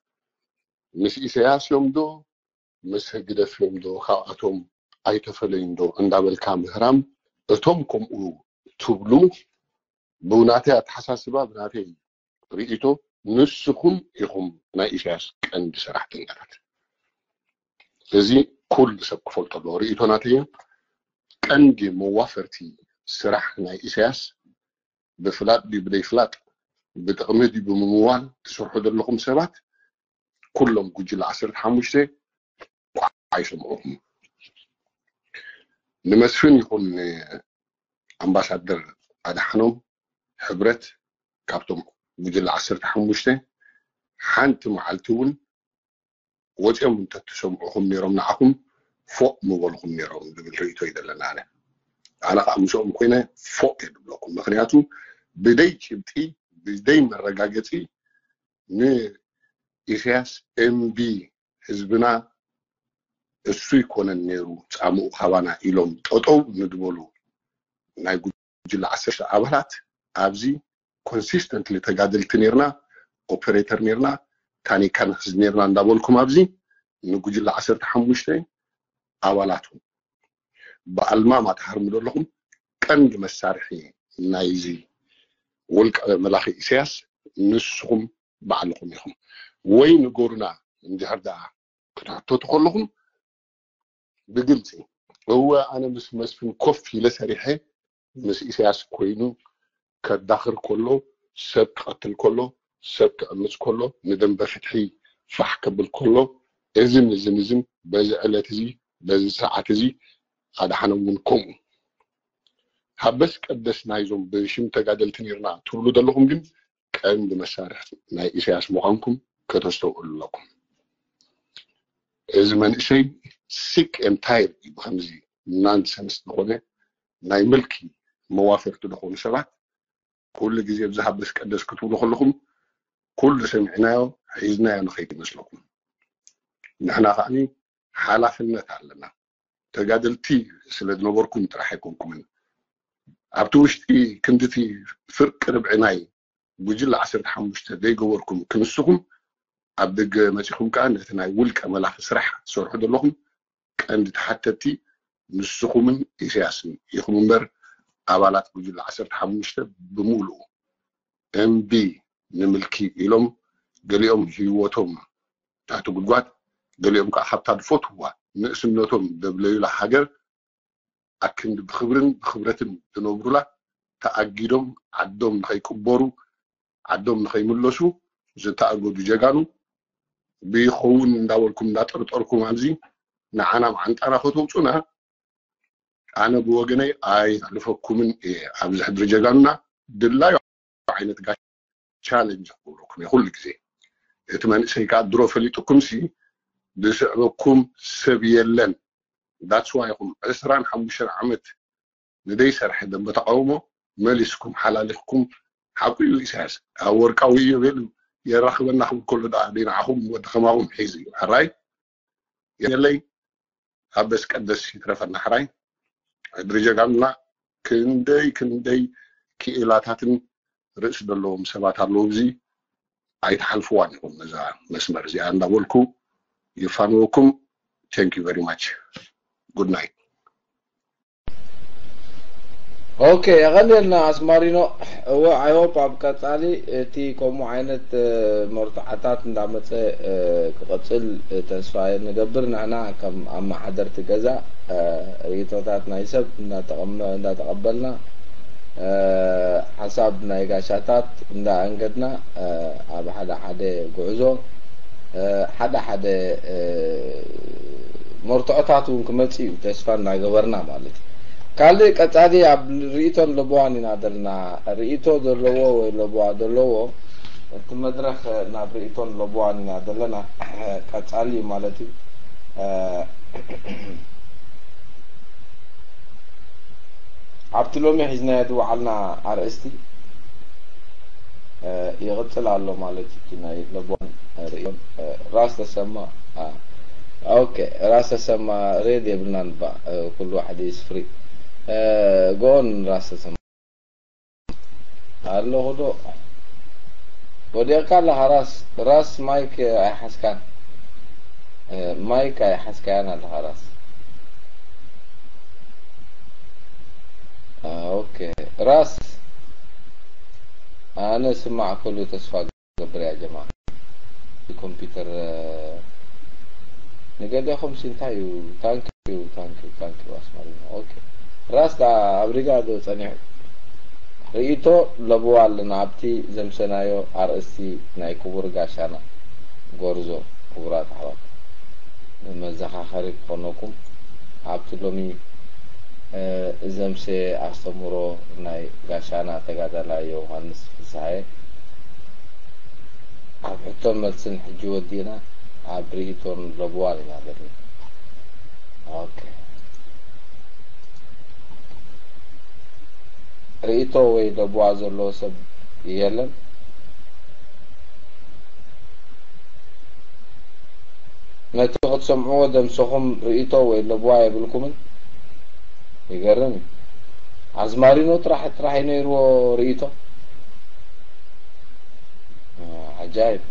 ምስ ኢሳያስ እዮም ዶ ምስ ህግደፍ እዮም ዶ ካብኣቶም ኣይተፈለዩን ዶ እንዳበልካ ምህራም እቶም ከምኡ ትብሉ ብናተይ ኣተሓሳስባ ብናተይ ርእይቶ ንስኹም ኢኹም ናይ ኢሳያስ ቀንዲ ሰራሕተኛታት። እዚ ኩሉ ሰብ ክፈልጦ ኣለዎ። ርእይቶ ናተይ ቀንዲ መዋፈርቲ ስራሕ ናይ ኢሳያስ ብፍላጥ ድዩ ብደይፍላጥ ብጥቕሚ ድዩ ብምምዋል ትሰርሑ ዘለኹም ሰባት ኩሎም ጉጅለ ዓሰርተ ሓሙሽተ ቋዕ ኣይሰምዑኹም። ንመስፍን ይኹን ኣምባሳደር ኣድሓኖም ሕብረት ካብቶም ጉጅለ ዓሰርተ ሓሙሽተ ሓንቲ መዓልቲ እውን ወፂኦም እንተትሰምዑኹም ነይሮም ንዓኹም ፎእ ምበልኹም ነይሮም ዝብል ርእይቶ እዩ ዘለና። ኣነ ኣነ ከዓ ምስኦም ኮይነ ፎእ እየ ዝብለኩም። ምክንያቱ ብደይ ጭብጢ ብደይ መረጋገፂ ንኢሳያስ እምቢ ህዝብና እሱ ይኮነን ነይሩ ፃምኡ ካባና ኢሎም ጠጠው ንድበሉ ናይ ጉጅለ ዓሰርተ ኣባላት ኣብዚ ኮንሲስተንትሊ ተጋደልቲ ነርና፣ ኦፐሬተር ነርና፣ ታኒካ ንሕዝ ነርና እንዳበልኩም ኣብዚ ንጉጅለ ዓሰርተ ሓሙሽተ ኣባላቱ ብኣልማማ ትሃርሙ ዘለኹም ቀንዲ መሳርሒ ናይዚ ውልቀ መላኺ ኢሳያስ ንስኹም ባዕልኹም ኢኹም። ወይ ንገሩና እንድሕር ደኣ ክትሕተቱ ከለኹም ብግልፂ እወ ኣነ ምስ መስፍን ኮፍ ኢለ ሰሪሐ ምስ ኢሳያስ ኮይኑ ከዳኽር ከሎ ሰብ ክቐትል ከሎ ሰብ ክዕምፅ ከሎ ንደንበ ፍትሒ ፋሕ ከብል ከሎ እዝን እዝን እዝን በዚ ዕለት እዚ በዚ ሰዓት እዚ ኣድሓኖም እውን ከምኡ ሃበስ ቀደስ ናይዞም ብሽም ተጋደልቲ ነርና ትብሉ ዘለኹም ግን ቀንዲ መሳርሒ ናይ ኢሳያስ ምዃንኩም ከተስተውዕሉ ኣለኩም። እዚ መንእሰይ sick and tired እዩ ብከምዚ ናንሰንስ ዝኾነ ናይ ምልኪ መዋፈርቲ ዝኾኑ ሰባት ኩሉ ግዜ ብዚ ሃበስ ቀደስ ክትብሉ ከለኹም ኩሉ ሰሚዕናዮ ሒዝናዮ ንኸይድ ይመስለኩም። ንሕና ከዓኒ ሓላፍነት ኣለና። ተጋደልቲ ስለ ዝነበርኩም ጥራሕ ኣይኮንኩምን። ኣብቲ ውሽጢ ክንድቲ ፍርቂ ርብዒ ናይ ጉጅለ ዓሰርተ ሓሙሽተ ዘይገበርኩም ክንስኹም ኣብ ደገ መፂኹም ከዓ ነቲ ናይ ውልቀ መላኺ ስራሕ ትሰርሑ ዘለኹም ቀንዲ ተሓተቲ ንስኹምን ኢሳያስን ኢኹም እምበር ኣባላት ጉጅለ ዓሰርተ ሓሙሽተ ብምሉኡ እምቢ ንምልኪ ኢሎም ገሊኦም ህይወቶም ታሕቲ ጉድጓድ ገሊኦም ከዓ ካብታ ዝፈትዋ ንእስነቶም ደብለዩላ ሃገር ኣክንዲ ብክብርን ብክብረትን ዝነብሩላ ተኣጊዶም ዓዶም ንኸይቅበሩ ዓዶም ንኸይምለሱ ዝተኣገዱ ጀጋኑ ብይኸውን እንዳበልኩም እንዳጠርጠርኩም ኣብዚ ንዓና መዓንጣና ከተውፁና ኣነ ብወገነይ ኣይሕልፈኩምን እየ። ኣብዚ ሕድሪ ጀጋኑና ድላዩ ዓይነት ጋሽ ቻለንጅ ክብለኩም እየ ኩሉ ግዜ። እቲ መንእሰይ ከዓ ድሮ ፈሊጥኩም ሲ ዝስዕበኩም ሰብ የለን። That's why ኢኹም ዕስራን ሓሙሽተን ዓመት ንደይሰርሐ ደንበ ተቃውሞ መሊስኩም ሓላሊኽኩም ሓቁ እዩ ኢሳያስ ኣብ ወርቃዊ ኢዮቤል የራኽበና ክብል ከሎ ደኣ ደይ ንዓኹም ወዲ ከማኹም ሒዙ እዩ ሕራይ የለይ ሃበስ ቀደስ ይትረፈና ሕራይ ሕድሪ ጀጋኑና ክንደይ ክንደይ ክኢላታትን ርእሲ ዘለዎም ሰባት ኣለዉ። እዚ ኣይትሓልፍዋን ኢኹም ነዛ መስመር እዚኣ እንዳበልኩ ይፋንወኩም። Thank you very much. Good night. ኦኬ፣ የቐንየልና ኣስማሪኖ። እወ፣ I hope ኣብ ቀጻሊ እቲ ከምኡ ዓይነት መርትዓታት እንዳመጸ ክቐጽል ተስፋ ንገብር። ንሕና ከም ኣመሓደርቲ ገዛ ርእይቶታት ናይ ሰብ እንዳተቐበልና ሓሳብ ናይ ጋሻታት እንዳኣንገድና ኣብ ሓደ ሓደ ጉዕዞ ሓደ ሓደ መርትዖታት እውን ክመጽእ እዩ ተስፋ እናገበርና ማለት እዩ። ካልእ ቀጻሊ ኣብ ርእይቶን ለበዋን ኢና ዘለና። ርእይቶ ዘለዎ ወይ ለበዋ ዘለዎ እቲ መድረኽ ናብ ርእይቶን ለበዋን ኢና ዘለና። ቀጻሊ እዩ ማለት እዩ። ኣብቲ ሎሚ ሒዝናዮ ዝወዓልና ኣርእስቲ ይቕጽል ኣሎ ማለት እዩ። ናይ ለቦን ርእዮም ራስ ተሰማ። ኦኬ፣ ራስ ተሰማ ሬድ የብልናን ባ፣ ኩሉ ዋሕድ ኢዝ ፍሪ። ጎን ራስ ተሰማ ኣለኹ ዶ? ወዲቕካ ኣለኻ ራስ። ራስ ማይክ ኣይሓዝካን። ማይክ ኣይሓዝካያን ኣለኻ ራስ። ኦኬ፣ ራስ ኣነ ስማዕ ኩሉ ተስፋ ገብር ያ ጀማ። ኮምፒውተር ንገደኹም ሲ እንታይ እዩ? ታንክ ዩ፣ ታንክ ዩ፣ ታንክ ዩ ኣስማሪኖ። ኦኬ፣ ራስ ዳ ኣብ ሪጋ ዶ ጸኒሑ? ርእይቶ ለብዋ ኣለና ኣብቲ ዘምሰናዮ ኣርእስቲ ናይ ክቡር ጋሻና ጎርዞ። ክቡራት ኣሕዋት፣ መዘኻኸሪ ክኾነኩም ኣብቲ ሎሚ ዘምሰ ኣስተምሮ ናይ ጋሻና ተጋዳላይ ዮሃንስ ፍስሃየ ኣብ ሕቶን መልስን ሕጂ ወዲእና ኣብ ርእይቶን ለብዋን ኢና ዘለና። ኦኬ። ርእይቶ ወይ ለብዋ ዘለዎ ሰብ የለን። ነቲ ክትሰምዕዎ ደምሰኹም ርእይቶ ወይ ለብዋ የብልኩምን? ይገርም እዩ። ኣዝማሪኖ ጥራሕ ጥራሕ እዩ ነይርዎ ርእይቶ። ዓጃይብ።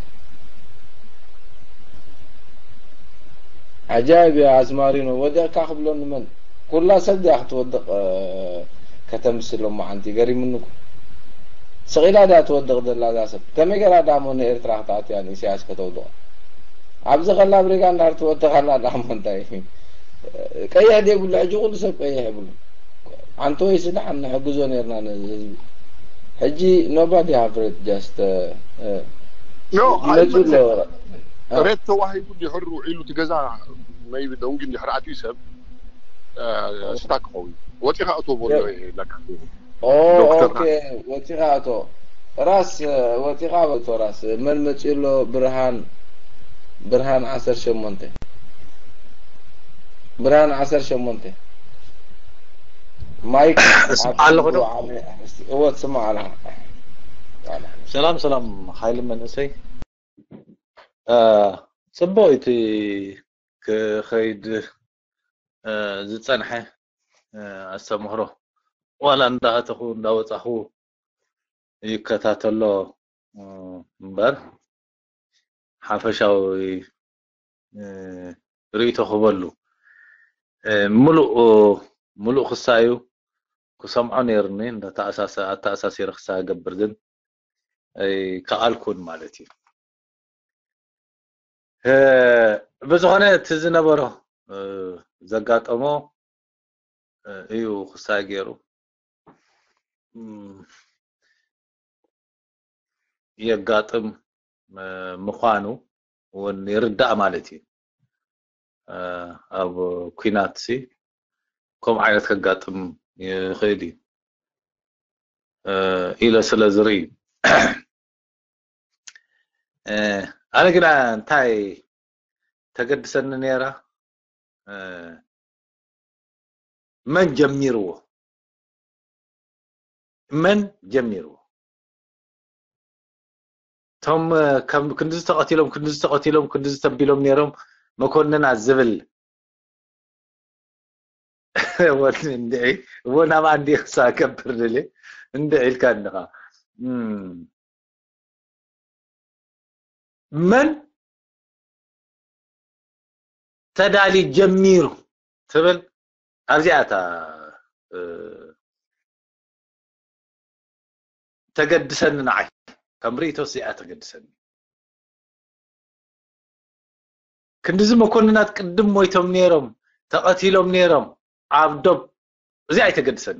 ዓጃይብ እዩ ኣዝማሪኖ። ወዲቕካ ክብሎ ንመን? ኩላ ሰብ ድያ ክትወድቕ ከተምስል እሞ ሓንቲ ገሪሙኒ እኮ። ስቕ ኢላ ድያ ትወድቕ ዘላ እዛ ሰብ? ከመይ ገይራ ደኣ እሞ ንኤርትራ ክትኣትያ ንኢሳያስ ከተውድቖ? ኣብዚ ከላ ኣብ ሪጋ እንዳር ትወድቕ ኣላ ደኣ እሞ እንታይ? ቀይሕ ዘይብሉ ሕጂ ኩሉ ሰብ ቀይሕ ይብሉ። ኣንተ ወይስ ደሓን ንሕግዞ ነርና ነዚ ህዝቢ። ሕጂ nobody have red just No, ይመጹ ኣለዉ። ሬት ተዋሂቡ ድሕሩ ኢሉ እቲ ገዛ maybe ደንጉ እንድሕር ኣትዩ ሰብ ስታክ ክኸውን ወፂኻ እቶ በሎ ለካ ኦ ዶክተር ኦኬ፣ ወፂኻ እቶ ራስ ወፂኻ እቶ ራስ መን መፂኡ ኣሎ? ብርሃን ብርሃን ዓሰርተ ሸሞንተ ብርሃን ዓሰርተ ሸሞንተ ማይክ እስማዕ ኣለኹ ዶ? እዎ ትስማዕ ኣለኻ። ሰላም ሰላም ሓይሊ መንእሰይ። ጽቡቕ እቲ ክኸይድ ዝጸንሐ ኣስተምህሮ ዋላ እንዳኣተኹ እንዳወጻኹ ይከታተሎ እምበር ሓፈሻዊ ርእይቶ ክበሉ ምሉእ ምሉእ ክሳዩ ክሰምዖ ነይርኒ እንዳተኣሳሰ ኣተኣሳሲረ ክሳይ ገብር ግን ኣይከኣልኩን ማለት እዩ። ብዝኾነ እቲ ዝነበሮ ዘጋጠሞ እዩ ክሳይ ገይሩ የጋጥም ምዃኑ እውን ይርዳእ ማለት እዩ። ኣብ ኲናት ሲ ከምኡ ዓይነት ከጋጥም ይኽእል እዩ ኢለ ስለ ዝርኢ ኣነ ግና እንታይ ተገድሰኒ ነይራ መን ጀሚርዎ መን ጀሚርዎ እቶም ከም ክንድዚ ተቐቲሎም ክንድዚ ተቐቲሎም ክንድዚ ተቢሎም ነይሮም መኮንና ዝብል ወኒ እንድዒ እዎ ናብ ኣንዲ ክሳከብር ድል እንድዒ ኢልካ እንኻ መን ተዳሊ ጀሚሩ ትብል ኣብዚኣ እታ ተገድሰኒ፣ ንዓይ ከም ርእይቶ እዚኣ ተገድሰኒ። ክንድዚ መኮንናት ቅድም ሞይቶም ነይሮም፣ ተቐቲሎም ነይሮም ኣብ ዶብ፣ እዚ ኣይተገድሰኒ።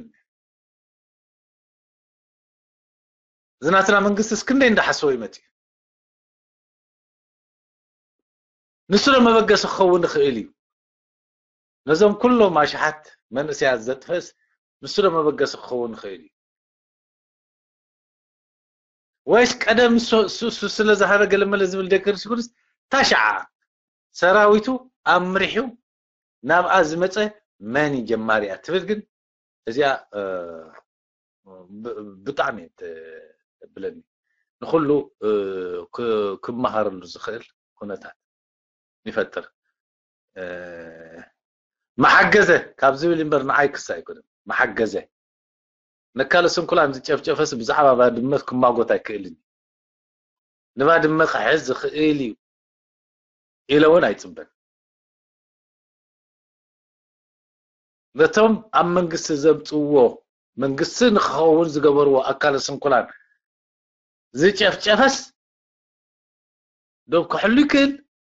እዚ ናትና መንግስቲ እስክንደይ እንዳሓሰቦ ይመጽእ እዩ። ንሱ ዶ መበገሲ ክኸውን ይኽእል እዩ? ነዞም ኩሎም ኣሽሓት መንእሰያት ዘጥፍእስ ንሱ ዶ መበገሲ ክኸውን ይኽእል እዩ? ወይስ ቀደም እሱ እሱ- እሱ ስለ ዝሃበ ገለመለ ዝብል ደክር ሽጉርስ ታሽዓ ሰራዊቱ ኣምሪሑ ናብኣ ዝመፀ መን እዩ ጀማሪያ ትብል ግን እዚኣ እ፣ ብ- ብጣዕሚ እየ ተብለኒ ንኩሉ እ፣ ክ- ክመሃረሉ ዝኽእል ኩነታት ይፈጥር እ፣ መሓገዘ ካብ ዝብል እምበር ንዓይ ክሳ ኣይኮነን መሓገዘ ነካለ ስንኩላን ዝጨፍጨፈስ ብዛዕባ ባድመ ክማጎት ኣይክእልን እዩ ንባድመ ክሕዝ ዝኽእል እዩ ኢለ እውን ኣይፅበን ነቶም ኣብ መንግስቲ ዘምፅዎ መንግስቲ ንክኸውን ዝገበርዎ ኣካለ ስንኩላን ዝጨፍጨፈስ ዶብ ክሕሉ ይክእል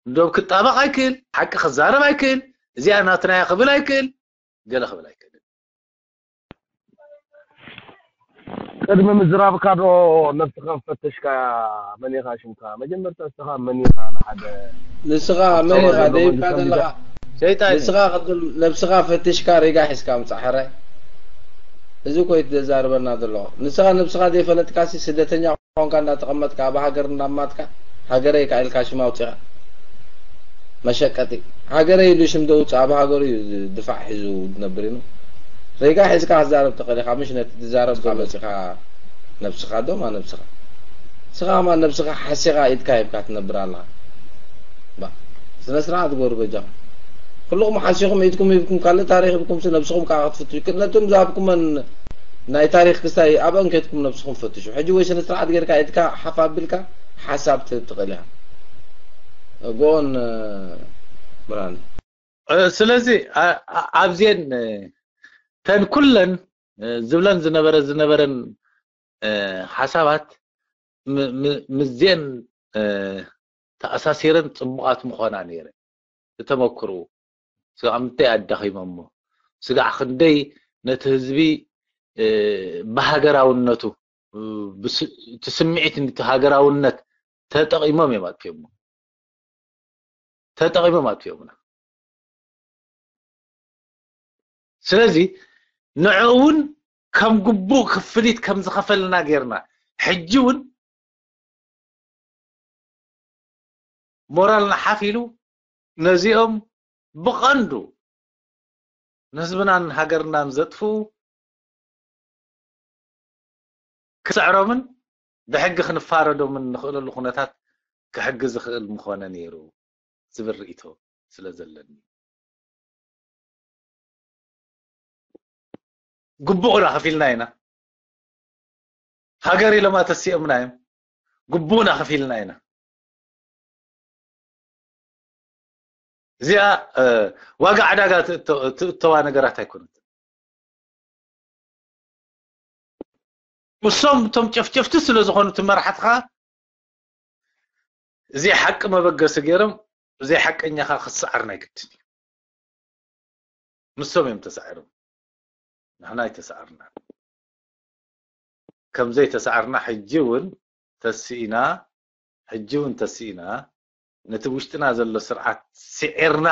ዶብ ክጣበቕ ኣይክእል ሓቂ ክዛረብ ኣይክእል እዚኣ ናትናያ ክብል ኣይክእል ገለ ክብል ኣይክእል ቅድሚ ምዝራብካ ዶ ነብስኻ ፈተሽካ መን ኢኻ ሽምካ መጀመርታ እስኻ መን ኢኻ ንሓደ ንስኻ መን ኢኻ ደይብካ ዘለኻ ንስኻ ቅድም ነብስኻ ፈቲሽካ ሬጋ ሒዝካ ምጻእ ሕራይ እዚ ኮይ ተዛርበና ዘሎ ንስኻ ነብስኻ ዘይፈለጥካሲ ስደተኛ ኮንካ እንዳተቐመጥካ ኣብ ሃገር እንዳማትካ ሃገረይ ኢልካ ሽም ኣውጺኻ መሸቀጢ ሃገረይ ኢሉ ሽም ዘውፅእ ኣብ ሃገሩ እዩ ድፋዕ ሒዙ ዝነብር እዩ ሬጋ ሒዝካ ክዛረብ ትኽእል ኢኻ ምሽ ነቲ ትዛረብ መፂኻ ነብስኻ ዶማ ነብስኻ ንስኻ ከማን ነብስኻ ሓሲኻ ኢድካ ሂብካ ትነብር ኣለኻ ስነ ስርዓት ግበሩ በጃኹም ኩልኹም ሓሲኹም ኢድኩም ሂብኩም ካልእ ታሪኽ ሂብኩም ነብስኹም ከዓ ክትፍትሹ ነቶም ዝሃብኩመን ናይ ታሪኽ ክስታይ ኣብአን ከድኩም ነብስኹም ፈትሹ ሕጂ ወይ ስነ ስርዓት ጌርካ ኢድካ ሓፍ ኣቢልካ ሓሳብ ትህብ ትኽእል ኢኻ ጎን ብርሃን ስለዚ ኣብዜን ተን ኩለን ዝብለን ዝነበረ ዝነበረን ሓሳባት ምዜን ተኣሳሲረን ፅቡቓት ምኾና ነይረ ዝተመክርኡ ስጋዕ ምንታይ ኣዳኺሞሞ ስጋዕ ክንደይ ነቲ ህዝቢ ብሃገራውነቱ እቲ ስምዒት ነቲ ሃገራውነት ተጠቒሞም እዮም ኣጥፊኦሞ ተጠቒሞም ኣጥፊኦምና ስለዚ ንዕኡ እውን ከም ግቡእ ክፍሊት ከም ዝኸፈልና ጌርና ሕጂ እውን ሞራልና ሓፍ ኢሉ ነዚኦም ብቐንዱ ንህዝብናን ሃገርናን ዘጥፍኡ ክስዕሮምን ብሕጊ ክንፋረዶምን ንኽእለሉ ኩነታት ክሕግዝ ዝኽእል ምኾነ ነይሩ ዝብል ርእይቶ ስለ ዘለኒ ግቡእና ከፊልና ኢና ሃገር ኢሎም ኣተሲኦምና እዮም ግቡእና ከፊልና ኢና እዚኣ ዋጋ ዕዳጋ ትእተዋ ነገራት ኣይኮነትን እሶም እቶም ጨፍጨፍቲ ስለ ዝኾኑ እቲ መራሕትኻ እዚ ሓቂ መበገሲ ገይሮም እዚ ሓቀኛኻ ክሰዓር ናይ ግድን እዩ ምሶም እዮም ተሳዒሮም ንሕና ኣይተሳዓርና ከምዘይ ተሳዓርና ሕጂ እውን ተስኢና ሕጂ እውን ተስኢና ነቲ ውሽጥና ዘሎ ስርዓት ስዒርና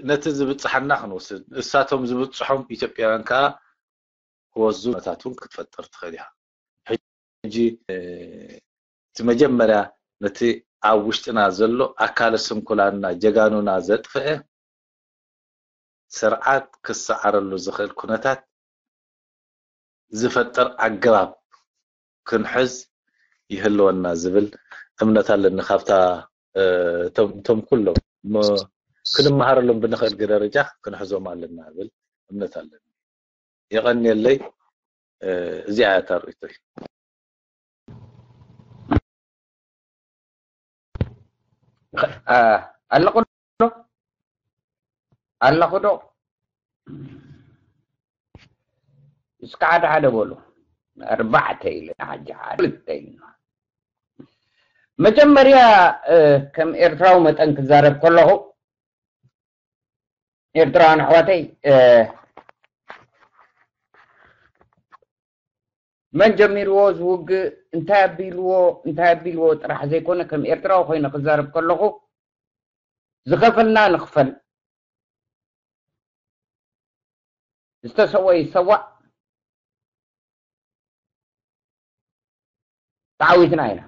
ነቲ ዝብፅሓና ክንወስድ እሳቶም ዝብፅሖም ኢትዮጵያውያን ከዓ ክወዙ ነታት እውን ክትፈጥር ትኽእል ኢኻ ሕጂ እቲ መጀመርያ ነቲ ኣብ ውሽጥና ዘሎ ኣካለ ስንኩላንና ጀጋኑና ዘጥፍአ ስርዓት ክሰዓረሉ ዝኽእል ኩነታት ዝፈጥር ኣገባብ ክንሕዝ ይህልወና ዝብል እምነት ኣለኒ ካብታ እቶም ኩሎም ክንመሃረሎም ብንኽእል ደረጃ ክንሕዞም ኣለና ብል እምነት ኣለኒ የቐንየለይ እዚኣ እያ ታርእቶይ ኣለኹ ዶ ኣለኹ ዶ እስከ ሓደ ሓደ በሉ ኣርባዕተ ኢልና፣ ሕጂ ሓደ ክልተ ኢልና። መጀመርያ፣ እ፣ ከም ኤርትራዊ መጠን ክዛረብ ከለኹ፣ ኤርትራውያን ኣሕዋተይ፣ እ፣ መን ጀሚርዎ እዚ ውግእ፣ እንታይ ኣቢልዎ፣ እንታይ ኣቢልዎ ጥራሕ ዘይኮነ፣ ከም ኤርትራዊ ኮይነ ክዛረብ ከለኹ፣ ዝኸፈልና ንኽፈል፣ ዝተሰወ ይሰዋእ፣ ተዓዊትና ኢና።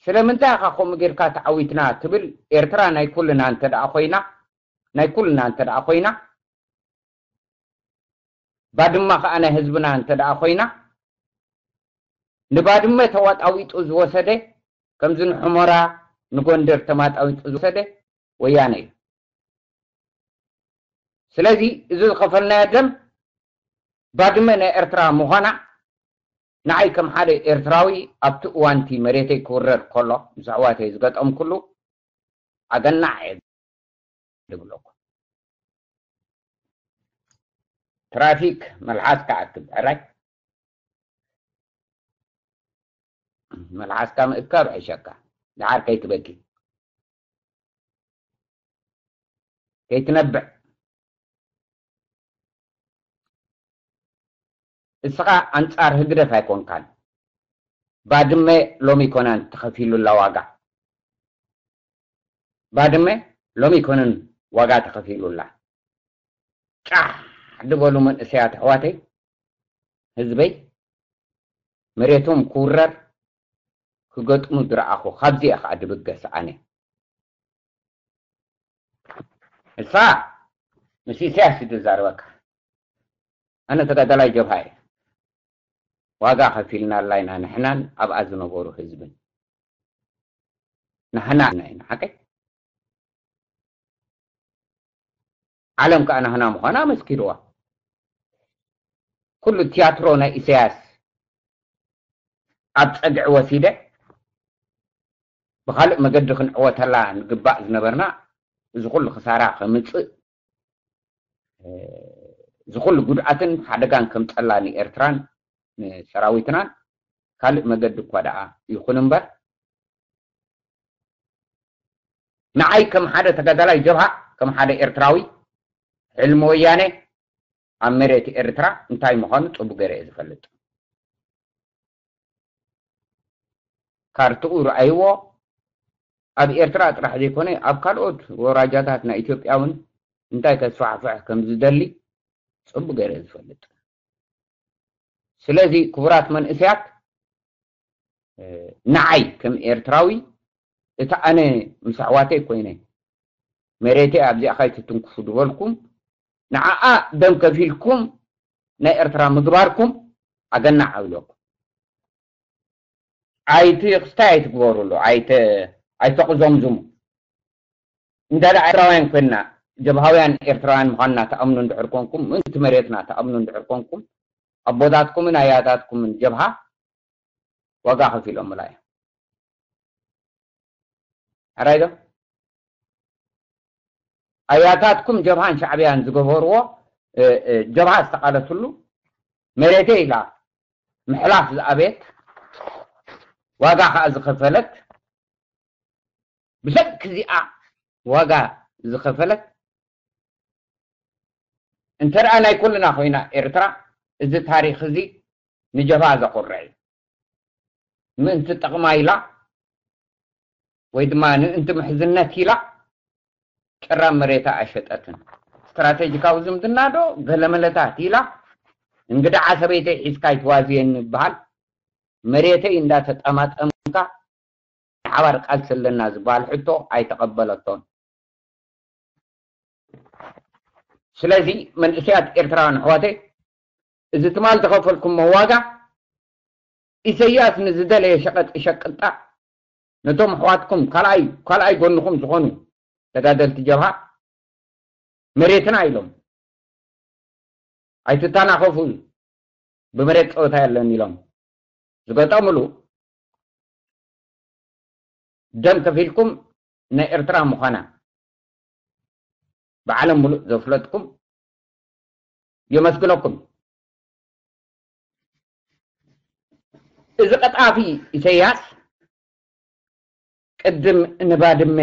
ስለምንታይ ኢኻ ከምኡ ጌርካ ተዓዊትና ትብል? ኤርትራ ናይ ኩልና እንተ ደኣ ኮይና፣ ናይ ኩልና እንተ ደኣ ኮይና፣ ባድማ ከኣ ናይ ህዝብና እንተ ደኣ ኮይና፣ ንባድመ ተዋጣዊጡ ዝወሰደ፣ ከምዚ ንሑመራ ንጎንደር ተማጣዊጡ ዝወሰደ ወያነ እዩ። ስለዚ እዚ ዝኸፈልናዮ ደም፣ ባድመ ናይ ኤርትራ ምዃና፣ ንዓይ ከም ሓደ ኤርትራዊ ኣብቲ እዋንቲ መሬተይ ክውረር ከሎ ምስ ኣሕዋተይ ዝገጠምኩሉ ኣገናዕ እየ ዝብለኩም። ትራፊክ መልሓስካ ኣክብ፣ ሕራይ መልሓስካ ምእካብ ሕሸካ። ደሓር ከይትበኪ፣ ከይትነብዕ። እስኻ ኣንጻር ህግደፍ ኣይኮንካን። ባድመ ሎሚ ኮናን ተኸፊሉላ ዋጋ። ባድመ ሎሚ ኮነን ዋጋ ተኸፊሉላ። ጫሕ ዝበሉ መንእሰያት ኣሕዋተይ፣ ህዝበይ፣ መሬቶም ክውረር ክገጥሙ ዝረኣኹ፣ ካብዚኣ ኸኣ ድብገስ ኣነ። እሳ ምስ ኢሳያስ እዩ ዝዛረበካ። ኣነ ተጋዳላይ ጀብሃ እየ። ዋጋ ከፊልናላ ኢና ንሕናን ኣብኣ ዝነበሩ ህዝብን። ንሕና ኢና፣ ሓቀይ? ዓለም ከኣ ናህና ምዃና ኣመስኪርዋ። ኩሉ ቲያትሮ ናይ ኢሳያስ ኣብ ጸግዒ ወሲደ፣ ብኻልእ መገዲ ክንዕወተላ ንግባእ ዝነበርና፣ እዚ ኩሉ ክሳራ ከምጽእ፣ እ፣ እዚ ኩሉ ጉድኣትን ሓደጋን ከምጸላ ንኤርትራን ንሰራዊትናን፣ ካልእ መገዲ እኳ ደኣ ይኹን እምበር፣ ንዓይ ከም ሓደ ተጋዳላይ ጀብሃ፣ ከም ሓደ ኤርትራዊ፣ ሕልሚ ወያነ ኣብ መሬት ኤርትራ እንታይ ምዃኑ ጽቡቕ ገይረ እየ ዝፈልጥ። ካርትኡ ረኣይዎ፣ ኣብ ኤርትራ ጥራሕ ዘይኮነ፣ ኣብ ካልኦት ወራጃታት ናይ ኢትዮጵያ እውን እንታይ ከስፋሕፍሕ ከም ዝደሊ ጽቡቕ ገይረ እየ ዝፈልጥ። ስለዚ ክቡራት መንእሰያት፣ እ፣ ንዓይ ከም ኤርትራዊ፣ እቲ ኣነ ምስ ኣሕዋተይ ኮይነ፣ መሬተይ ኣብዚኣ ከይትትንክፉ ዝበልኩም፣ ንዓኣ ደም ከፊልኩም ናይ ኤርትራ ምግባርኩም ኣገናዕ ኣብለኩም። ኣይቲ-፣ ክስታይ ኣይትግበሩሉ፣ ኣይተ-፣ ኣይተቕዘምዝሙ። እንተ ደኣ ኤርትራውያን ኮይንና፣ ጀብሃውያን ኤርትራውያን ምዃንና ትኣምኑ እንድሕር ኮንኩም፣ ምእንቲ መሬትና ትኣምኑ እንድሕር ኮንኩም፣ ኣቦታትኩምን ኣያታትኩምን ጀብሃ ዋጋ ከፊሎምላ እዮም። ሕራይ ዶ? ኣያታትኩም ጀብሃን ሻዕብያን ዝገበርዎ፣ እ፣ እ፣ ጀብሃ ዝተቓለትሉ፣ መሬተይ ኢላ ምሕላፍ ዝኣበየት፣ ዋጋ ከኣ ዝኸፈለት፣ ብሰንኪ እዚኣ ዋጋ ዝኸፈለት፣ እንተ ደኣ ናይ ኩልና ኮይና ኤርትራ፣ እዚ ታሪኽ እዚ ንጀብሃ ዘኹርዕ እዩ። ምእንቲ ጥቕማ ኢላ ወይ ድማ ምእንቲ ምሕዝነት ኢላ ጭራ መሬታ ኣሸጠትን። ስትራቴጂካዊ ዝምድና ዶ ገለመለታት ኢላ፣ እንግዳዓ ሰበይተይ ሒዝካ ኣይትዋዝየኒ ይበሃል። መሬተይ እንዳተጠማጠምካ ሓባር ቃልሲ ኣለና ዝበሃል ሕቶ ኣይተቐበለቶን። ስለዚ መንእሰያት ኤርትራውያን ኣሕዋተይ፣ እዚ ትማል ዝኸፈልኩሞ ዋጋ፣ ኢሰያስ ንዝደለየ ሸቐጥ ይሸቅጣ፣ ነቶም ኣሕዋትኩም ካልኣይ፣ ካልኣይ ጎንኹም ዝኾኑ ተጋደልቲ ጀብሃ መሬትና ኢሎም ኣይትተናኸፉ፣ ብመሬት ጸወታ የለን ኢሎም ዝገጠምሉ፣ ደም ከፊልኩም ናይ ኤርትራ ምዃና ብዓለም ሙሉእ ዘፍለጥኩም የመስግነኩም። እዚ ቀጣፊ ኢሰያስ ቅድም ንባድመ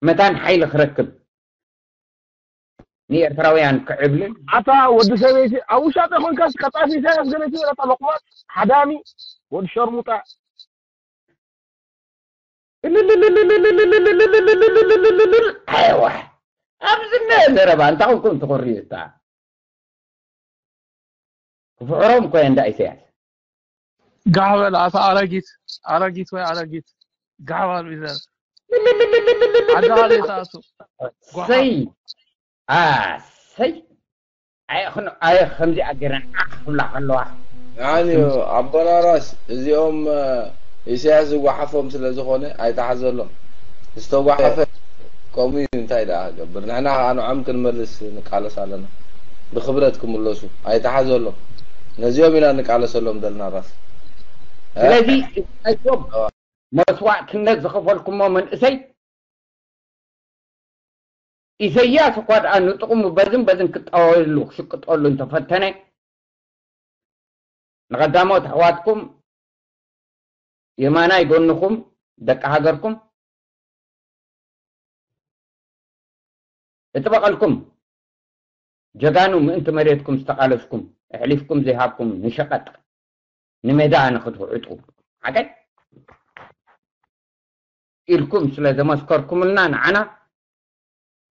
መታን ሓይሊ ክረክብ ንኤርትራውያን ክዕብልን ኣታ ወዲ ሰበይቲ ኣብ ውሻጠ ኮንካስ ቀጣፊ ኢሳያስ ገለ ትብል ኣታ ለቁማት ሓዳሚ ወዲ ሸርሙጣ ኣይዋ ኣብዚ እነ ዘረባ እንታይ ኮንኩም ትኾርዩ እታ ክፍሕሮም እኮ እንዳ ኢሳያስ ጋሕ በል ኣታ ኣረጊት ኣረጊት ወይ ኣረጊት ጋሕ በል ይዘር ኣዳሃለ ተኣሱ ሰይ ኣሰይ ኣየ ከምዚኣ ገይረን ዓኽ ክብላ ከለዋ ኣኒ ኣቦናራስ እዚኦም ኢሳያስ ዝጓሓፎም ስለ ዝኾነ ኣይተሓዘሎም ዝተጓሓፈ ከምኡ እዩ እንታይ ደኣ ገብር ንሕና ከዓ ንዖም ክንመልስ ንቃለስ ኣለና ብክብረት ክምለሱ ኣይተሓዘሎም ነዚኦም ኢና ንቃለሰሎም ዘለና ራስ ስለዚ እዞም መስዋእትነት ዝኸፈልኩሞ መንእሰይ ኢሰያስ እኳ ደኣ ንጥቕሙ በዝን በዝን ክጠወሉ ክሽቅጠሉ እንተፈተነ ንቐዳሞት ኣሕዋትኩም የማናይ ጎንኹም ደቂ ሃገርኩም እጥበቐልኩም ጀጋኑ ምእንቲ መሬትኩም ዝተቓለስኩም ኣሕሊፍኩም ዘይሃብኩም ንሸቐጥ ንሜዳ ንኽትውዕጡ ሓቀይ ኢልኩም ስለ ዘመስከርኩምልና ንዓና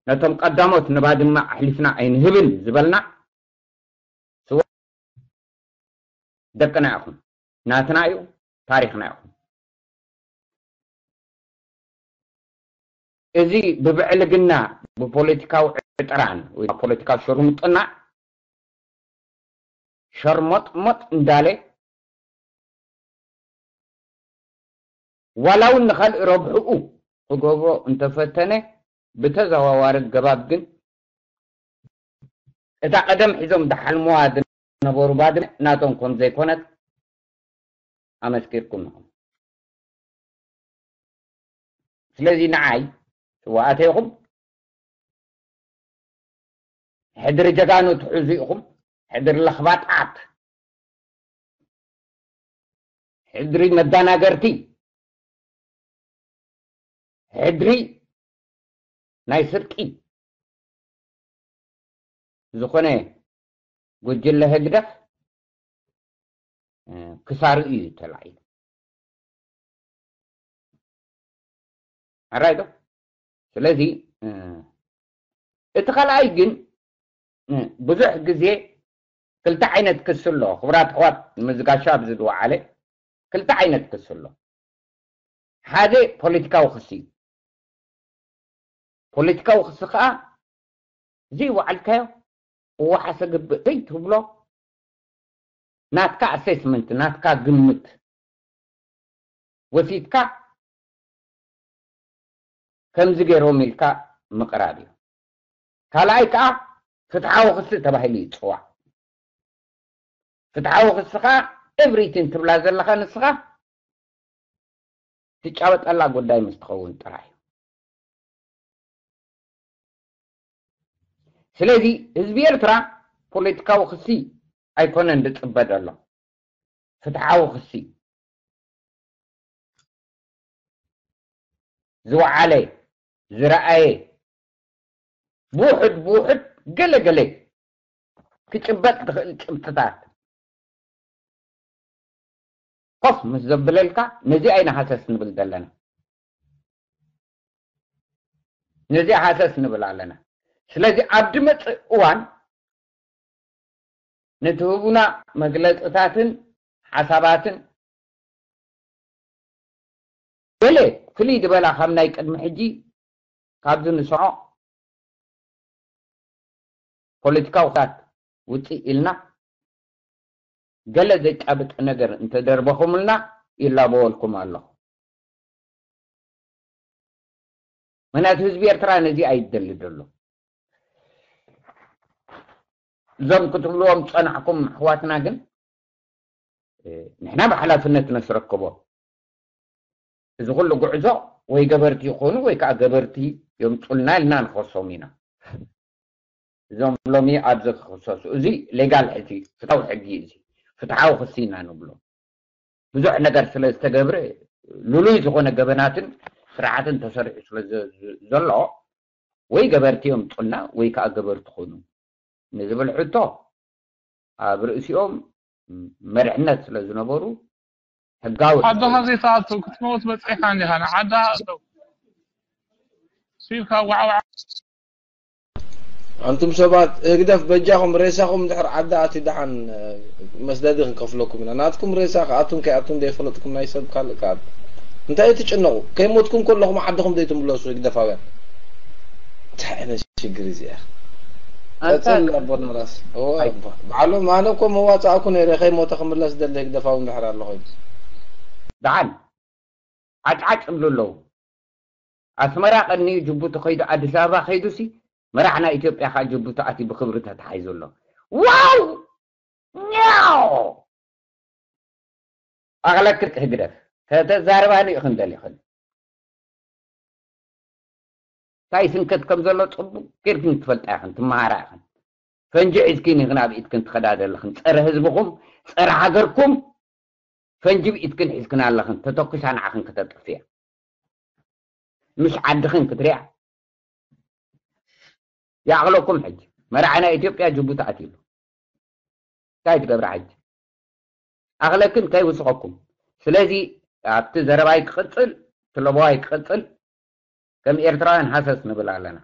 ነቶም ቀዳሞት ንባድመ ኣሕሊፍና ኣይንህብን ዝበልና ስዋ ደቅና ኢኹም ናትና እዩ ታሪኽና ኢኹም እዚ ብብዕልግና ብፖለቲካዊ ዕጥራን ወይ ፖለቲካዊ ሽርሙጥና ሸርሞጥሞጥ እንዳለ ዋላ እውን ንኻልእ ረብሕኡ ክገብሮ እንተፈተነ ብተዘዋዋሪ ገባብ ግን እታ ቀደም ሒዞም ዝሓልምዋ ዝነበሩ ባድመ ናቶም ከም ዘይኮነት ኣመስኪርኩም ኢኹም። ስለዚ ንዓይ ስዋኣት ኢኹም፣ ሕድሪ ጀጋኑ ትሕዙ ኢኹም፣ ሕድሪ ለኽባጣት፣ ሕድሪ መዳናገርቲ፣ ሕድሪ ናይ ስርቂ ዝኾነ ጉጅለ ህግደፍ ክሳርኡ እዩ ተላዒሉ። ኣራይ ዶ ስለዚ እቲ ካልኣይ ግን ብዙሕ ግዜ ክልተ ዓይነት ክሲ ኣሎ። ክቡራት ኣሕዋት ንምዝጋሻ ኣብ ዝድወዓለ ክልተ ዓይነት ክሲ ኣሎ። ሓደ ፖለቲካዊ ክሲ እዩ። ፖለቲካዊ ክሲ ከዓ ዘይወዓልካዮ እወሓሰ ግብእ ዘይትብሎ ናትካ ኣሴስመንት ናትካ ግምት ወሲድካ ከምዚ ገይሮም ኢልካ ምቕራብ እዩ። ካልኣይ ከዓ ፍትሓዊ ክሲ ተባሂሉ ይፅዋዕ። ፍትሓዊ ክሲ ከዓ ኤቭሪቲን ትብላ ዘለካ ንስኻ ትጫወጠላ ጉዳይ ምስ ትኸውን ጥራይ እዩ። ስለዚ ህዝቢ ኤርትራ ፖለቲካዊ ክሲ ኣይኮነን ዝፅበ ዘሎ፣ ፍትሓዊ ክሲ ዝወዓለ ዝረኣየ ብውሕድ ብውሕድ ገለ ገለ ክጭበጥ ዝኽእል ጭብጥታት ኮፍ ምስ ዘብለልካ ነዚኣ ኢና ሃሰስ ንብል ዘለና። ነዚኣ ሃሰስ ንብል ኣለና። ስለዚ ኣብ ዝመፅእ እዋን ንትህቡና መግለፅታትን ሓሳባትን ገለ ፍልይ ዝበላ ካብ ናይ ቅድሚ ሕጂ ካብዚ ንስዖ ፖለቲካዊ ኩነታት ውፅእ ኢልና ገለ ዘጫብጥ ነገር እንተደርበኹምልና ይላበወልኩም ኣለኹ። ምክንያቱ ህዝቢ ኤርትራ ነዚ ኣይደሊ ዘሎ። እዞም ክትብልዎም ዝፀናሕኩም ኣሕዋትና ግን ንሕና ብሓላፍነት ነስረክቦ። እዚ ኩሉ ጉዕዞ ወይ ገበርቲ ይኾኑ ወይ ከዓ ገበርቲ የምፁልና ኢልና ንኸሶም ኢና። እዞም ሎሚ ኣብዚ ክኽሰሱ እዚ ሌጋል ሕጂ ፍትሓዊ ሕጊ እዚ ፍትሓዊ ክሲ ኢና ንብሎ። ብዙሕ ነገር ስለ ዝተገብረ፣ ልሉይ ዝኾነ ገበናትን ስርዓትን ተሰሪሑ ስለ ዘ- ዘሎ፣ ወይ ገበርቲ እዮም ጡና ወይ ከዓ ገበርቲ ኾኑ ንዝብል ሕቶ፣ ኣብ ርእሲኦም መርሕነት ስለ ዝነበሩ፣ ሕጋዊ ዓድኻ ዘይትኣቱ ክትመውት በፂሕካ እንዲኻ። ንዓድኻ እተው። ስቢብካ ዋዕዋዕ። ኣንቱም ሰባት ህግደፍ በጃኹም ሬሳኹም ድሕር ዓዲ ኣትዩ ደሓን መስደዲ ክንከፍለኩም ኢና። ናትኩም ሬሳ ክኣቱን ከይኣቱን ዘይፈለጥኩም ናይ ሰብ ካልእ ክኣቱ። እንታይ ትጭነቑ? ከይሞትኩም ከለኹም ዓድኹም ዘይትምለሱ ህግደፋውያን። እንታይ ዓይነት ሽግር እዚ እያ? ኣንታ ቀጽል ኣቦና ራስ። እወ ኣቦ። ባዕሎም ኣነ እኮ መዋጻእኩ ነይረ ከይሞተ ክምለስ ደሊ ህግደፋዊ እንድሕር ኣሎ ኮይኑ። ደሓን ዓጭዓጭ ይብሉ ኣለዉ። ኣስመራ ቀኒዩ ጅቡቲ ከይዱ ኣዲስ ኣበባ ከይዱሲ መራሕ ናይ ኢትዮጵያ ከዓ ጅቡቲ ኣትዩ ብክብሪ ተታሒዙ ኣሎ። ዋው! ኛው! ኣቕለክት ህግደፍ ከተዛርባኒ ኢኽን ደሊኽን። እንታይ ስንከት ከም ዘሎ ጽቡቅ ጌርክን ትፈልጣ ኢኽን፣ ትመሃራ ኢኽን። ፈንጂ ሒዝክን ኢኽን ኣብ ኢድክን ትኸዳ ዘለኽን። ጸረ ህዝብኹም፣ ጸረ ሃገርኩም ፈንጂ ኣብ ኢድክን ሒዝክን ኣለኽን። ተተኩሳ ንዓኽን ከተጥፍያ። ምሽ ዓድኽን ክትሪኣ። ይኣኽለኩም ሕጂ። መራሒ ናይ ኢትዮጵያ ጅቡቲ ኣትዩ ኣሎ። እንታይ ትገብራ ሕጂ? ኣኽለክን ከይውስኸኩም። ስለዚ ኣብቲ ዘረባይ ክቕጽል፣ እቲ ለበዋይ ክቕጽል፣ ከም ኤርትራውያን ሃሰስ ንብል ኣለና።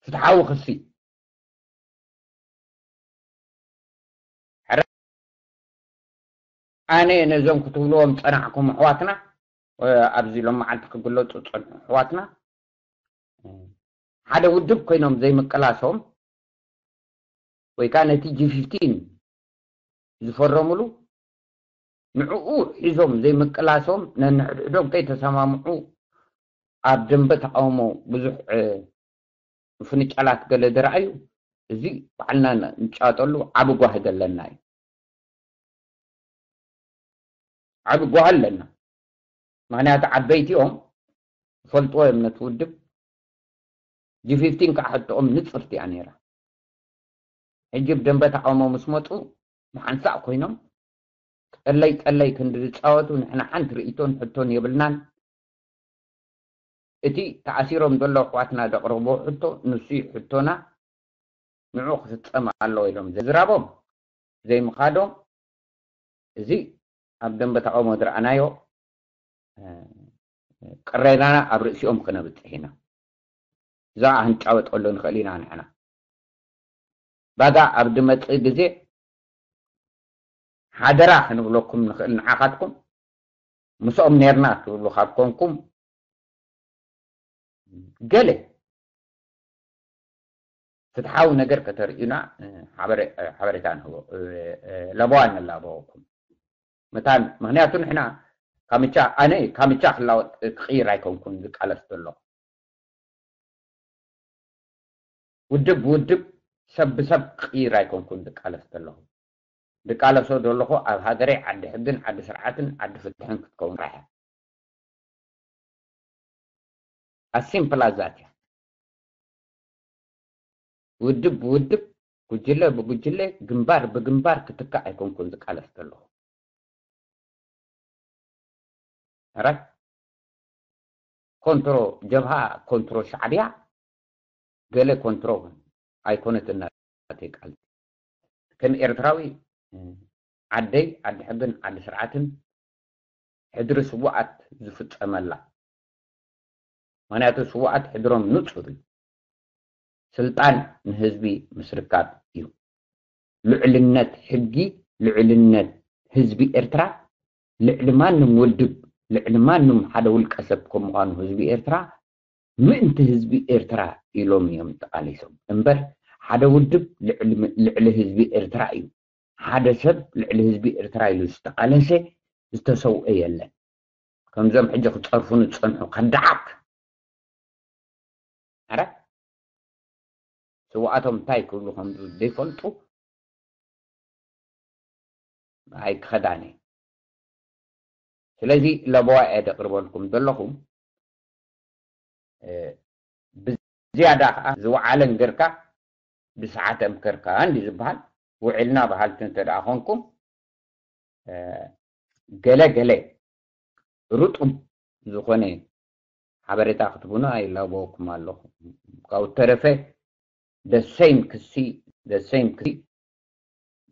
ፍትሓዊ ክሲ። ሕረ-፣ ኣነ ነዞም ክትብልዎም ጸናሕኩም ኣሕዋትና፣ እ፣ ኣብዚ ሎም መዓልቲ ክግለጹ ዝጸንሑ ኣሕዋትና፣ ሓደ ውድብ ኮይኖም ዘይምቅላሶም፣ ወይ ከዓ ነቲ ጂ ፊፍቲን ዝፈረምሉ ንዕኡ ሒዞም ዘይምቅላሶም፣ ነንሕድሕዶም ከይተሰማምዑ ኣብ ደንበ ተቃውሞ ብዙሕ፣ እ፣ ምፍንጫላት ገለ ዝረኣዩ፣ እዚ ባዕልና ንጫወጠሉ ዓቢ ጓሂ ዘለና እዩ። ዓቢ ጓሂ ኣለና። ምኽንያቱ ዓበይቲ እዮም፣ ይፈልጥዎ እዮም ነቲ ውድብ። ጂ ፊፍቲን ከዓ ሕቶኦም ንጽርቲ እያ ነይራ። ሕጂ ብደንበ ተቃውሞ ምስ መጹ፣ ብሓንሳእ ኮይኖም፣ ጠለይ ጠለይ ክንዲ ዝጻወቱ፣ ንሕና ሓንቲ ርእይቶን ሕቶን የብልናን። እቲ ተኣሲሮም ዘለዉ ኣሕዋትና ዘቕረብዎ ሕቶ፣ ንሱ እዩ ሕቶና፣ ንዑ ክፍጸም ኣለዎ ኢሎም ዘይዝራቦም፣ ዘይምኻዶም፣ እዚ ኣብ ደንበ ተቃውሞ ዝረኣናዮ፣ እ፣ ቅሬናና ኣብ ርእሲኦም ክነብጽሕ ኢና። እዛ ክንጫወጠሉ ንኽእል ኢና ንሕና። ባጋ ኣብ ዝመጽእ ግዜ ሓደራ ክንብለኩም ንኽእል ንዓኻትኩም፣ ምስኦም ኔርና ትብሉ ካብ ኮንኩም፣ ገለ ፍትሓዊ ነገር ከተርእዩና፣ እ፣ ሓበሬ-፣ እ፣ ሓበሬታ ንህቦ፣ እ፣ እ፣ ለበዋ ንላበወኩም። መታን፣ ምኽንያቱ ንሕና ካምቻ፣ ኣነ ካምቻ ክላወጥ፣ እ፣ ክቕይር ኣይኮንኩን ዝቃለስ ዘለኹ። ውድብ ብውድብ፣ ሰብ ብሰብ ክቕይር ኣይኮንኩን ዝቃለስ ዘለኹ። ዝቃለሶ ዘለኹ ኣብ ሃገረይ ዓዲ ሕግን ዓዲ ስርዓትን ዓዲ ፍትሕን ክትከውን ጥራሕ እያ። As simple as that እያ። ውድብ ብውድብ፣ ጉጅለ ብጉጅለ፣ ግንባር ብግንባር ክትካእ ኣይኮንኩን ዝቃለስ ዘለኹ። ሕራይ ኮንትሮ ጀብሃ፣ ኮንትሮ ሻዕብያ፣ ገለ ኮንትሮ ኣይኮነትን ናተይ ቃል። ከም ኤርትራዊ፣ እ፣ ዓደይ ዓዲ ሕግን ዓዲ ስርዓትን ሕድሪ ስዉኣት ዝፍጸመላ። ምኽንያቱ ስዉኣት ሕድሮም ንጹር እዩ። ስልጣን ንህዝቢ ምስርካብ እዩ። ልዕልነት ሕጊ፣ ልዕልነት ህዝቢ ኤርትራ፣ ልዕሊ ማንም ውድብ፣ ልዕሊ ማንም ሓደ ውልቀ ሰብ ከም ምዃኑ ህዝቢ ኤርትራ ምእንቲ ህዝቢ ኤርትራ ኢሎም እዮም ተቓሊሶም። እምበር ሓደ ውድብ ልዕሊ፣ ልዕሊ ህዝቢ ኤርትራ እዩ። ሓደ ሰብ ልዕሊ ህዝቢ ኤርትራ ኢሉ ዝተቓለሰ፣ ዝተሰውአ የለን። ከምዞም ሕጂ ክጸርፉ ዝጸንሑ ከዳዓት። ኣረ፣ ስውኣቶም እንታይ ክብሉ ከም ዘይፈልጡ ኣይክኸዳን እየ። ስለዚ ለበዋ እየ ዘቕርበልኩም ዘለኹ። እ፣ ብዝያዳ ከዓ ዝወዓለን ገርካ ብሰዓት ኣምከርካ እንዲ ዝበሃል፣ ውዒልና በሃልቲ እንተ ደኣ ኾንኩም፣ ገለ ገለ ርጡብ ዝኾነ ሓበሬታ ክትቡና ይላበወኩም ኣለኹ። ካብኡ ተረፈ ደሰይም ክሲ ደሰይም ክሲ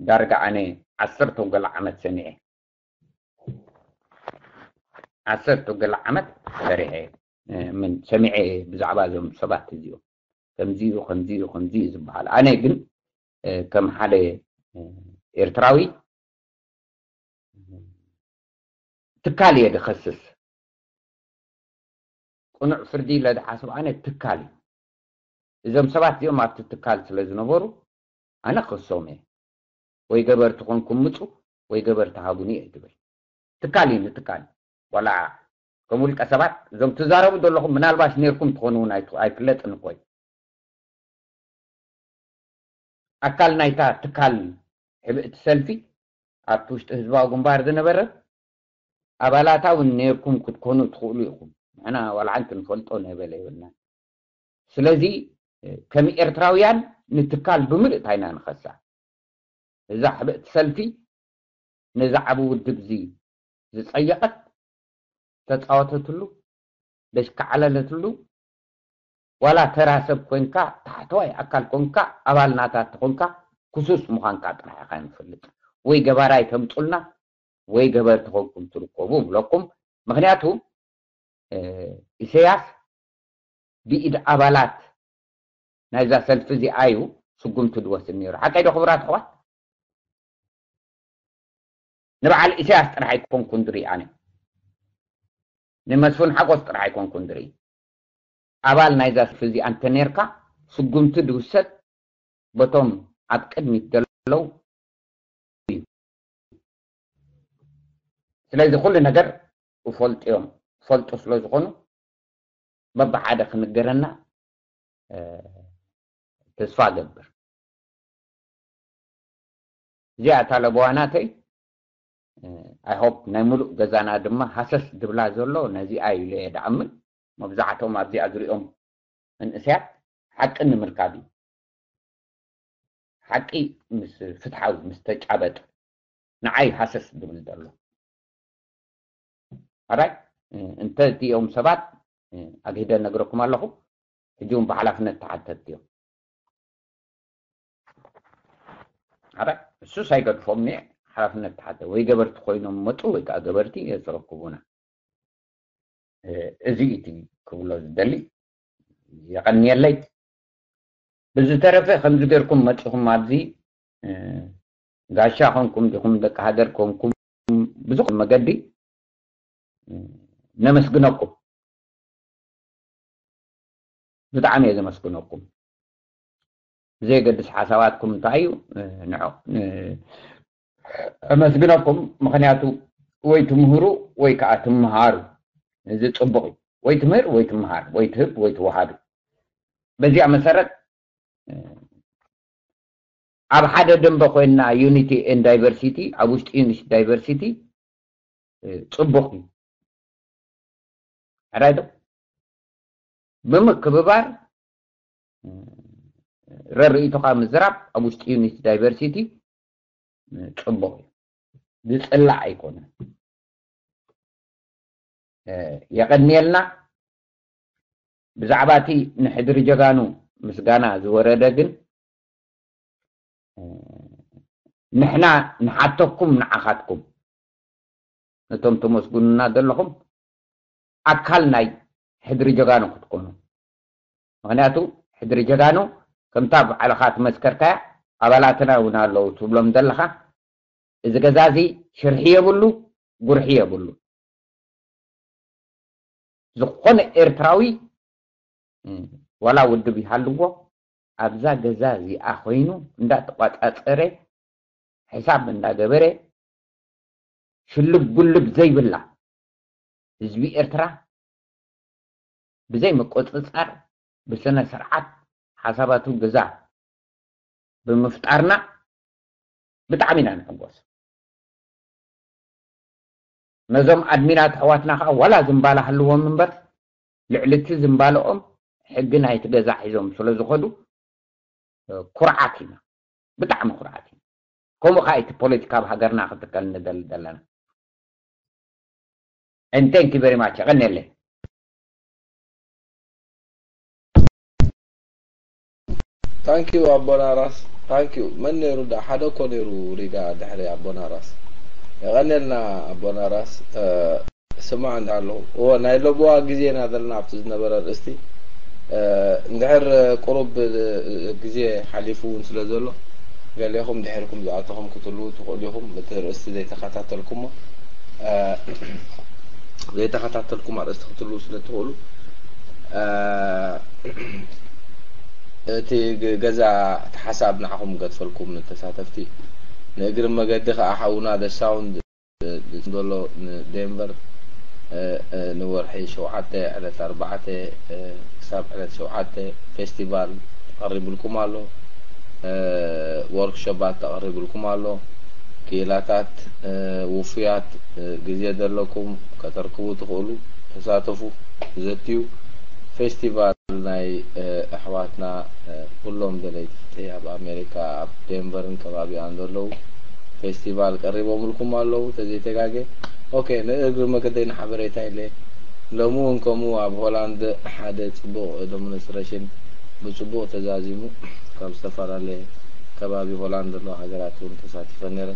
ዳርጋ ኣነ ዓሰርተ ገለ ዓመት ሰሚዐ ዓሰርተ ገለ ዓመት ሰሪሐ ምን ሰሚዐ ብዛዕባ እዞም ሰባት እዚኦም ከምዚ እዩ ከምዚ እዩ ከምዚ እዩ ዝበሃል። ኣነ ግን ከም ሓደ ኤርትራዊ ትካል እየ ድኸስስ። ቅኑዕ ፍርዲ ኢለ ድሓስብ ኣነ ትካል እዩ። እዞም ሰባት እዚኦም ኣብቲ ትካል ስለ ዝነበሩ ኣነ ክኸሶም እየ። ወይ ገበርቲ ኮንኩም ምፁ ወይ ገበርቲ ሃቡኒ እየ ዝብል። ትካል እዩ ንትካል። ዋላ ከም ውልቀ ሰባት እዞም ትዛረቡ ዘለኹም ምናልባሽ ነርኩም ትኾኑ እውን ኣይፍለጥን እኮ እዩ። ኣካል ናይታ ትካል ሕብእቲ ሰልፊ ኣብቲ ውሽጢ ህዝባዊ ግንባር ዝነበረ ኣባላታ እውን ነርኩም ክትኮኑ ትኽእሉ ኢኹም። ንሕና ዋላ ሓንቲ ንፈልጦ ነበለ የብልና። ስለዚ ከም ኤርትራውያን ንትካል ብምልእታ ኢና ንኸሳ። እዛ ሕብእቲ ሰልፊ ነዚ ዓቢ ውድብ እዚ ዝጸየቐት ተጻወተትሉ፣ ደሽካዓለለትሉ፣ ዋላ ተራ ሰብ ኮንካ ታሕተዋይ ኣካል ኮንካ ኣባል ናታ ተኾንካ ክሱስ ምዃንካ ጥራሕ ኢኻ ንፈልጥ። ወይ ገባራይ ተምጹልና ወይ ገበርቲ ኮንኩም ትርከቡ ብለኩም። ምክንያቱ ኢሰያስ ብኢድ ኣባላት ናይዛ ሰልፊ እዚኣ እዩ ስጉምቲ ዝወስድ ነይሩ። ሓቀይ ዶ ክቡራት ኣሕዋት? ንበዓል ኢሳያስ ጥራሕ ኣይኮንኩን ዝርኢ ኣነ። ንመስፍን ሓጎስ ጥራሕ ኣይኮንኩን ዝርኢ። ኣባል ናይዛ ሰልፊ እዚኣ እንተነርካ ስጉምቲ ዝውሰድ በቶም ኣብ ቅድሚት ዘለዉ እዩ። ስለዚ ኩሉ ነገር ይፈልጡ እዮም። ይፈልጡ ስለ ዝኾኑ በብሓደ ክንገረና ተስፋ እገብር። እዚኣ እታ ለበዋ ናተይ። I hope ናይ ሙሉእ ገዛና ድማ ሃሰስ ድብላ ዘሎ ነዚኣ ኢሉ እየ ድኣምን። መብዛሕትኦም ኣብዚኣ ዝሪኦም መንእሰያት ሓቂ ንምርካብ እዩ። ሓቂ ምስ ፍትሓዊ ምስ ተጫበጥ ንዓይ ሃሰስ ድብል ዘሎ ኣራይ እንተ እቲኦም ሰባት ኣግሂደ ነግረኩም ኣለኹ። ሕጂ እውን ብሓላፍነት ተሓተት እዮም። ኣራይ እሱስ ኣይገድፎም ኒ ሓላፍነት ተሓተ ወይ ገበርቲ ኮይኖም መፁ ወይ ከዓ ገበርቲ የስረክቡና። እዚ እቲ ክብሎ ዝደሊ። የቐንየለይ። ብዝተረፈ ከምዚ ገርኩም መፂኹም ኣብዚ ጋሻ ኮንኩም ዲኹም ደቂ ሃገር ኮንኩም ብዙሕ መገዲ ነመስግነኩም። ብጣዕሚ እየ ዘመስግነኩም። ብዘየገድስ ሓሳባትኩም እንታይ እዩ ንዖ ኣመስግነኩም። ምክንያቱ ወይ ትምህሩ ወይ ከዓ ትምሃሩ። እዚ ፅቡቅ እዩ። ወይ ትምህር ወይ ትምሃር ወይ ትህብ ወይ ትወሃብ። በዚኣ መሰረት ኣብ ሓደ ደንበ ኮይንና unity and diversity ኣብ ውሽጢ unity diversity ፅቡቅ እዩ። ኣራይዶ ብምክብባር ረርእይቶካ ምዝራብ ኣብ ውሽጢ unity diversity ፅቡቅ እዩ። ዝፅላእ ኣይኮነን። የቐንየልና። ብዛዕባ እቲ ንሕድሪ ጀጋኑ ምስጋና ዝወረደ ግን ንሕና ንሓተኩም ንዓኻትኩም ነቶም ተመስግኑና ዘለኹም ኣካል ናይ ሕድሪ ጀጋኑ ክትኮኑ። ምክንያቱ ሕድሪ ጀጋኑ ከምታ ባዕልኻ ትመስከርካያ ኣባላትና እውን ኣለዉ ትብሎም ዘለኻ እዚ ገዛ እዚ ሽርሒ የብሉ፣ ጉርሒ የብሉ። ዝኾነ ኤርትራዊ ዋላ ውድብ ይሃልዎ ኣብዛ ገዛ እዚኣ ኮይኑ እንዳተቋፃፀረ ሕሳብ እንዳገበረ ሽልብ ጉልብ ዘይብላ ህዝቢ ኤርትራ ብዘይ ምቁፅፃር ብስነ ስርዓት ሓሳባቱ ገዛ ብምፍጣርና ብጣዕሚ ኢና ንሕጎስ። ነዞም ኣድሚናት ኣሕዋትና ከዓ ዋላ ዝምባላ ሃልዎም እምበር ልዕሊ እቲ ዝምባልኦም ሕጊ ናይቲ ገዛ ሒዞም ስለ ዝኸዱ ኩርዓት ኢና፣ ብጣዕሚ ኩርዓት ኢና። ከምኡ ከዓ እቲ ፖለቲካ ኣብ ሃገርና ክትከል ንደሊ ዘለና። And thank you very much። የቐንየለይ። Thank you ኣቦና ራስ። Thank you። መን ነይሩ ዳ ሓደ እኮ ነይሩ ሪጋ ድሕሪ ኣቦና ራስ። የቐንየልና ኣቦና ራስ። ስማዕ እንዳ ኣለኹ እዎ ናይ ሎቦዋ ግዜና ዘለና ኣብቲ ዝነበረ ኣርእስቲ እንድሕር ቁሩብ ግዜ ሓሊፉ እውን ስለ ዘሎ ገሌኹም ድሕርኩም ዝኣተኹም ክትህልዉ ትኽእሉ ኢኹም። እቲ ርእስቲ ዘይተኸታተልኩሞ ዘይተኸታተልኩም ኣርእስቲ ክትህልዉ ስለ ትኽእሉ እቲ ገዛ እቲ ሓሳብ ንዓኹም ገድፈልኩም ንተሳተፍቲ። ንእግሪ መገዲ ከዓ ሓውና ደሳውን ዘሎ ንዴንቨር ንወርሒ ሸውዓተ ዕለት ኣርባዕተ ክሳብ ዕለት ሸውዓተ ፌስቲቫል ተቐሪብልኩም ኣሎ። ወርክሾፓት ተቐሪብልኩም ኣሎ። ክኢላታት ውፉያት ግዜ ዘለኩም ከተርክቡ ትኽእሉ ተሳተፉ። ዘትዩ ፌስቲቫል ናይ ኣሕዋትና ኩሎም ደለይቲ ፍትሒ ኣብ ኣሜሪካ ኣብ ዴንቨርን ከባቢኣን ዘለዉ ፌስቲቫል ቀሪቦምልኩም ኣለዉ ተዘይተጋገ። ኦኬ ንእግሪ መገደይ ንሓበሬታ ኢለ ሎሚ እውን ከምኡ ኣብ ሆላንድ ሓደ ፅቡቕ ዶሚኒስትሬሽን ብፅቡቕ ተዛዚሙ ካብ ዝተፈላለየ ከባቢ ሆላንድ ዘሎ ሃገራት እውን ተሳቲፈ ነረ።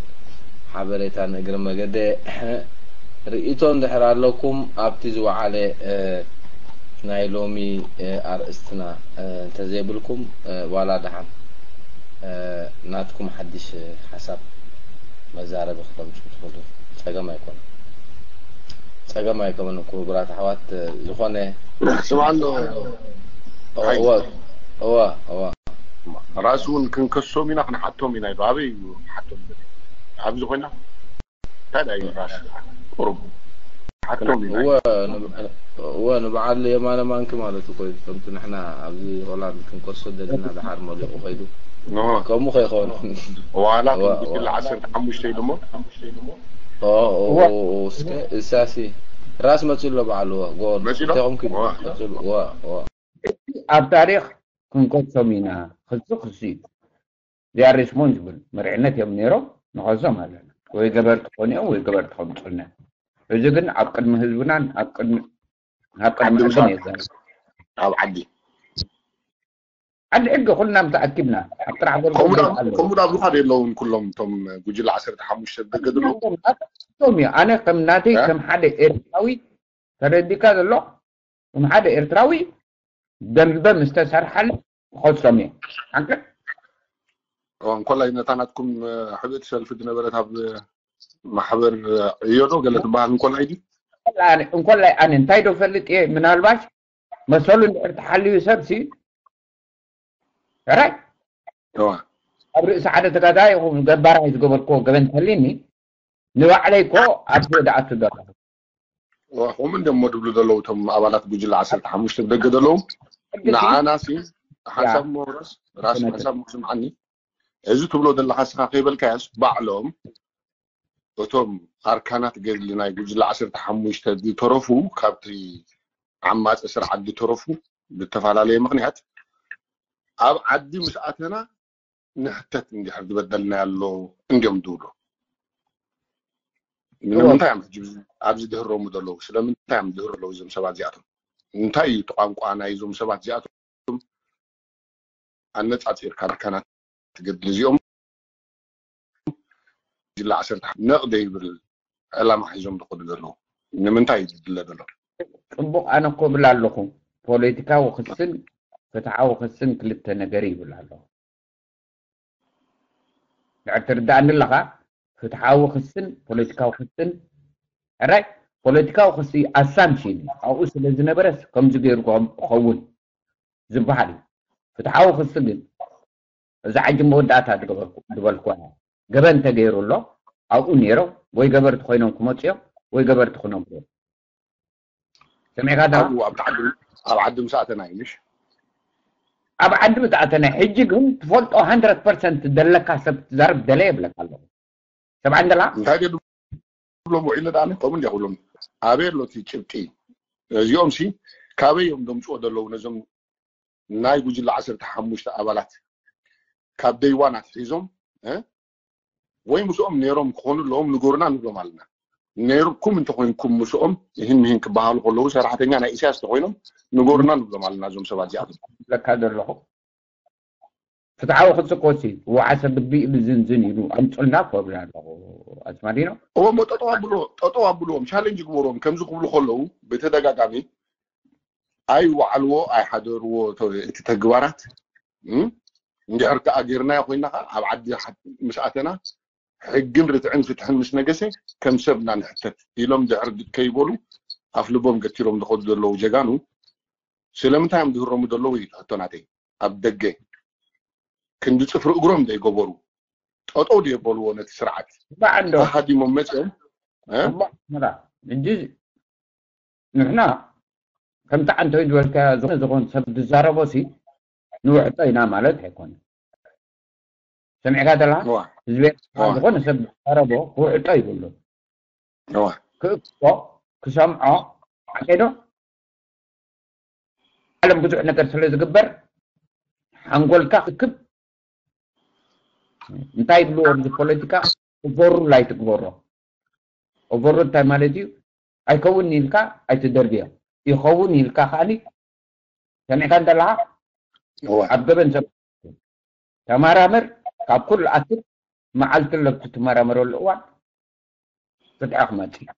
ሓበሬታ ንእግሪ መገደ ርእቶ እንድሕር ኣለኩም ኣብቲ ዝወዓለ ናይ ሎሚ ኣርእስትና እንተዘይብልኩም ዋላ ደሓን ናትኩም ሓድሽ ሓሳብ መዛረቢ ክተምፅኡ ትኽእሉ። ፀገም ኣይኮነ ፀገም ኣይኮነ ክቡራት ኣሕዋት ዝኾነ ስምዓሎ እወ እወ እወ ራሱ እውን ክንከሶም ኢና ክንሓቶም ኢና ኢሉ ኣበይ እዩ ክንሓቶም ዘለና ኣብዚ ኮይና እንታይ ደኣ እዩ ራሱ ቁሩብ ሓቶም ኢና እወ ንብ- እወ ንበዓል የማነ ማንኪ ማለት እኮ እዩ ከምቲ ንሕና ኣብዚ ሆላንድ ክንከሶ ደለና ደሓር መሊቑ ከይዱ ኖ ከምኡ ከይኸውን ዋላ እወ፣ ጉጅለ እወ። ዓሰርተ ሓሙሽተ ኢሉ እሞ ኦ ኦ ኦ፣ እስከ እሳሲ ራስ መፂ ኣሎ በዓል እወ ጎል መፂ ኣሎ? ተኹም ኪዱ እወ። መፂ ኣሎ እወ እወ ኣብ ታሪኽ ክንከሶም ኢና ክሲ ክሲ እዩ ዚኣር ሪችሞንድ ዝብል መሪሕነት እዮም ነይሮም ንኸሶም ኣለና ወይ ገበርቲ ክኾኑ እዮም ወይ ገበርቲ ከምፁና እዚ ግን ኣብ ቅድሚ ህዝብናን ኣብ ቅድሚ ኣብ ቅድሚ ዓዲ ሕግን ምሳሌ የዛን ኣብ ዓዲ ዓዲ ሕጊ ኩልና ምተኣኪብና ኣብ ጥራሕ ከምኡ ዳ- ከምኡ ዳ ብዙሓት የለውን ኩሎም እቶም ጉጅለ ዓሰርተ ሓሙሽተ ደገ ዘለዉ ቶም እዩ ኣነ ከም ናተይ እ? ከም ሓደ ኤርትራዊ ተረዲካ ዘሎ ከም ሓደ ኤርትራዊ ደንበ ምስ ተሰርሓሉ ክኸሶም እየ ሓቂ እዋ፣ እንኮላይ ነታ ናትኩም እ፣ ሕብእቲ ሰልፊ ዝነበረት ኣብ ማሕበር ዕዮ ዶ ገለ ትበሃል እንኮላይ ድዩ እንኮላይ ኣነ እንታይ ዶ ፈልጥ እየ ምናልባሽ መሰሉ እንድሕር ተሓልዩ ሰብሲ ሕራይ እዋ፣ ኣብ ርእሲ ሓደ ተጋዳይ ይኹን ገባራይ ዝገበርክዎ ገበን ተሊኒ ንባዕለይ እኮ ኣብ ህይወት ዝኣቱ ዘለኹ እዋ፣ ከምኡ እንዲሞ ድብሉ ዘለዉ እቶም ኣባላት ጉጅለ ዓሰርተ ሓሙሽተ ብደገ ዘለዉ ንዓና ሲ ሓንሳብ መውረስ ራስ ሓንሳብ ስምዓኒ እዚ ትብሎ ዘለካ ስኻ ከይበልካያስ ባዕሎም እቶም ኣርካናት ገድሊ ናይ ጉጅለ ዓሰርተ ሓሙሽተ ዝተረፉ ካብቲ ዓማፂ ስርዓት ዝተረፉ ብተፈላለየ ምክንያት ኣብ ዓዲ ምስ ኣተና ንሕተት እንዲሕር ዝበደልና ኣሎ እንዲዮም ዝብሉ ንምንታይ እዮም ሕጂ ኣብዚ ድህረሙ ዘለዉ ስለምንታይ እዮም ዝህሩ ኣለዉ እዞም ሰባት እዚኣቶም እንታይ እዩ እቲ ቋንቋ ናይዞም ሰባት እዚኣቶም ኣነፃፂርካ ኣርካናት ትገድል እዚኦም ጅላ ዓሰርተ ነቕ ዘይብል ዕላማ ሒዞም ዝኸዱ ዘለዉ ንምንታይ እዩ ዝድለ ዘሎ ፅቡቕ ኣነ እኮ ብል ኣለኹ ፖለቲካዊ ክስን ፍትሓዊ ክስን ክልተ ነገር ይብል ኣለኹ ድሕር ትርዳእኒ ኣለኻ ፍትሓዊ ክስን ፖለቲካዊ ክስን ሕራይ ፖለቲካዊ ክሲ ኣሳምሽን ኣብኡ ስለ ዝነበረስ ከምዚ ገይሩ ክኸውን ዝበሃል እዩ ፍትሓዊ ክሲ ግን እዛ ዓጂ መወዳእታ ዝበልኩ ገበን ተገይሩ ኣሎ ኣብኡ ነይሮም ወይ ገበርቲ ኮይኖም ክመፅኦም ወይ ገበርቲ ክነብሩ ሰሚዕካ ዳ ኣብኡ ኣብቲ ዓዲ ኣብ ዓዲ ምስ ኣተና እዩ ምሽ ኣብ ዓዲ ምስ ኣተና ሕጂ ግን ትፈልጦ ሃንድረድ ፐርሰንት ዘለካ ሰብ ትዛረብ ደለ የብለካ ኣለኹ ሰብዓ እንደላ እንታይ ድየ ድብሎም ውዒለ ደኣ ከምኡ እንዲያ ክብሎም ኣበይ ኣሎ እቲ ጭብጢ እዚኦም ሲ ካበይ እዮም ዘምፅዎ ዘለዉ ነዞም ናይ ጉጅለ ዓሰርተ ሓሙሽተ ኣባላት ካብ ደይዋን ኣትሒዞም እ? ወይ ምስኦም ነይሮም ክኾኑ ኣለዎም ንገሩና ንብሎም ኣለና። ነይርኩም እንተኾይንኩም ምስኦም ይህን ምሂን ክበሃሉ ከለዉ ሰራሕተኛ ናይ ኢሳያስ እንተኾይኖም ንገሩና ንብሎም ኣለና። እዞም ሰባት እዚኣቶም ለካ ዘለኹ ፍትሓዊ ክፅቆሲ ወዓሰ ግቢእ ብዝንዝን ኢሉ ኣምፁልና ክብል ኣለኹ። ኣስማዲኖ እሞ ጠጠው ኣብልዎ፣ ጠጠው ኣብልዎም፣ ቻሌንጅ ግበርዎም። ከምዚ ክብሉ ከለዉ ብተደጋጋሚ ኣይወዓልዎ ኣይሓደርዎ እቲ ተግባራት። እንድሕር ከኣ ጌርናዮ ኮይና ከኣ ኣብ ዓዲ ምስ ኣተና ሕግን ርትዕን ፍትሕን ምስ ነገሰ ከም ሰብ ኢና ንሕተት ኢሎም ድሕር ከይበሉ ኣፍልቦም ገቲሮም ዝኸዱ ዘለዉ ጀጋኑ ስለምንታይ እዮም ድህረሙ ዘለዉ እዩ ሕቶ ናተይ። ኣብ ደገ ክንዲ ፅፍሪ እግሮም ዘይገበሩ ጠጠው ድየበልዎ ነቲ ስርዓት ባዕንዶ ሃዲሞም መፅኦም ሕጂ ንሕና ከምቲ ዓንተይ ዝበልካዮ ዝኾነ ዝኾነ ሰብ ዝዛረቦ ሲ ንውሕጦ ኢና ማለት ኣይኮነ። ሰሚዕካ ዘለካ ህዝቢ ዝኾነ ሰብ ዝዛረቦ ክውሕጦ ይብሉ። ክእክቦ ክሰምዖ ዓቀዶ ዓለም ብዙሕ ነገር ስለ ዝግበር ሓንጎልካ ክክብ እንታይ ይብልዎ ኣብዚ ፖለቲካ ኦቨሩ ላይ ትግበሮ። ኦቨሩ እንታይ ማለት እዩ? ኣይከውን ኢልካ ኣይትደርብዮ። ይኸውን ኢልካ ከኣኒ ሰሚዕካ እንተለካ ኣብ ገበን ሰብ ተመራመር። ካብ ኩሉ ኣትር መዓልቲ ለብቲ ትመራመረሉ እዋን ፍትሒ ክመፅእ እዩ።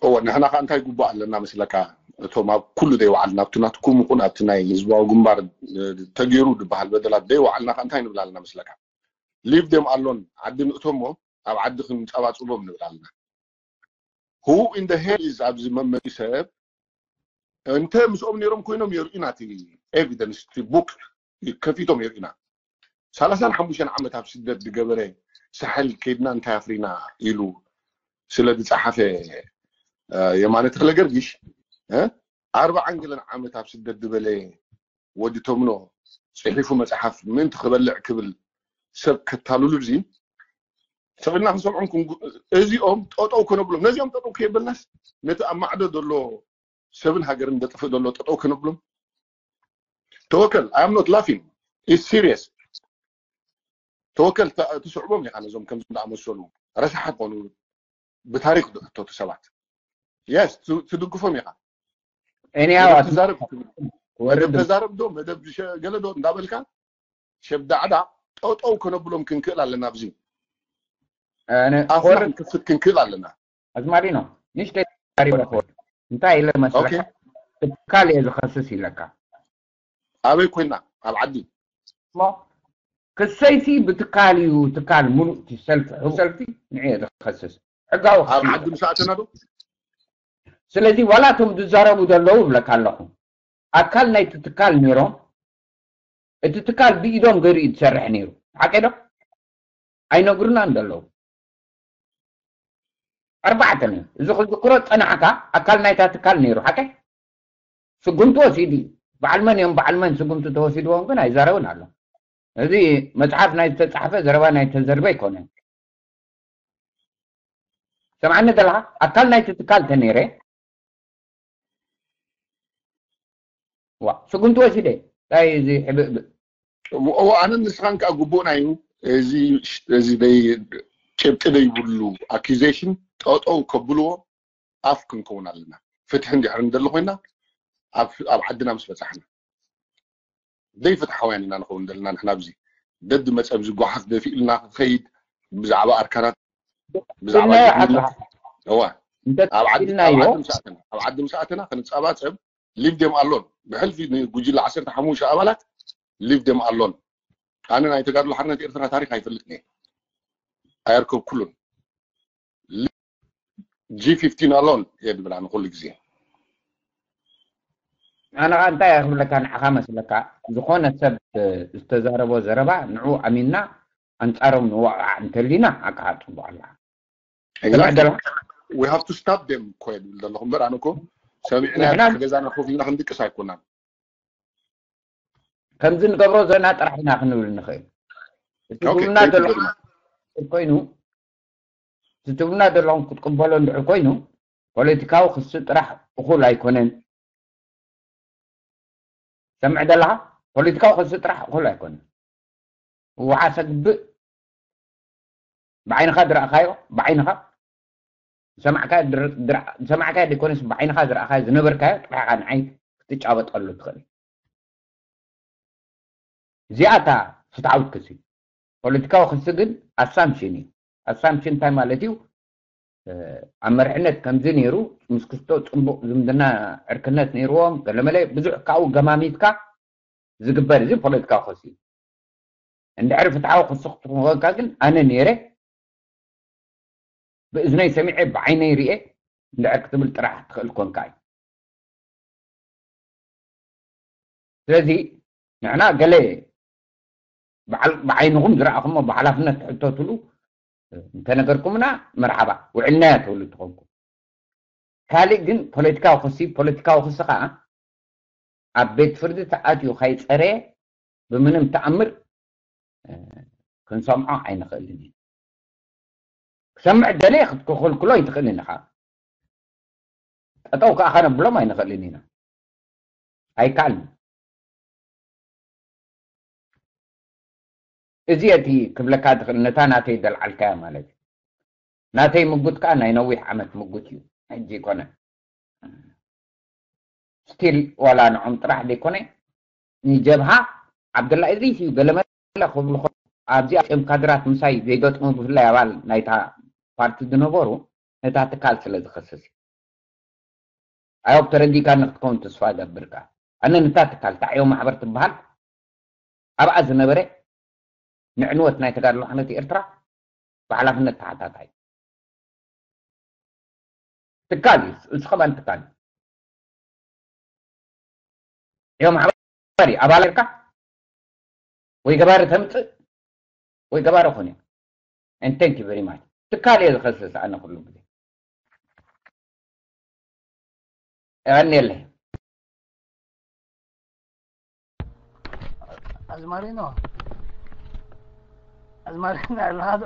እወ ንሕና ከዓ እንታይ ጉባእ ኣለና መስለካ? እቶም ኣብ ኩሉ ዘይወዓልና ኣብቲ ናትኩም ይኹን ኣብቲ ናይ ህዝባዊ ግንባር ተገይሩ ዝበሃል በደላት ዘይወዓልና ከዓ እንታይ ንብል ኣለና መስለካ? Leave them alone። ዓዲ ንእቶሞ ኣብ ዓዲ ክንፀባፅቦም ንብል ኣለና። Who in the hell is ኣብዚ መመፂ ሰብ? እንተ ምስኦም ነይሮም ኮይኖም የርእዩና እቲ ኤቪደንስ እቲ ቡክ ከፊቶም የርእዩና። ሰላሳን ሓሙሽተን ዓመት ኣብ ስደት ዝገበረ ሳሕል ከይድና እንታይ ኣፍሪና ኢሉ ስለ ዝፀሓፈ የማነ ተክለ ገርጊሽ ኣርባዓን ገለን ዓመት ኣብ ስደት ዝበለ ወዲ ተምኖ ፅሒፉ መፅሓፍ ምእንቲ ክበልዕ ክብል ሰብ ከታልሉ ብዚ ሰብና ክንሰምዖም እዚኦም ጠጠው ከነብሎም ነዚኦም ጠጠው ከየበልናስ ነቲ ኣብ ማዕዶ ዘሎ ሰብን ሃገርን ዘጥፍእ ዘሎ ጠጠው ከነብሎም ተወከል I am not laughing is serious ተወከል ትስዕቦም ኢኻ ነዞም ከምዚ እንዳኣመሰሉ ረሳሓት ኮኑ ብታሪክ ዝሕተቱ ሰባት yes ትድግፎም ኢኻ እኔ ተዛረብ ዶ መደብ ገለ ዶ እንዳበልካ ሸብዳዕዳ ጠጠው ከነብሎም ክንክእል ኣለና ኣብዚ ኣፍና ክንክፍት ክንክእል ኣለና ኣዝማሪኖ ንሽተይ ተዛሪበ ክወድ እንታይ ኢለ መስለካ ትካል እየ ዝኸስስ ኢለካ ኣበይ ኮይና ኣብ ዓዲ እሞ ክሰይሲ ብትካል እዩ ትካል ሙሉእ ሰልፊ ሰልፊ ንዕ ዝኸስስ ሕጋዊ ኣብ ዓዲ ምስ ኣተና ዶ ስለዚ ዋላ እቶም ዝዛረቡ ዘለዉ ይብለካ ኣለኹ ኣካል ናይቲ ትካል ነይሮም እቲ ትካል ብኢዶም ገይሩ እዩ ዝሰርሕ ነይሩ ሓቀ ዶ ኣይነግሩናን ዘለዉ ኣርባዕተ እዩ እዚ ክዝክሮ ፀናሕካ ኣካል ናይታ ትካል ነይሩ ሓቀ ስጉምቲ ወሲዱ እዩ በዓል መን እዮም በዓል መን ስጉምቲ ተወሲድዎም ግን ኣይዛረብን ኣሎ እዚ መፅሓፍ ናይ ዝተፃሕፈ ዘረባ ናይ ተዘርበ ኣይኮነን ሰምዓኒ ዘለካ ኣካል ናይቲ ትካል ተነይረ ዋ ስጉምቲ ወሲደ ታይ እዚ ሕብእብእ እዎ ኣነ ንስኻን ከዓ ግቡእና እዩ እዚ እዚ ደይ ጭብጢ ደይብሉ ኣኪዜሽን ጠጠው ከብልዎ ኣፍ ክንከውን ኣለና ፍትሒ እንድሕር እንደሎ ኮይና ኣብ ዓድና ምስ በፃሕና ዘይፍትሓውያን ኢና ንኸውን ዘለና ንሕና ኣብዚ ደዲ መፀ ኣብዚ ጓሓፍ ደፊእልና ክኸይድ ብዛዕባ ኣርካናት ብዛዕባ እዋ ኣብ ዓዲ ምስ ኣተና ክንፀባፀብ leave them alone ብሕልፊ ንጉጅለ ዓሰርተ ሓሙሽተ ኣባላት leave them alone ኣነ ናይ ተጋድሎ ሓርነት ኤርትራ ታሪክ ኣይፈልጥን እየ ኣየርከብኩሉን G fifteen alone እየ ዝብል ኣነ ኩሉ ግዜ ኣነ ከዓ እንታይ እየ ክብለካ ንዓኻ መስለካ ዝኾነ ሰብ ዝተዛረቦ ዘረባ ንዑ ኣሚንና ኣንፃሮም ንዋቃዕ እንተሊና ዓቃዓ ፅቡቅ ኣላ Exactly. We have to stop them እኮ እየ ዝብል ዘለኹ እምበር ኣነ እኮ ሰሚዕና ገዛና ኮፍ ኢልና ክንድቅስ ኣይኮናን ከምዚ ንገብሮ ዘለና ጥራሕ ኢና ክንብል ንኽእል እቲ ትብሉና ዘለኹም ኮይኑ እቲ ትብሉና ዘለኹም ክትቅበሎ እንድሕር ኮይኑ ፖለቲካዊ ክሲ ጥራሕ እኹል ኣይኮነን ሰምዕ ዘለኻ ፖለቲካዊ ክሲ ጥራሕ እኹል ኣይኮነን ወሓሰ ግብእ ብዓይንኻ ዝረኣኻዮ፣ ብዓይንኻ ዝሰማዕካዮ፣ ዝሰማዕካዮ ዘይኮነስ ብዓይንኻ ዝረኣኻዮ፣ ዝነበርካዮ ጥራሕ ኢኻ ንዓይ ክትጫበጠሉ ትኽእል። እዚኣ እታ ፍትሓዊት ክሲ። ፖለቲካዊ ክሲ ግን ኣሳምሽን እዩ። ኣሳምሽን እንታይ ማለት እዩ? ኣብ መርሕነት ከምዚ ነይሩ፣ ምስ ክስቶ ፅቡቕ ዝምድና ዕርክነት ነይርዎም፣ ገለመለ ብዙሕ ካብኡ ገማሚትካ ዝግበር እዚ ፖለቲካዊ ክሲ እዩ። እንድሕሪ ፍትሓዊ ክሲ ክትኾንካ ግን ኣነ ነይረ ብእዝነይ ሰሚዐ ብዓይነይ ርኤ እንድሕር ክትብል ጥራሕ ትኽእል ኮንካ እዩ። ስለዚ ንሕና ገለ ብዓይንኹም ዝረኣኹሞ ብሓላፍነት ትሕተትሉ እንተነገርኩምና መርሓባ ውዕልናያ ትብሉ ትኾንኩም። ካልእ ግን ፖለቲካዊ ክሲ ፖለቲካዊ ክሲ ከዓ ኣብ ቤት ፍርዲ ተኣትዩ ከይፀረየ ብምንም ተኣምር ክንሰምዖ ኣይንኽእልን እዩ። ክሰምዕ ደለየ ክትክልክሎ ኣይትኽእልን ኢኻ። ጠጠው ከዓ ከነብሎም ኣይንኽእልን ኢና። ኣይከኣልን። እዚ እቲ ክብለካ ዝኽእል ነታ ናተይ ዘልዓልካያ ማለት እዩ። ናተይ ምጉት ከዓ ናይ ነዊሕ ዓመት ምጉት እዩ። ሕጂ ይኮነ ስቲል ዋላ ንዖም ጥራሕ ዘይኮነ ንጀብሃ ዓብደላ እዚስ እዩ ገለመለ ክብሉ ኣብዚ ኣፅዮም ካድራት ምሳይ ዘይገጥሙ ብፍላይ ኣባል ናይታ ፓርቲ ዝነበሩ ነታ ትካል ስለ ዝኸስስ እዩ። ኣዮብ ተረዲካ ንክትከውን ተስፋ እገብር። ከኣ ኣነ ነታ ትካል ታዕዮ ማሕበር ትበሃል ኣብኣ ዝነበረ ንዕንወት ናይ ተጋድሎ ሓነት ኤርትራ ብሓላፍነት ተሓታታይ ትካል እዩ። እዚ ከማን ትካል እዩ። እዮም ሓባሪ ኣባል ጌርካ ወይ ገባሪ ተምፅእ ወይ ገባሪ ኾን እዩ። And thank you very much። ትካል እየ ዝኸስስ ኣነ ኩሉ ግዜ። የቐንየለይ። ኣዝማሪኖ ኣዝማሪኖ ኣለኻ ዶ?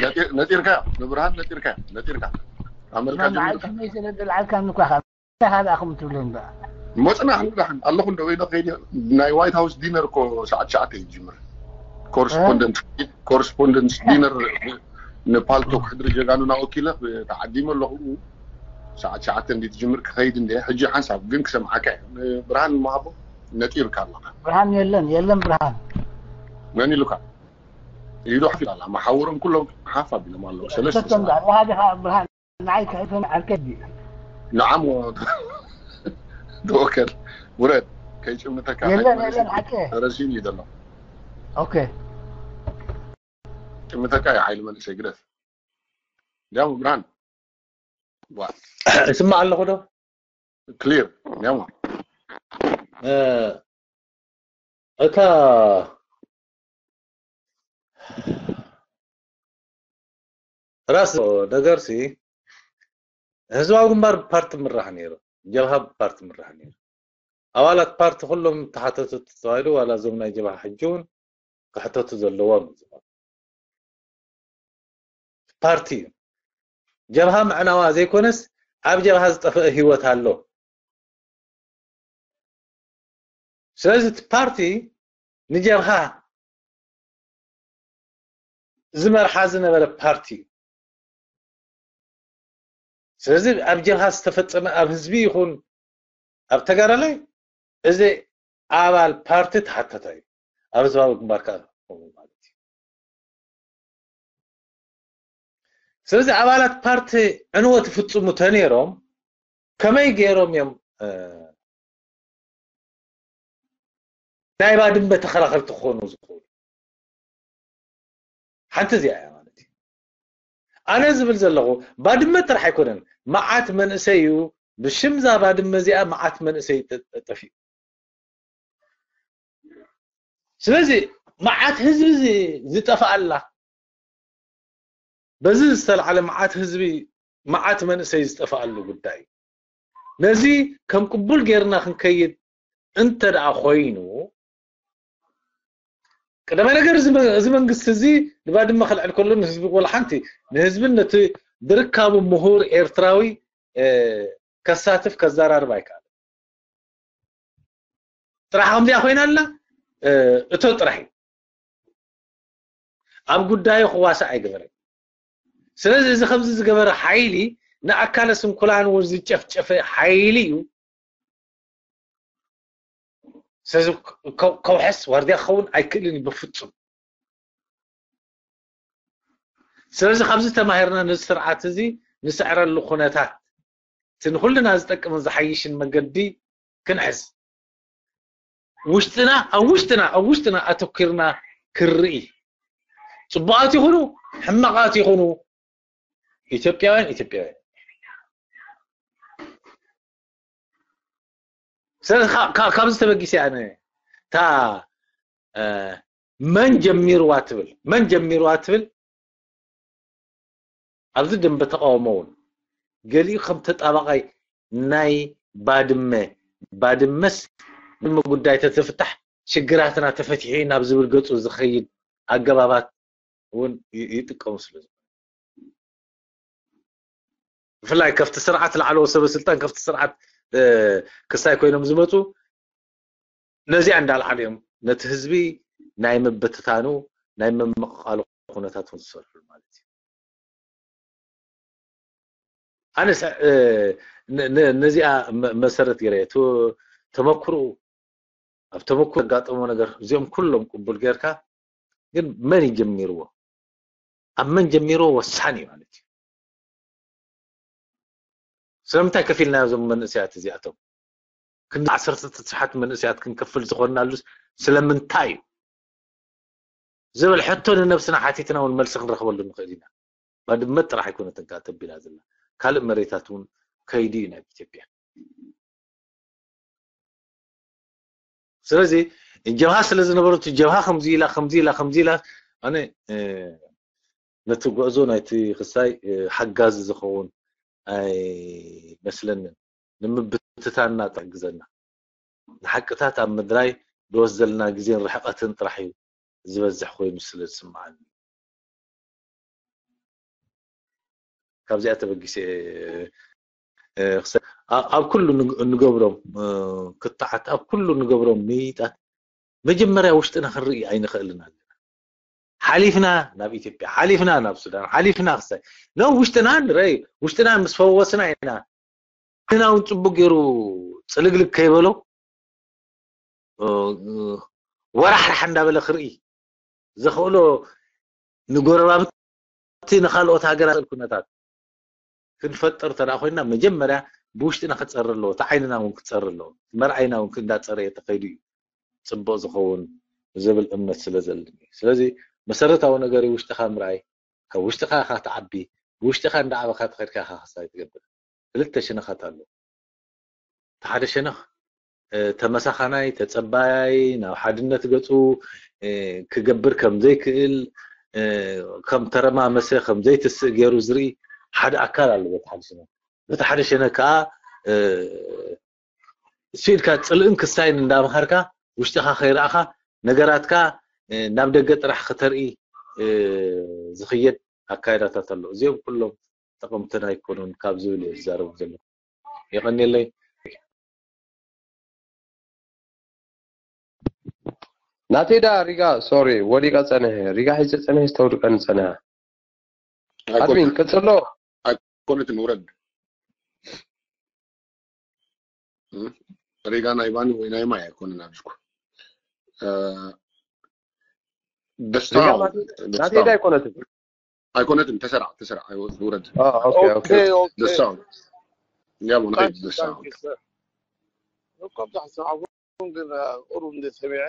ነጢር- ነጢርካዮ ንብርሃን ነጢርካዮ ነጢርካ ኣመሪካ ንዓይ ጀሚርካ ከመይ ስለ ዝለዓልካ ንኳ ካብ እንታይ ካልኣኹም ትብሉ እምበኣ ሞፅና ክንዳሕን ኣለኹ እንደ ወይዶ ከይዲ ናይ ዋይት ሃውስ ዲነር እኮ ሰዓት ሸዓተ እዩ ዝጅምር ኮረስፖንደንስ ኮረስፖንደንስ ዲነር ንፓልቶክ ሕድሪ ጀጋኑና ወኪለ ተዓዲመ ኣለኹ ሰዓት ሸዓተ እንዲ ትጅምር ክኸይድ እንደ ሕጂ ሓንሳብ ግን ክሰምዓካ እየ ብርሃን መሃቦ ነጢርካ ኣለኻ ብርሃን የለን የለን ብርሃን መን ኢሉካ ኢዱ ሓፍ ኢላ ኣላ መሓውሮም ኩሎም ሓፍ ኣቢሎም ኣለዉ ሰለስተ ሰቶም ሰባት ዳርካ ብርሃን ንዓይ ከይፈን ዓርከዲ ንዓም ተወከል ውረድ ከይጭምተካ የለን የለን ሓቂ ረሲን እዩ ዘሎ ኦኬ ጭምተካ እዩ ሓይሊ መንእሰይ ግደፍ እንዲያም ብርሃን እስማዕ ኣለኹ ዶ ክሊር እንዲያም እ፣ እታ ራስ ነገርሲ ህዝባዊ ግንባር ብፓርቲ ምራሕ ነይሩ ጀብሃ ብፓርቲ ምራሕ ነይሩ ኣባላት ፓርቲ ኩሎም ተሓተቱ ተባሂሉ ዋላ እዞም ናይ ጀብሃ ሕጂ እውን ክሕተቱ ዘለዎም እዩ ዝበሃል። ፓርቲ እዩ ጀብሃ ምዕናዋ ዘይኮነስ ኣብ ጀብሃ ዝጠፍአ ህይወት ኣሎ ስለዚ እቲ ፓርቲ ንጀብሃ ዝመርሓ ዝነበረ ፓርቲ እዩ ስለዚ ኣብ ጀብሃ ዝተፈፀመ ኣብ ህዝቢ ይኹን ኣብ ተጋዳላይ እዚ ኣባል ፓርቲ ተሓታታይ እዩ ኣብ ህዝባዊ ግንባር ከዓ ማለት እዩ ስለዚ ኣባላት ፓርቲ ዕንወት ይፍፅሙ ተነይሮም ከመይ ገይሮም እዮም ናይ ባድመ ተኸራኸርቲ ክኾኑ ዝኽእሉ ሓንቲ እዚኣ እያ ማለት እዩ ኣነ ዝብል ዘለኹ ባድመ ጥራሕ ኣይኮነን መዓት መንእሰይ እዩ ብሽምዛ ባድመ እዚኣ መዓት መንእሰይ ጠፊኡ ስለዚ መዓት ህዝቢ ዝጠፍኣላ በዚ ዝተልዓለ መዓት ህዝቢ መዓት መንእሰይ ዝጠፍኣሉ ጉዳይ ነዚ ከም ቅቡል ጌርና ክንከይድ እንተ ደኣ ኮይኑ ቀደማይ ነገር እዚ መ- እዚ መንግስቲ እዚ ንባድመ ከልዕል ከሎ ንህዝቢ ወላ ሓንቲ ንህዝብን ነቲ ዝርካቡ ምሁር ኤርትራዊ እ፣ ከሳትፍ ከዘራርብ ኣይከኣል ጥራሕ ከምዚኣ ኮይና ኣላ እ፣ እቶ ጥራሕ እዩ ኣብ ጉዳዩ ክዋሳእ ኣይገበረን ስለዚ እዚ ከምዚ ዝገበረ ሓይሊ ንኣካለ ስንኩላን እውን ዝጨፍጨፈ ሓይሊ እዩ። ስለዚ ከ- ከውሕስ ዋርድያ ክኸውን ኣይክእልን እዩ ብፍጹም። ስለዚ ካብዚ ተማሂርና ነዚ ስርዓት እዚ ንስዕረሉ ኩነታት እቲ ንኩልና ዝጠቅምን ዝሓይሽን መገዲ ክንሕዝ ውሽጥና ኣብ ውሽጥና ኣብ ውሽጥና ኣተኪርና ክርኢ ጽቡቓት ይኹኑ ሕማቓት ይኹኑ ኢትዮጵያውያን ኢትዮጵያውያን ስለዚ ካብ- ካብ- ካብዚ ተበጊሰ ኣነ እታ እ፣ መን ጀሚርዋ ትብል መን ጀሚርዋ ትብል ኣብዚ ደንበ ተቃውሞ እውን ገሊኡ ከም ተጣባቃይ ናይ ባድመ ባድመስ ባድመ ጉዳይ ተተፍታሕ ሽግራትና ተፈቲሑ ናብ ዝብል ገፁ ዝኸይድ ኣገባባት እውን ይ- ይጥቀሙ ስለ ዝኾኑ ብፍላይ ከፍቲ ስርዓት ላዕለዎ ሰበ ስልጣን ከፍቲ ስርዓት እ፣ ክሳይ ኮይኖም ዝመፁ ነዚኣ እንዳልዓሉ እዮም ነቲ ህዝቢ ናይ ምብትታኑ ናይ ምምቕቓሉ ኩነታት እውን ዝሰርሑ ማለት እዩ ኣነ ነዚኣ መሰረት ገይረ ተመክሩ ኣብ ተመክሩ ዘጋጠሞ ነገር እዚኦም ኩሎም ቅቡል ጌርካ ግን መን ይጀሚርዎ ኣብ መን ጀሚርዎ ወሳኒ እዩ ማለት እዩ ስለምንታይ ከፊልናዮ እዞም መንእሰያት እዚኣቶም ክንዲ ዓሰርተ ትስሓት መንእሰያት ክንከፍል ዝኾንናሉስ ስለምንታይ እዩ ዝብል ሕቶ ንነብስና ሓቲትና እውን መልሲ ክንረኽበሉ ንኽእል ኢና ባድመ ጥራሕ ኣይኮነትን ከዓ ተቢላ ዘላ ካልእ መሬታት እውን ከይዱ እዩ ናብ ኢትዮጵያ ስለዚ ጀብሃ ስለ ዝነበረት ጀብሃ ከምዚ ኢላ ከምዚ ኢላ ከምዚ ኢላ ኣነ ነቲ ጉዕዞ ናይቲ ክሳይ ሓጋዚ ዝኸውን ኣይመስለንን ንምብትታንና ትሕግዘና ንሓቅታት ኣብ ምድራይ ዝወስደልና ግዜን ርሕቀትን ጥራሕ እዩ ዝበዝሕ ኮይኑ ስለ ዝስምዓኒ ካብዚኣ ተበጊሰ ኣብ ኩሉ እንገብሮም ክትዓት ኣብ ኩሉ እንገብሮም ምይይጣት መጀመርያ ውሽጥና ክንርኢ ኣይንኽእልን ኣለና ሓሊፍና ናብ ኢትዮጵያ ሓሊፍና ናብ ሱዳን ሓሊፍና ክሳይ ነው ውሽጥና ንረይ ውሽጥና ምስ ፈወስና ኢና ሕና እውን ፅቡቅ ገይሩ ፅልግልግ ከይበሎ ወራሕራሕ እንዳበለ ክርኢ ዘኽእሎ ንጎረባብቲ ንኻልኦት ሃገራት ኩነታት ክንፈጥር ተደኣ ኮይና መጀመርያ ብውሽጥና ክፀር ኣለዎ እቲ ዓይንና እውን ክፀር ኣለዎ መርኣይና እውን እንዳፀረየ ተኸይዱ እዩ ፅቡቅ ዝኸውን ዝብል እምነት ስለ ዘለኒ ስለዚ መሰረታዊ ነገር ውሽጥኻ ምርኣይ ካብ ውሽጥኻ ኢኻ ትዓቢ ብውሽጥኻ እንዳዓበኻ ተኸድካ ኢኻ ክሳይ ትገብር ክልተ ሸነኻት ኣሎ እቲ ሓደ ሸነኽ ተመሳኻናይ ተፀባያይ ናብ ሓድነት ገፁ ክገብር ከም ዘይክእል ከም ተረማመሰ ከም ዘይትስእ ገይሩ ዝርኢ ሓደ ኣካል ኣለዎ እቲ ሓደ ሸነኽ በቲ ሓደ ሸነኽ ከዓ ስኢልካ ፅልእን ክሳይን እንዳምሃርካ ውሽጥኻ ከይረኣኻ ነገራትካ ናብ ደገ ጥራሕ ክተርኢ ዝኽየድ ኣካይዳታት ኣለዉ እዚኦም ኩሎም ጠቐምትን ኣይኮኑን ካብ ዝብል እየ ዝዛረቡ ዘለኹ የቐንየለይ ናተይ ዳ ሪጋ ሶሪ ወዲቀ ፀንሐ ሪጋ ሒዘ ፀንሐ ዝተውድቀኒ ፀንሐ ኣድሚን ቀፅሎ ኣይኮነትን ውረድ ሪጋ ናይ ባኒ ወይ ናይ ማይ ኣይኮነን ኣብዝኩ ደስታ ናተይ ዳ ኣይኮነትን ኣይኮነትን ተሰራዕ ተሰራዕ ውረድ ደስታ ያቦ ናይ ደስታ እኮ ብዛሕ ዝሰማዕኩ ግን ቁሩብ እንደ ሰሚዐ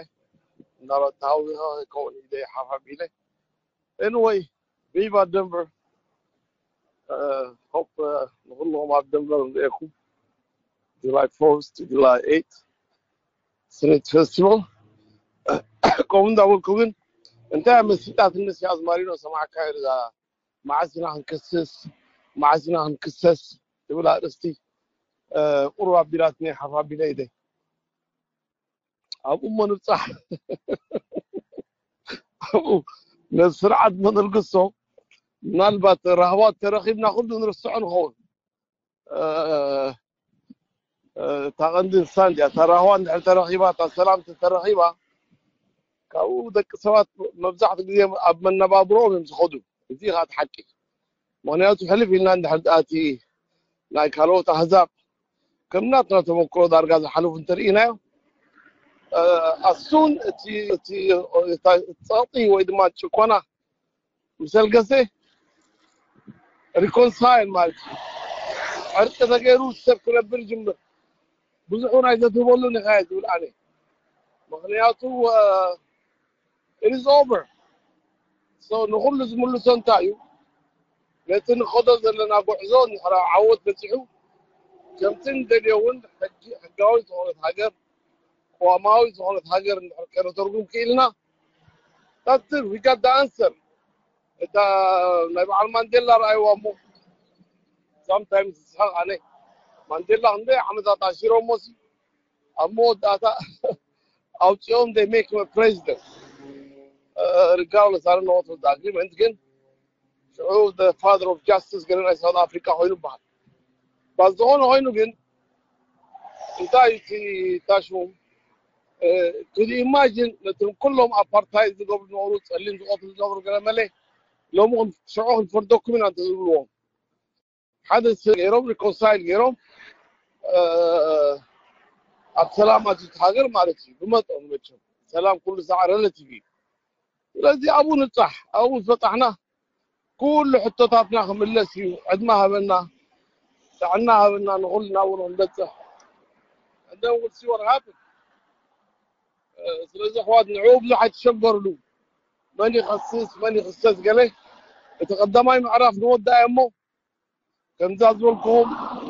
እንዳበታ ሃውዚኻ ከውን ኢለ ሓፋፍ ኢለ anyway viva Denver hope ንኩልኹም ኣብ ደንቨር ንሪኤኩም July fourth to July eight Street Festival ከምኡ እንዳበልኩ ግን እንታይ መሲጣትንስ ኣዝማሪኖ ሰማዕካ እዛ መዓስ ኢና ክንከስስ መዓስ ኢና ክንክሰስ ትብል ኣርእስቲ ቁሩብ ኣቢላትኒ ሓፍ ኣቢለ ኢለ ኣብኡ እሞ ንብፃሕ ኣብኡ ነዚ ስርዓት መነልግሶ ምናልባት ራህዋ ተረኺብና ኩሉ ንርስዖ ንኸውን እታ ቀንዲ ንሳ እንዲያ እታ ራህዋ እንድሕር ተረኺባ እታ ሰላም ተተረኺባ ካብኡ ደቂ ሰባት መብዛሕቲ ግዜ ኣብ መነባብሮኦም እዮም ዝኸዱ እዚ ከዓ እቲ ሓቂ ምክንያቱ ሕልፍ ኢልና እንድሕር ደኣ እቲ ናይ ካልኦት ኣህዛብ ከም ናትና ተመክሮ ዳርጋ ዝሓለፉ እንተርኢናዮ ኣሱን እቲ እቲ ጸቕጢ ወይ ድማ ጭኮና ምስ ኣልገሰ ሪኮንሳይል ማለት እዩ። ዕርቂ ተገይሩ ሰብ ክነብር ይጅምር። ብዙሕ እውን ኣይዘትበሉን ኢኻ ዝብል ኣነ። ምክንያቱ it is over. So ንኹሉ ዝምልሶ እንታይ እዩ? ነቲ ንኸዶ ዘለና ጉዕዞ እንድሕር ዓወት በፂሑ ከምቲ ንደልዮ እውን ሕጂ ሕጋዊ ዝኾነት ሃገር፣ ቅዋማዊ ዝኾነት ሃገር እንድሕር ከነተርጉም ክኢልና that's it, we got the answer. እታ ናይ በዓል ማንዴላ ረኣይዋ እሞ sometimes ዝስሕቕ ኣነ። ማንዴላ ክንደይ ዓመታት ኣሲሮሞ ሲ ኣብ መወዳእታ ኣውፂኦም they make him a president regardless I don't know what was the agreement ግን ሽዑ the father of justice ገለ ናይ South Africa ኮይኑ በሃል። ባስ ዝኾነ ኮይኑ ግን እንታይ እቲ ታሽሙ could you imagine ነቶም ኩሎም ኣፓርታይድ ዝገብሩ ዝነበሩ ጸሊም ዝቐትሉ ዝነበሩ ገለ መለ ሎሚ ሽዑ ክንፈርደኩም ኢና እንተዝብልዎም ሓደ ገይሮም ሪኮንሳይል ገይሮም ኣብ ሰላም ኣትዩት ሃገር ማለት እዩ። ብመጠኑ መቸም ሰላም ኩሉ ሳዕ ሬላቲቭ እዩ። ስለዚ ኣብኡ ንብጻሕ፣ ኣብኡ ዝበጻሕና ኩሉ ሕቶታትና ክምለስ እዩ። ዕድመ ሃበና፣ ጥዕና ሃበና፣ ንኹልና እውን ክንበጽሕ። And then we'll see what happen. ስለዚ ኣሕዋት ንዕኡ ብዙሕ ኣይትሸገርሉ። መን ይኸስስ መን ይኽሰስ ገለ እቲ ቀዳማይ ምዕራፍ ንወዳእ እሞ ከምዛ ዝበልኩኹም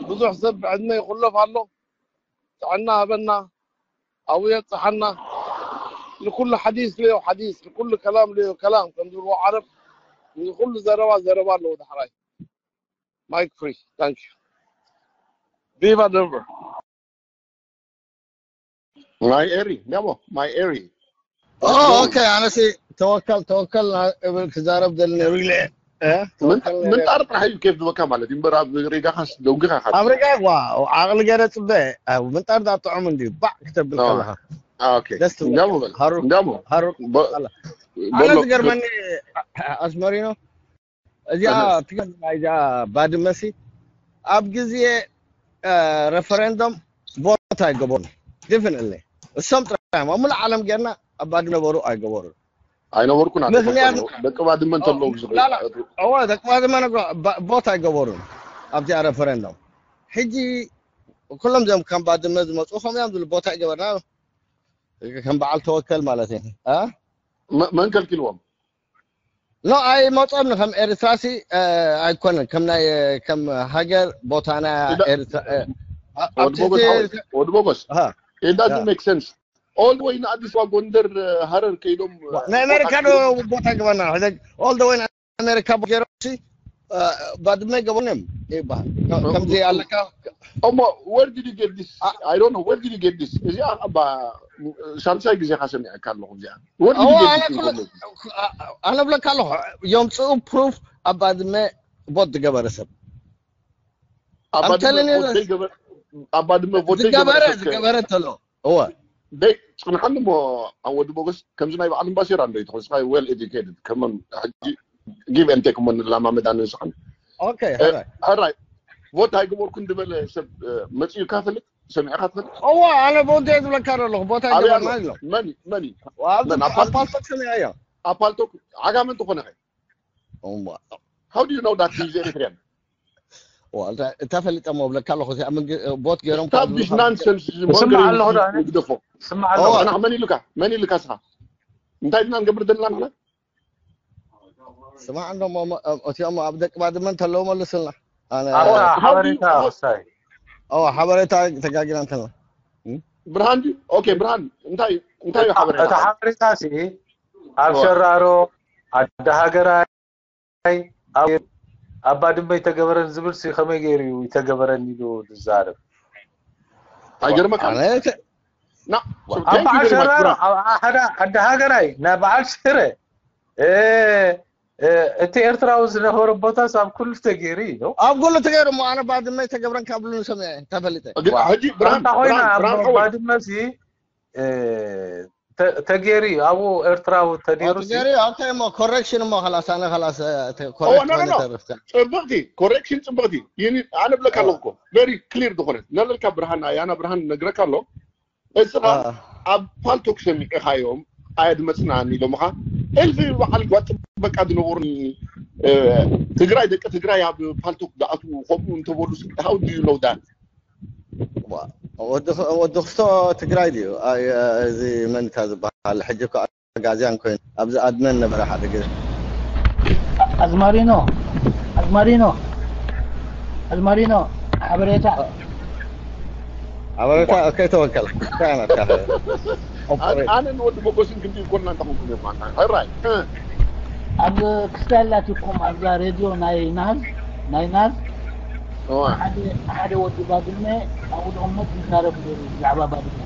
ብዙሕ ሰብ ብዕድመ ይኹለፍ ኣሎ። ጥዕና ሃበና ኣብኡ የብፅሓና። ንኩሉ ሓዲስ ለዮ ሓዲስ ንኩሉ ከላም ለዮ ከላም ከም ዝብልዎ ዓረብ ንኩሉ ዘረባ ዘረባ ኣለዎ። ዳሕራይ ማይክ ፍሪ ታንክ ዩ ቪቫ ደንቨር። My area, Nemo, my area. ኦኬ ኣነሲ ተወከል ተወከል እብል ክዛረብ ደሊ ነይሩ ኢለ ምንጣር ጥራሕ እዩ ኬፍ ዝበካ ማለት እዩ እምበር ኣብ ሬጋኻስ ደንጉኻ ኢኻ ኣብ ሬጋ ዋ ዓቕሊ ገይረ ፅበ ምንጣር ዳ ጥዑም እንድዩ ባዕ ክተብል ከለኻ ኦኬ እንዳሞ በል እንዳሞ ሃሩቅ ኣነ ዝገርመኒ ኣስመሪኖ እዚኣ ትገርም እዚኣ ባድመሲ ኣብ ግዜ ረፈረንዶም ቮት ኣይገበሩን። ዲፍንትሊ እሶም ጥራይ ኣብ ሙሉእ ዓለም ጌርና ኣብ ባድመ ነበሩ ኣይገበሩን። ኣይነበርኩን ኣነ ምክንያቱ ደቂ ባድመ እንተለዉ ዝኽእል ላላ እወ ደቂ ባድመ ነግሮ ባ- ቮት ኣይገበሩን ኣብዚኣ ረፈረንዶም። ሕጂ ኩሎም እዚኦም ከም ባድመ ዝመፁ ከም እዮም ዝብሉ ቮት ኣይገበርና ከም በዓል ተወከል ማለት እዩ እ መ- መን ከልኪልዎም ኖ ኣይመፆም ከም ኤርትራሲ እ፣ ኣይኮነን ከም ናይ ከም ሃገር ቦታና ኢዳ- ኤርትራ እ፣ ኣ- ወዲ ኣብቲ ቦጎስ እቲ- ሓወይ፣ ወዲ ቦጎስ ኣሃ፣ it doesn't ያ። Make sense all the way ንኣዲስ ኣበባ ጎንደር ሃረር ከይዶም ዋ፣ ናይ ኣሜሪካ ዶ ቦታ ይግበና ሕደግ all the way ኣሜሪካ ገይሮም ሲ እ፣ ባድመ ገበርንም ይበሃል ከ- ከምዚ ኣለካ እሞ where did you get this I don't know where did you get this እዚኣ እባ ሻልሳይ ግዜኻ ሰሚዐካ ኣለኹ እዚኣ where did እዋ you get ኣነ this ኩሉ information ኣነ ብለካ ኣለኹ የምፅኡ ፕሩፍ ኣብ ባድመ ቦት ዝገበረ ሰብ ኣብ I'm ባድመ telling you vote this. ዘይገበረ ኣብ ባድመ vote ዝገበረ ዘይገበረ ሰብ ከ- ዝገበረ እንተሎ እወ ደይ ጽንሓኒ እሞ ኣብ ወዲ ቦገስ ከምዚ ናይ በዓል እምባሴራ እንዶ ይትኾን ስኻ well educated ከመን ሕጂ give and take እሞ ንላማመድ ኣነ ንስኻን ኦኬ ሕራይ ሕራይ vote ኣይገበርኩን ዝበለ ሰብ መፅኡካ ፈልጥ ሰሚዕካ ትፈልጥ እወ ኣነ ቦት ዝብለካ ዘለኹ ቦታ ኣበይ ይገበርና ኣሎ ኢሎ መን መን እዩ ኣብዚ መን ኣብ ፓልቶክ ኣፓልቶክ ሰሚዐዮ ኣብ ፓልቶክ ዓጋመ እንተኾነ ኸ እወ how do you know that he's Eritrean ዋልታ እታ ፈሊጠሞ ብለካ ኣለኹ እዚኣ መንግ- ቦት ገይሮም ካብ this nonsense ስማዕ ኣለኹ ዶ ኣነ? ንግደፎ ስማዕ ኣለኹ እወ ኣና መን ኢሉካ መን ኢሉካ ስኻ እንታይ ድና ንገብር ዘለና ንሕና ስማዕ እንዶሞ እቲኦም ኣብ ደቂ ባድመ እንተለዉ መልስልና ኣነ ኣብታ how do you- ሓበሬታ how- ወሳይ ኦ ሓበሬታ ተጋጊና እንተልና ብርሃን ድዩ okay ብርሃን እንታይ እንታይ እዩ ሓበሬታ እታ ሓበሬታ ሲ ኣብ ሸራሮ ኣዲ ሃገራይ ኣብ ኣብ ባድመ ይተገበረን ዝብል ሲ ከመይ ገይሩ እዩ ይተገበረን ኢሉ ዝዛረብ ኣይገርመካ ኣነ ና ኣብ በዓል ሸራሮ ኣብ ሓደ ኣዲ ሃገራይ ናይ በዓል ሽረ እ፣ እ፣ እቲ ኤርትራዊ ዝነበረ ቦታስ ኣብ ኩሉ ተገይሩ እዩ ኣብ ጎሎ ተገይሩ እሞ ኣነ ባድመ ተገብረን ካብ ብሉ ሰሚዐ ተፈሊጠ ሕጂ ብርሃን ኣንታ ኮይና ብርሃን ኣብ ብርሃን ሓወይ ባድመ ሲ እ፣ ተ- ተገይሩ እዩ ኣብኡ ኤርትራዊ ተዲሩ ሲ ተገይሩ። ኣንታይ እሞ ኮሬክሽን እሞ ኸላስ ኣነ ኸላስ Oh, no, no, no. ተርፍካ ጽብቕቲ ኮሬክሽን ጽብቕቲ ይኒ ኣነ ብለካ ኣለኹ እኮ very clear ዝኾነት ነለልካ ብርሃን ኣያና ብርሃን ነግረካ ኣሎ። እስኻ ኣብ ፓልቶክ ሰሚዕኻዮም ኣየድመፅናን ኢሎምኻ። እልፊ በዓል ጓጥ በቃ ዝነበሩ ትግራይ ደቂ ትግራይ ኣብ ፓልቶክ ዝኣትዉ ከምኡ እንተበሉ how do you know that? ወዲ ክስቶ ትግራይ ድዩ? እዚ መን እታ ዝበሃል ሕጂ እኮ ኣጋዝያን ኮይኑ ኣብዚ ኣድመን ነበረ ሓደ ግዜ። ኣዝማሪኖ ኣዝማሪኖ ኣዝማሪኖ ሓበሬታ ሓበሬታ ኦኬ ተወከል እንታይ ናትካ ኣነ ንወዲ መጎስን ክንዲ ይኮንና እንተኾንኩም እዮም ኣንታ ሕራይ ኣብ ክስታይ ኣላትኩም ኣብዛ ሬድዮ ናይ ናዝ ናይ ናዝ ሓደ ወዲ ባድመ ኣብኡ ዝቕመጥ ይዛረብ ነይሩ ብዛዕባ ባድመ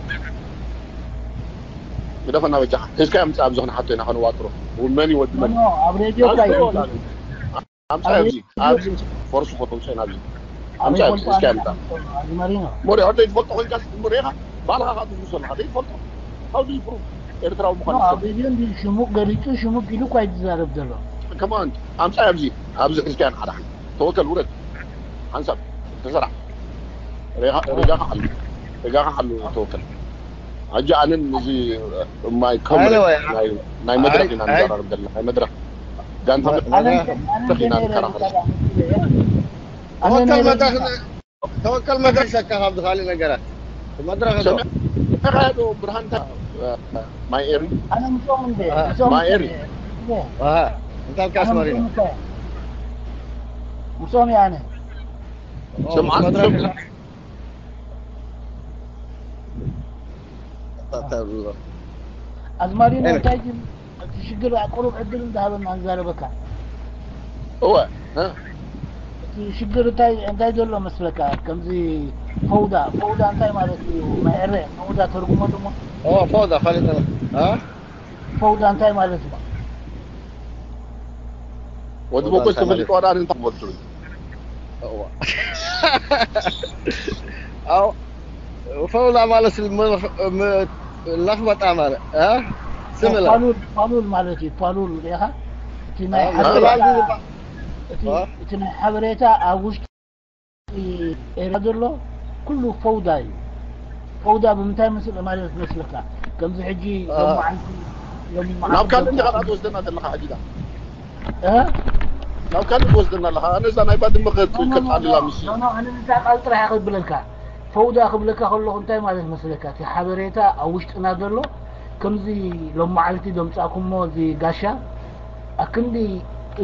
ግደፈና በጃኻ ሒዝካ ምፅእ ኣብዚ ክንሓቶ ኢና ከነዋጥሮ መን እዩ ወዲ መን ኖ ኣብ ሬድዮ እኳ እዩ ኣምፃ ኣብዚ ኣብዚ ፈርሱ ከተውፅእና ኣብዚ ኣምፃ ኣብዚ እስኪ ኣምፃ ኣዝማሪኖ ሞሪ ሕደ ትፈልጦ ኮይንካ ስትምር ኢኻ ባልኻ ከዓ ትፍሱ ኣለኻ ዘይትፈልጦ how do you prove ኤርትራዊ ምዃን ኣብ ሬድዮ እንዲ ሽሙ ገሊፁ ሽሙ ኢሉ እኳ እዩ ዝዛረብ ዘሎ ከማን ኣምፃ ኣብዚ ኣብዚ ሒዝካ ኢና ሓደ ሓንቲ ተወከል ውረድ ሓንሳብ ተሰራሕ ሬጋኻ ሓሉ ሬጋኻ ሓሉ ተወከል ኣጃ ኣነን እዚ ማይ ኮምሬ ናይ መድረክ ኢና ንዘራረብ ዘለና ናይ መድረክ ጋንታ መድረክ ኢና ንከራኸር ተወከል መድረክ ሰካ ካብዚ ካልእ ነገራት መድረክ ሰሚዕካዶ ብርሃንታ ማይ ኤሪ ኣነ ምስኦም እንደ ማይ ኤሪ እንታይ ኣስመሪና ምስኦም እየ ኣነ ስምዓት ኣዝማሪኖ እንታይ ግን እቲ ሽግር ቁሩብ ዕድል እንዳሃበና ንዛረበካ እወ እቲ ሽግር እንታይ እንታይ ዘሎ መስለካ ከምዚ ፈውዳ ፈውዳ እንታይ ማለት እዩ ማዕረ ፈውዳ ተርጉመሉ እሞ ፈውዳ ፈሊጠ ፈውዳ እንታይ ማለት እዩ ወዲ መጎስ ተፈሊጡ ኣዳን እንታይ ክበል ትብል ፈውላ ማለት ለኽበጣ ማለት ስምለ ፓሉል ማለት እዩ ፓሉል ሪኢኻ እቲ ናይ ሓበሬታ ኣብ ውሽጢ ኤርትራ ዘሎ ኩሉ ፈውዳ እዩ። ፈውዳ ብምንታይ መስል ማለት መስለካ? ከምዚ ሕጂ ሎማዓንቲ ናብ ካልእ እንዲኻ ትወስደና ዘለኻ ሕጂ ዳ ናብ ካልእ ትወስደና ኣለኻ። ኣነ እዛ ናይ ባድመ ከጥልላ ምስ ኣነ እዛ ቃል ጥራሕ ክብለልካ ፈውዳ ክብለካ ከለኹ እንታይ ማለት መስለካ? እቲ ሓበሬታ ኣብ ውሽጥና ዘሎ ከምዚ ሎማዓልቲ ዘምጻእኩሞ እዚ ጋሻ ኣክንዲ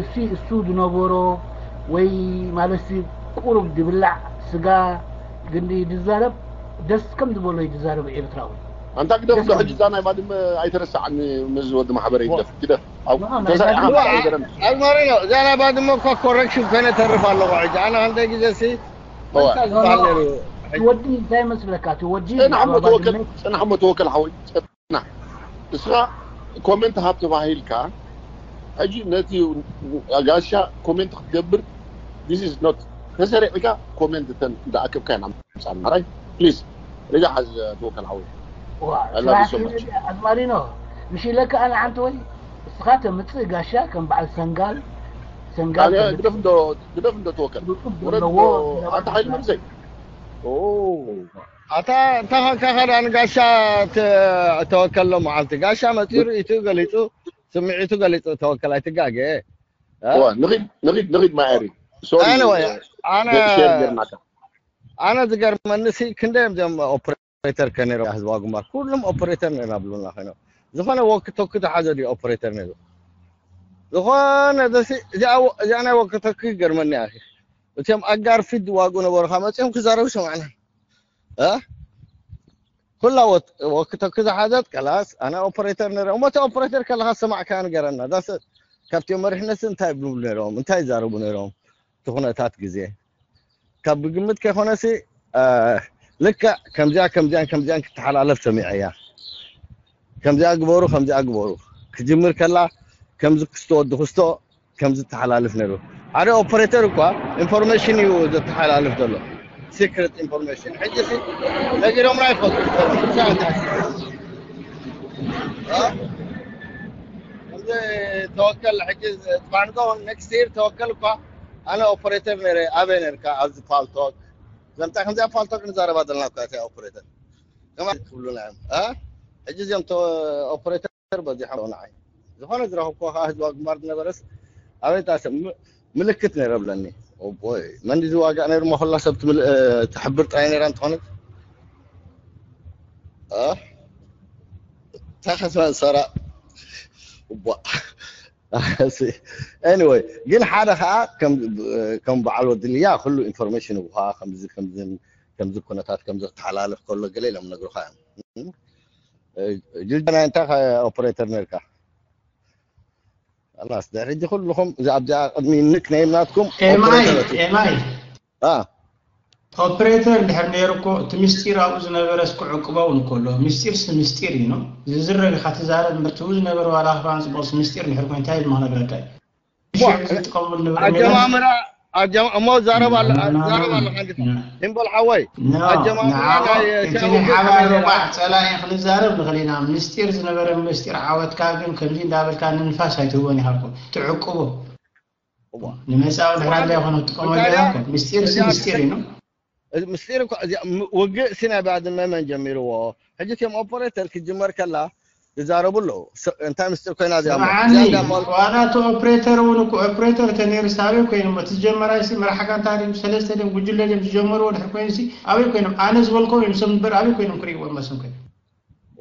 እሱ እሱ ዝነበሮ ወይ ማለትሲ ቁሩብ ዝብላዕ ስጋ ግንዲ ዝዛረብ ደስ ከም ዝበሎ እዩ ዝዛረብ ኤርትራዊ ኣንታ ግደፍ ዶ ሕጂ እዛ ናይ ባድመ ኣይተረሳዕኒ ምስ ወዲ ማሕበረ ይግደፍ ግደፍ ተሳኢኻ ኣዝማሪኖ እዛ ናይ ባድመ እኳ ኮረክሽን ኮይነ ተርፍ ኣለኹ ሕጂ ኣነ ክንደይ ግዜ ሲ ወዲ እንታይ መስለካ እቲ ወዲ ጽናሕ ሞ ተወከል ሓወይ ና እስኻ ኮሜንት ሃብ ተባሂልካ ሕጂ ነቲ ጋሻ ኮሜንት ክትገብር this is not ተሰሪዕካ ኮሜንት ተን ዝኣከብካ ኢና ምጻና ራይ ፕሊዝ ርጋ ሓዝ ተወከል ሓወይ ኣዝማሪኖ ምሽ ኢለካ ኣነ ሓንቲ ወይ እስኻ ተምጽእ ጋሻ ከም በዓል ሰንጋል ሰንጋል ግደፍ እንዶ ተወከል ኣንታ ሓይሊ መንሰይ ኣታ እንታይ ኾንካ ኸዳ ንጋሻ ተወከሎ መዓልቲ ጋሻ መፂኡ ርእይቱ ገሊፁ ስምዒቱ ገሊፁ ተወከል ኣይትጋገ ንኺድ ንኺድ ንኺድ ማዕሪ ኣነ ወይ ኣነ ሼር ጌርናካ ኣነ ዝገርመኒ ሲ ክንደይ እዮም እዚኦም ኦፕሬተር ከ ነይሮም ህዝባዊ ግንባር ኩሎም ኦፕሬተር ነይሮም ኣብሉና ኮይኖም ዝኾነ ወኪ ቶኪ ዝሓዘ ድዩ ኦፕሬተር ነይሩ ዝኾነ እዚኣ ናይ ወኪ ቶኪ ይገርመኒ እያ እቲኦም ኣጋር ፊት ዝዋግኡ ነበሩ ካብ መፂኦም ክዛረቡ ሰማዕና ኩላ ወክተኪ ዝሓዘት ከላስ ኣነ ኦፐሬተር ነረ እሞ እቲ ኦፐሬተር ከለካ ሰማዕካ ንገረና ዳስ ካብቲ መሪሕነት እንታይ ይብሉ ነይሮም እንታይ ይዛረቡ ነይሮም እቲ ኩነታት ግዜ ካብ ብግምት ከይኮነሲ ልክዕ ከምዚኣ ከምዚኣን ከምዚኣን ክትሓላለፍ ሰሚዐያ ከምዚኣ ግበሩ ከምዚኣ ግበሩ ክጅምር ከላ ከምዚ ክስቶ ወዲ ክስቶ ከም ዝተሓላልፍ ነይሩ ሓደ ኦፐሬተር እኳ ኢንፎርሜሽን እዩ ዘተሓላልፍ ዘሎ ሲክሬት ኢንፎርሜሽን ሕጂ ነጊሮምና ይፈልጡ ከምዚ ተወከል ሕጂ ጽባሕ ንግሆ next year ተወከል እኳ ኣነ ኦፐሬተር ነይረ። ኣበይ ነርካ? ኣብዚ ፓልቶክ ዘምታ ከምዚኣ ፓልቶክ ንዛረባ ዘለና እኳ እቲኣ ኦፐሬተር ከማ ክብሉና እዮም። እ? ሕጂ እዚኦም ተ- ኦፐሬተር በዚሖም ንዓይ ዝኾነ ዝረኸብኩ ከዓ ህዝባዊ ግንባር ዝነበረስ ኣበይ ታሰ ም- ምልክት ነይረ ብለኒ። ኦቦይ መን ዝዋጋእ ነይሩ? መኮላ ሰብ ትምል- እ፣ ትሕብር ጥራይ ነይራ እንተኾነት እ? ተኸስመ ሰራ እቧ anyway ግን ሓደ ከዓ ከም ከም በዓል ወድልያ ኩሉ ኢንፎርሜሽን ውሃ ከምዚ ከምዚ ከምዚ ኩነታት ከምዚ ክተሓላለፍ ከሎ ገለ ኢሎም ነግሩካ እዮም። እ፣ ጁልጃና እንታይ ኦፐሬተር ነርካ? ላስ ድሕሪ ሕጂ ኩልኹም እዚ ኣብዚኣ ቅድሚ ኒክ ኔም ናትኩም ኤምኣይ ኦፐሬተር እቲ- ኤምኣይ አ፣ ኦፕሬተር እንድሕር ነይሩ እኮ እቲ ምስጢር ኣብኡ ዝነበረስ ክዕቅቦ እውን ከሎ ምስጢርስ ምስጢር እዩ ነው። ዝዝረግ ኢኻ ትዛረብ እምበር ትብኡ ዝነበረ ዋላ ክፋን ፅቡቅስ ምስጢር እንድሕር ኮይኑ እንታይ ድማ ክነግረካ እዩ። ሽዑ ዝጥቀምሉ ንብረት ሜላ- ኣጀማምራ ኣጀማ- እሞ ዛረብ ኣሎ ዛረብ ኣሎ ሓንቲ ሂምቦል ሓወይ ኖ ኣጀማምራ ንዓኹም ናይ እቲ ሲያውግእ ናይ ሓባር ከመይ ነይራ? ርባዕ ፀላኢ ክንዛረብ ንኽእል ኢና። ምስጢር ዝነበረ ምስጢር ዓወትካ ግን ከምዚ እንዳበልካ ንንፋስ ኣይትህቦን ኢኻ እኮ ትዕቅቦ። እዋ። ንመፃኢ ድሕሪ ኣድላይ ይኾነ ትጥቀመሉ እንታይ ኢኻ ደኣ? እኮ። ምስጢር ሲ እዚኣ ምስጢር እዩ ነው። እዚ ምስጢር እኮ እዚኣ ም- ውግእ ሲ ናይ ባድመ መን ጀሚርዎ? ሕጂ እቲኦም ኦፐሬተር ክትጅመር ከላ ይዛረቡ ኣለዉ። ስ- እንታይ ምስጢር ኮይና እዚኣ እሞ? ስምዓኒ እዚኣ እንዳ ሞል- ዋላ እቲ ኦፕሬተር እውን እኮ ኦፕሬተር ተነይሩ ሲ ኣበይ ኮይኖም እቲ ዝጀመራይ ሲ መራሕጋንታ ድም ሰለስተ ድም ጉጅለ ድም ዝጀመርዎ ድሕር ኮይኑ ሲ ኣበይ ኮይኖም ኣነ ዝበልኮም እዮም ሰብ ንበር ኣበይ ኮይኖም ክርእይዎም መስም ኮይኑ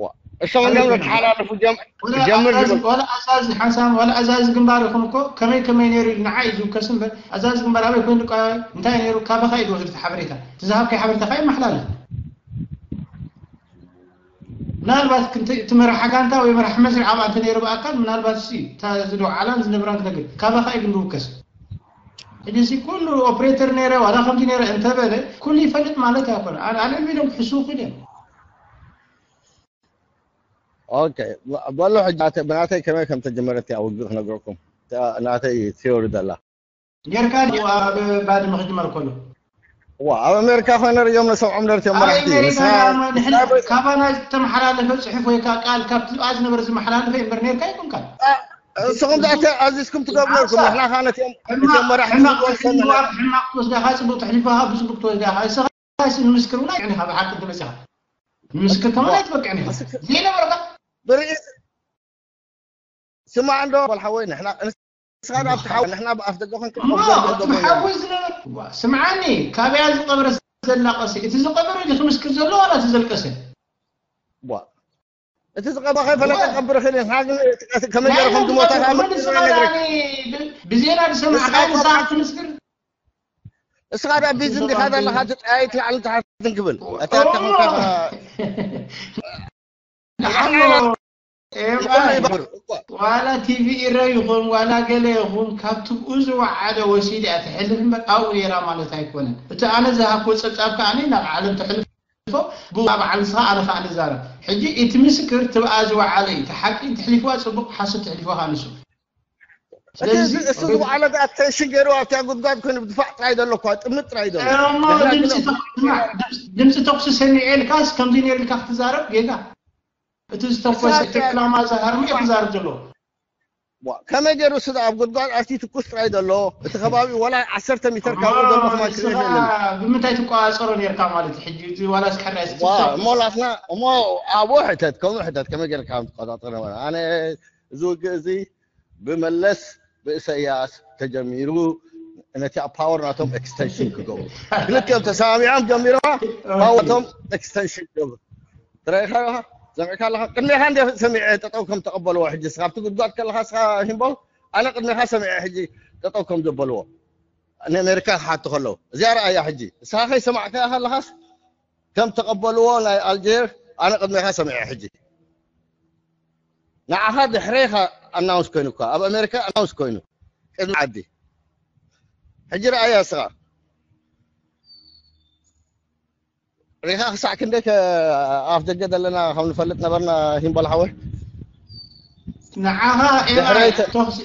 ዋ፣ እሶም እዮም ዘተሓላለፉ ጀም- ጀምር ዝብል ዋላ ኣዛዚ ሓንሳም ዋላ ኣዛዚ ግንባር ይኹን እኮ ከመይ ከመይ ነይሩ ኢሉ ንዓ እዩ ዝውከስ እምበር ኣዛዚ ግንባር ኣበይ ኮይኑ ድቃ እንታይ ነይሩ ካባኻ እዩ ዝወስድ እቲ ሓበሬታ እቲ ዝሃብካይ ሓበሬታ ካ ይመሓላለፍ ምናልባት ክንተ- እቲ መራሒ ጋንታ ወይ መራሒ መስርዕ ኣብኣ እንተ ነይሩ ብኣካል ምናልባት ሲ እታ ዝዶ ዓላን ዝነብራን ክነግር ካባኻ እዩ ግን ዝውከስ ሕጂ ሲ ኩሉ ኦፕሬተር ነይረ ዋላ ከምዚ ነይረ እንተበለ ኩሉ ይፈልጥ ማለት ኣይኮነ ኣልዕሉ ኢሎም ክሕስቡ ክእል እዮም ኦኬ በሎ ሕጂ ናተ- ብናተይ ከመይ ከም ተጀመረት እያ ውግእ ክነግረኩም እታ ናተይ ቲዮሪ ዘላ ጌርካ ድዩ ኣብ ባድመ ክጅመር ከሎ ዋ ኣብ ኣሜሪካ ኮይነ ርዮም ነሰምዖም ነርትዮም ኣበይ መራሕቲ ሜሪካ ንስና ንሕና ካባና ዝተመሓላለፈ ፅሑፍ ወይ ከዓ ቃል ካብቲ ዝብኣ ዝነበረ ዝመሓላለፈ እምበር ነርካ ይኮንካ ንስኹም ዛተ ኣዚዝኩም ትገብሩ ነርኩም ንሕና ከዓ ነትዮም ሕማቅ ነትዮም መራሕቲ ሕማቅ ዝወሰነ ትሕልዋ ሕማቅ ትወስዳ ከዓ ፅቡቅ ትሕልፋ ከዓ ብፅቡቅ ትወስዳ ከዓ እስኻ ሲ ንምስክር እውን ኣይትበቅዕን ኢኻ ብሓቂ እንተመፂኻ ንምስክር ከማን ኣይትበቅዕን ኢኻ ዘይነበረካ ብርኢት ስማዕ እንዶ በል ሓወይ ንሕና ንስኻ ናብ ትሓው ንሕና ብኣፍ ደገ ኮንካ እሞ ኣብ ጎርጎ እቲ ደጎ ሓወይ ዝነበረ ዋ፣ ስምዓኒ ካበያ ዝቀብረ ዘለቀሰ እቲ ዝቀበረ እዚ ክምስክር ዘለዎ ዋላ እቲ ዘልቀሰ ዋ እቲ ዝቀበ ከይፈለጠ ቀብር ክእል ንሕና ግን ከመይ ገይረ ከም ዝሞታ ከዓ መን ዝነግረካ ብዜና ዝሰማዕካ ንስኻ ክትምስክር እስኻ ዳ ቢዚ እንዲኻ ዘለኻ ትጠያይት ላዕሊ ታሕትን ክብል ኣታ ተኾንካ ዋላ ቲቪ ኢረ ይኹን ዋላ ገለ ይኹን ካብቲ ብኡ ዝወዓለ ወሲድ እያ ትሕልፍ እምበር ኣብኡ ነይራ ማለት ኣይኮነን እቲ ኣነ ዝሃብኩ ፀብፃብ ከዓ ናብ ዓለም ተሕልፎ ብኡ ኣብ ዓለም ስኻ ኣነ ከዓ ንዛረብ ሕጂ እቲ ምስክር ትብኣ ዝወዓለ እዩ እቲ ሓቂ ትሕልፍዋ ፅቡቅ ሓሶት ትሕልፍዋ ከዓ ንሱ እቲ እዚ ዝወዓለ ኣቴንሽን ገይሩ ኣብታ ጉድጓድ ኮይኑ ብድፋዕ ጥራይ ዘሎ እኳ ጥምት ጥራይ ዘሎ እሞ ድምፂ ተኹ- ስማዕ፣ ድምፂ- ድምፂ ተኩሲ ሰሚዐ ኢልካስ ከምዚ ነይሩ ኢልካ ክትዛረብ ጌጋ እቲ ዝተኮሰ እቲ ክላማ ዝሃርሙ እዩ ክዛረብ ዘለዎ ዋ፣ ከመይ ገይሩ ስለ ኣብ ጉድጓድ ኣትዩ ትኩስ ጥራይ ዘሎ እቲ ከባቢ ወላ ዓሰርተ ሚተር ካብኡ ዘሎ ከማን ክልል የለን ብምንታይ ትቆፃፀሮ ነርካ ማለት እዩ ሕጂ እዚ ዋላ ስከራይ ዋ፣ እሞ ናትና እሞ ኣብኡ ሕተት ከምኡ ሕተት ከመይ ገይርካ ከም ትቆፃፀሮ ነበረ ኣነ እዚ ውግእ እዚ ብመለስ ብእሰያስ ተጀሚሩ ነቲ ኣብ ፓወር ናቶም ኤክስቴንሽን ክገብሩ ክልቲኦም ተሰማሚዖም ጀሚሮማ ፓወር ናቶም ኤክስቴንሽን ክገብሩ ትረኢኻ ኣለኻ ሰሚዕካ ኣለኻ ቅድሜኻ እንደ ሰሚዐ ጠጠው ከም ተቐበልዎ ሕጂ ስኻ ኣብቲ ጉድጓድ ከለኻ ስኻ ሂምቦል ኣነ ቅድሜኻ ሰሚዐ ሕጂ ጠጠው ከም ዘበልዎ ንኣሜሪካ ክሓቱ ከለዉ እዚኣ ረኣያ ሕጂ ንስኻ ከይሰማዕካያ ከለኻስ ከም ተቐበልዎ ናይ ኣልጀር ኣነ ቅድሜኻ ሰሚዐ ሕጂ ንዓኻ ድሕሬኻ ኣናውንስ ኮይኑ እኳ ኣብ ኣሜሪካ ኣናውንስ ኮይኑ ቅድሚ ዓዲ ሕጂ ረኣያ እስኻ ሪኻ ክሳዕ ክንደይ ኣፍ ደገ ዘለና ከም ንፈልጥ ነበርና ሂምቦል ሓወይ ንዓኻ ኤማይ ተኽሲ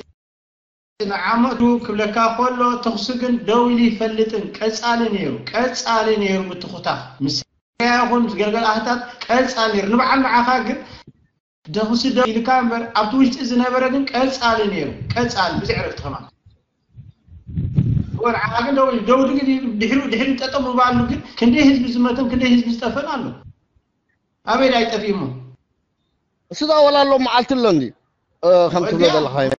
ንዓመቱ ክብለካ ከሎ ተኽሲ ግን ደው ኢሉ ይፈልጥን ቀጻሊ ነይሩ ቀጻሊ ነይሩ ምትኹታኽ ምስ ይኹን ዝገልገል ኣህታት ቀጻሊ ነይሩ ንበዓል ንዓኻ ግን ደኹሲ ደው ኢልካ እምበር ኣብቲ ውሽጢ ዝነበረ ግን ቀጻሊ ነይሩ። ቀጻሊ ብዘይ ዕረፍቲ ከማን ወርዓ ግን ደው ደው ድግ ድሕሪ ድሕሪ ጠጠው ምባሉ ግን ክንደይ ህዝቢ ዝመተን ክንደይ ህዝቢ ዝጠፈን ኣሎ። ኣበይ ዳይ ጠፊእሞ? እሱ ዳ ወላ ኣሎ መዓልቲ ኣሎ እንዲ ከምቲ ዘለኻ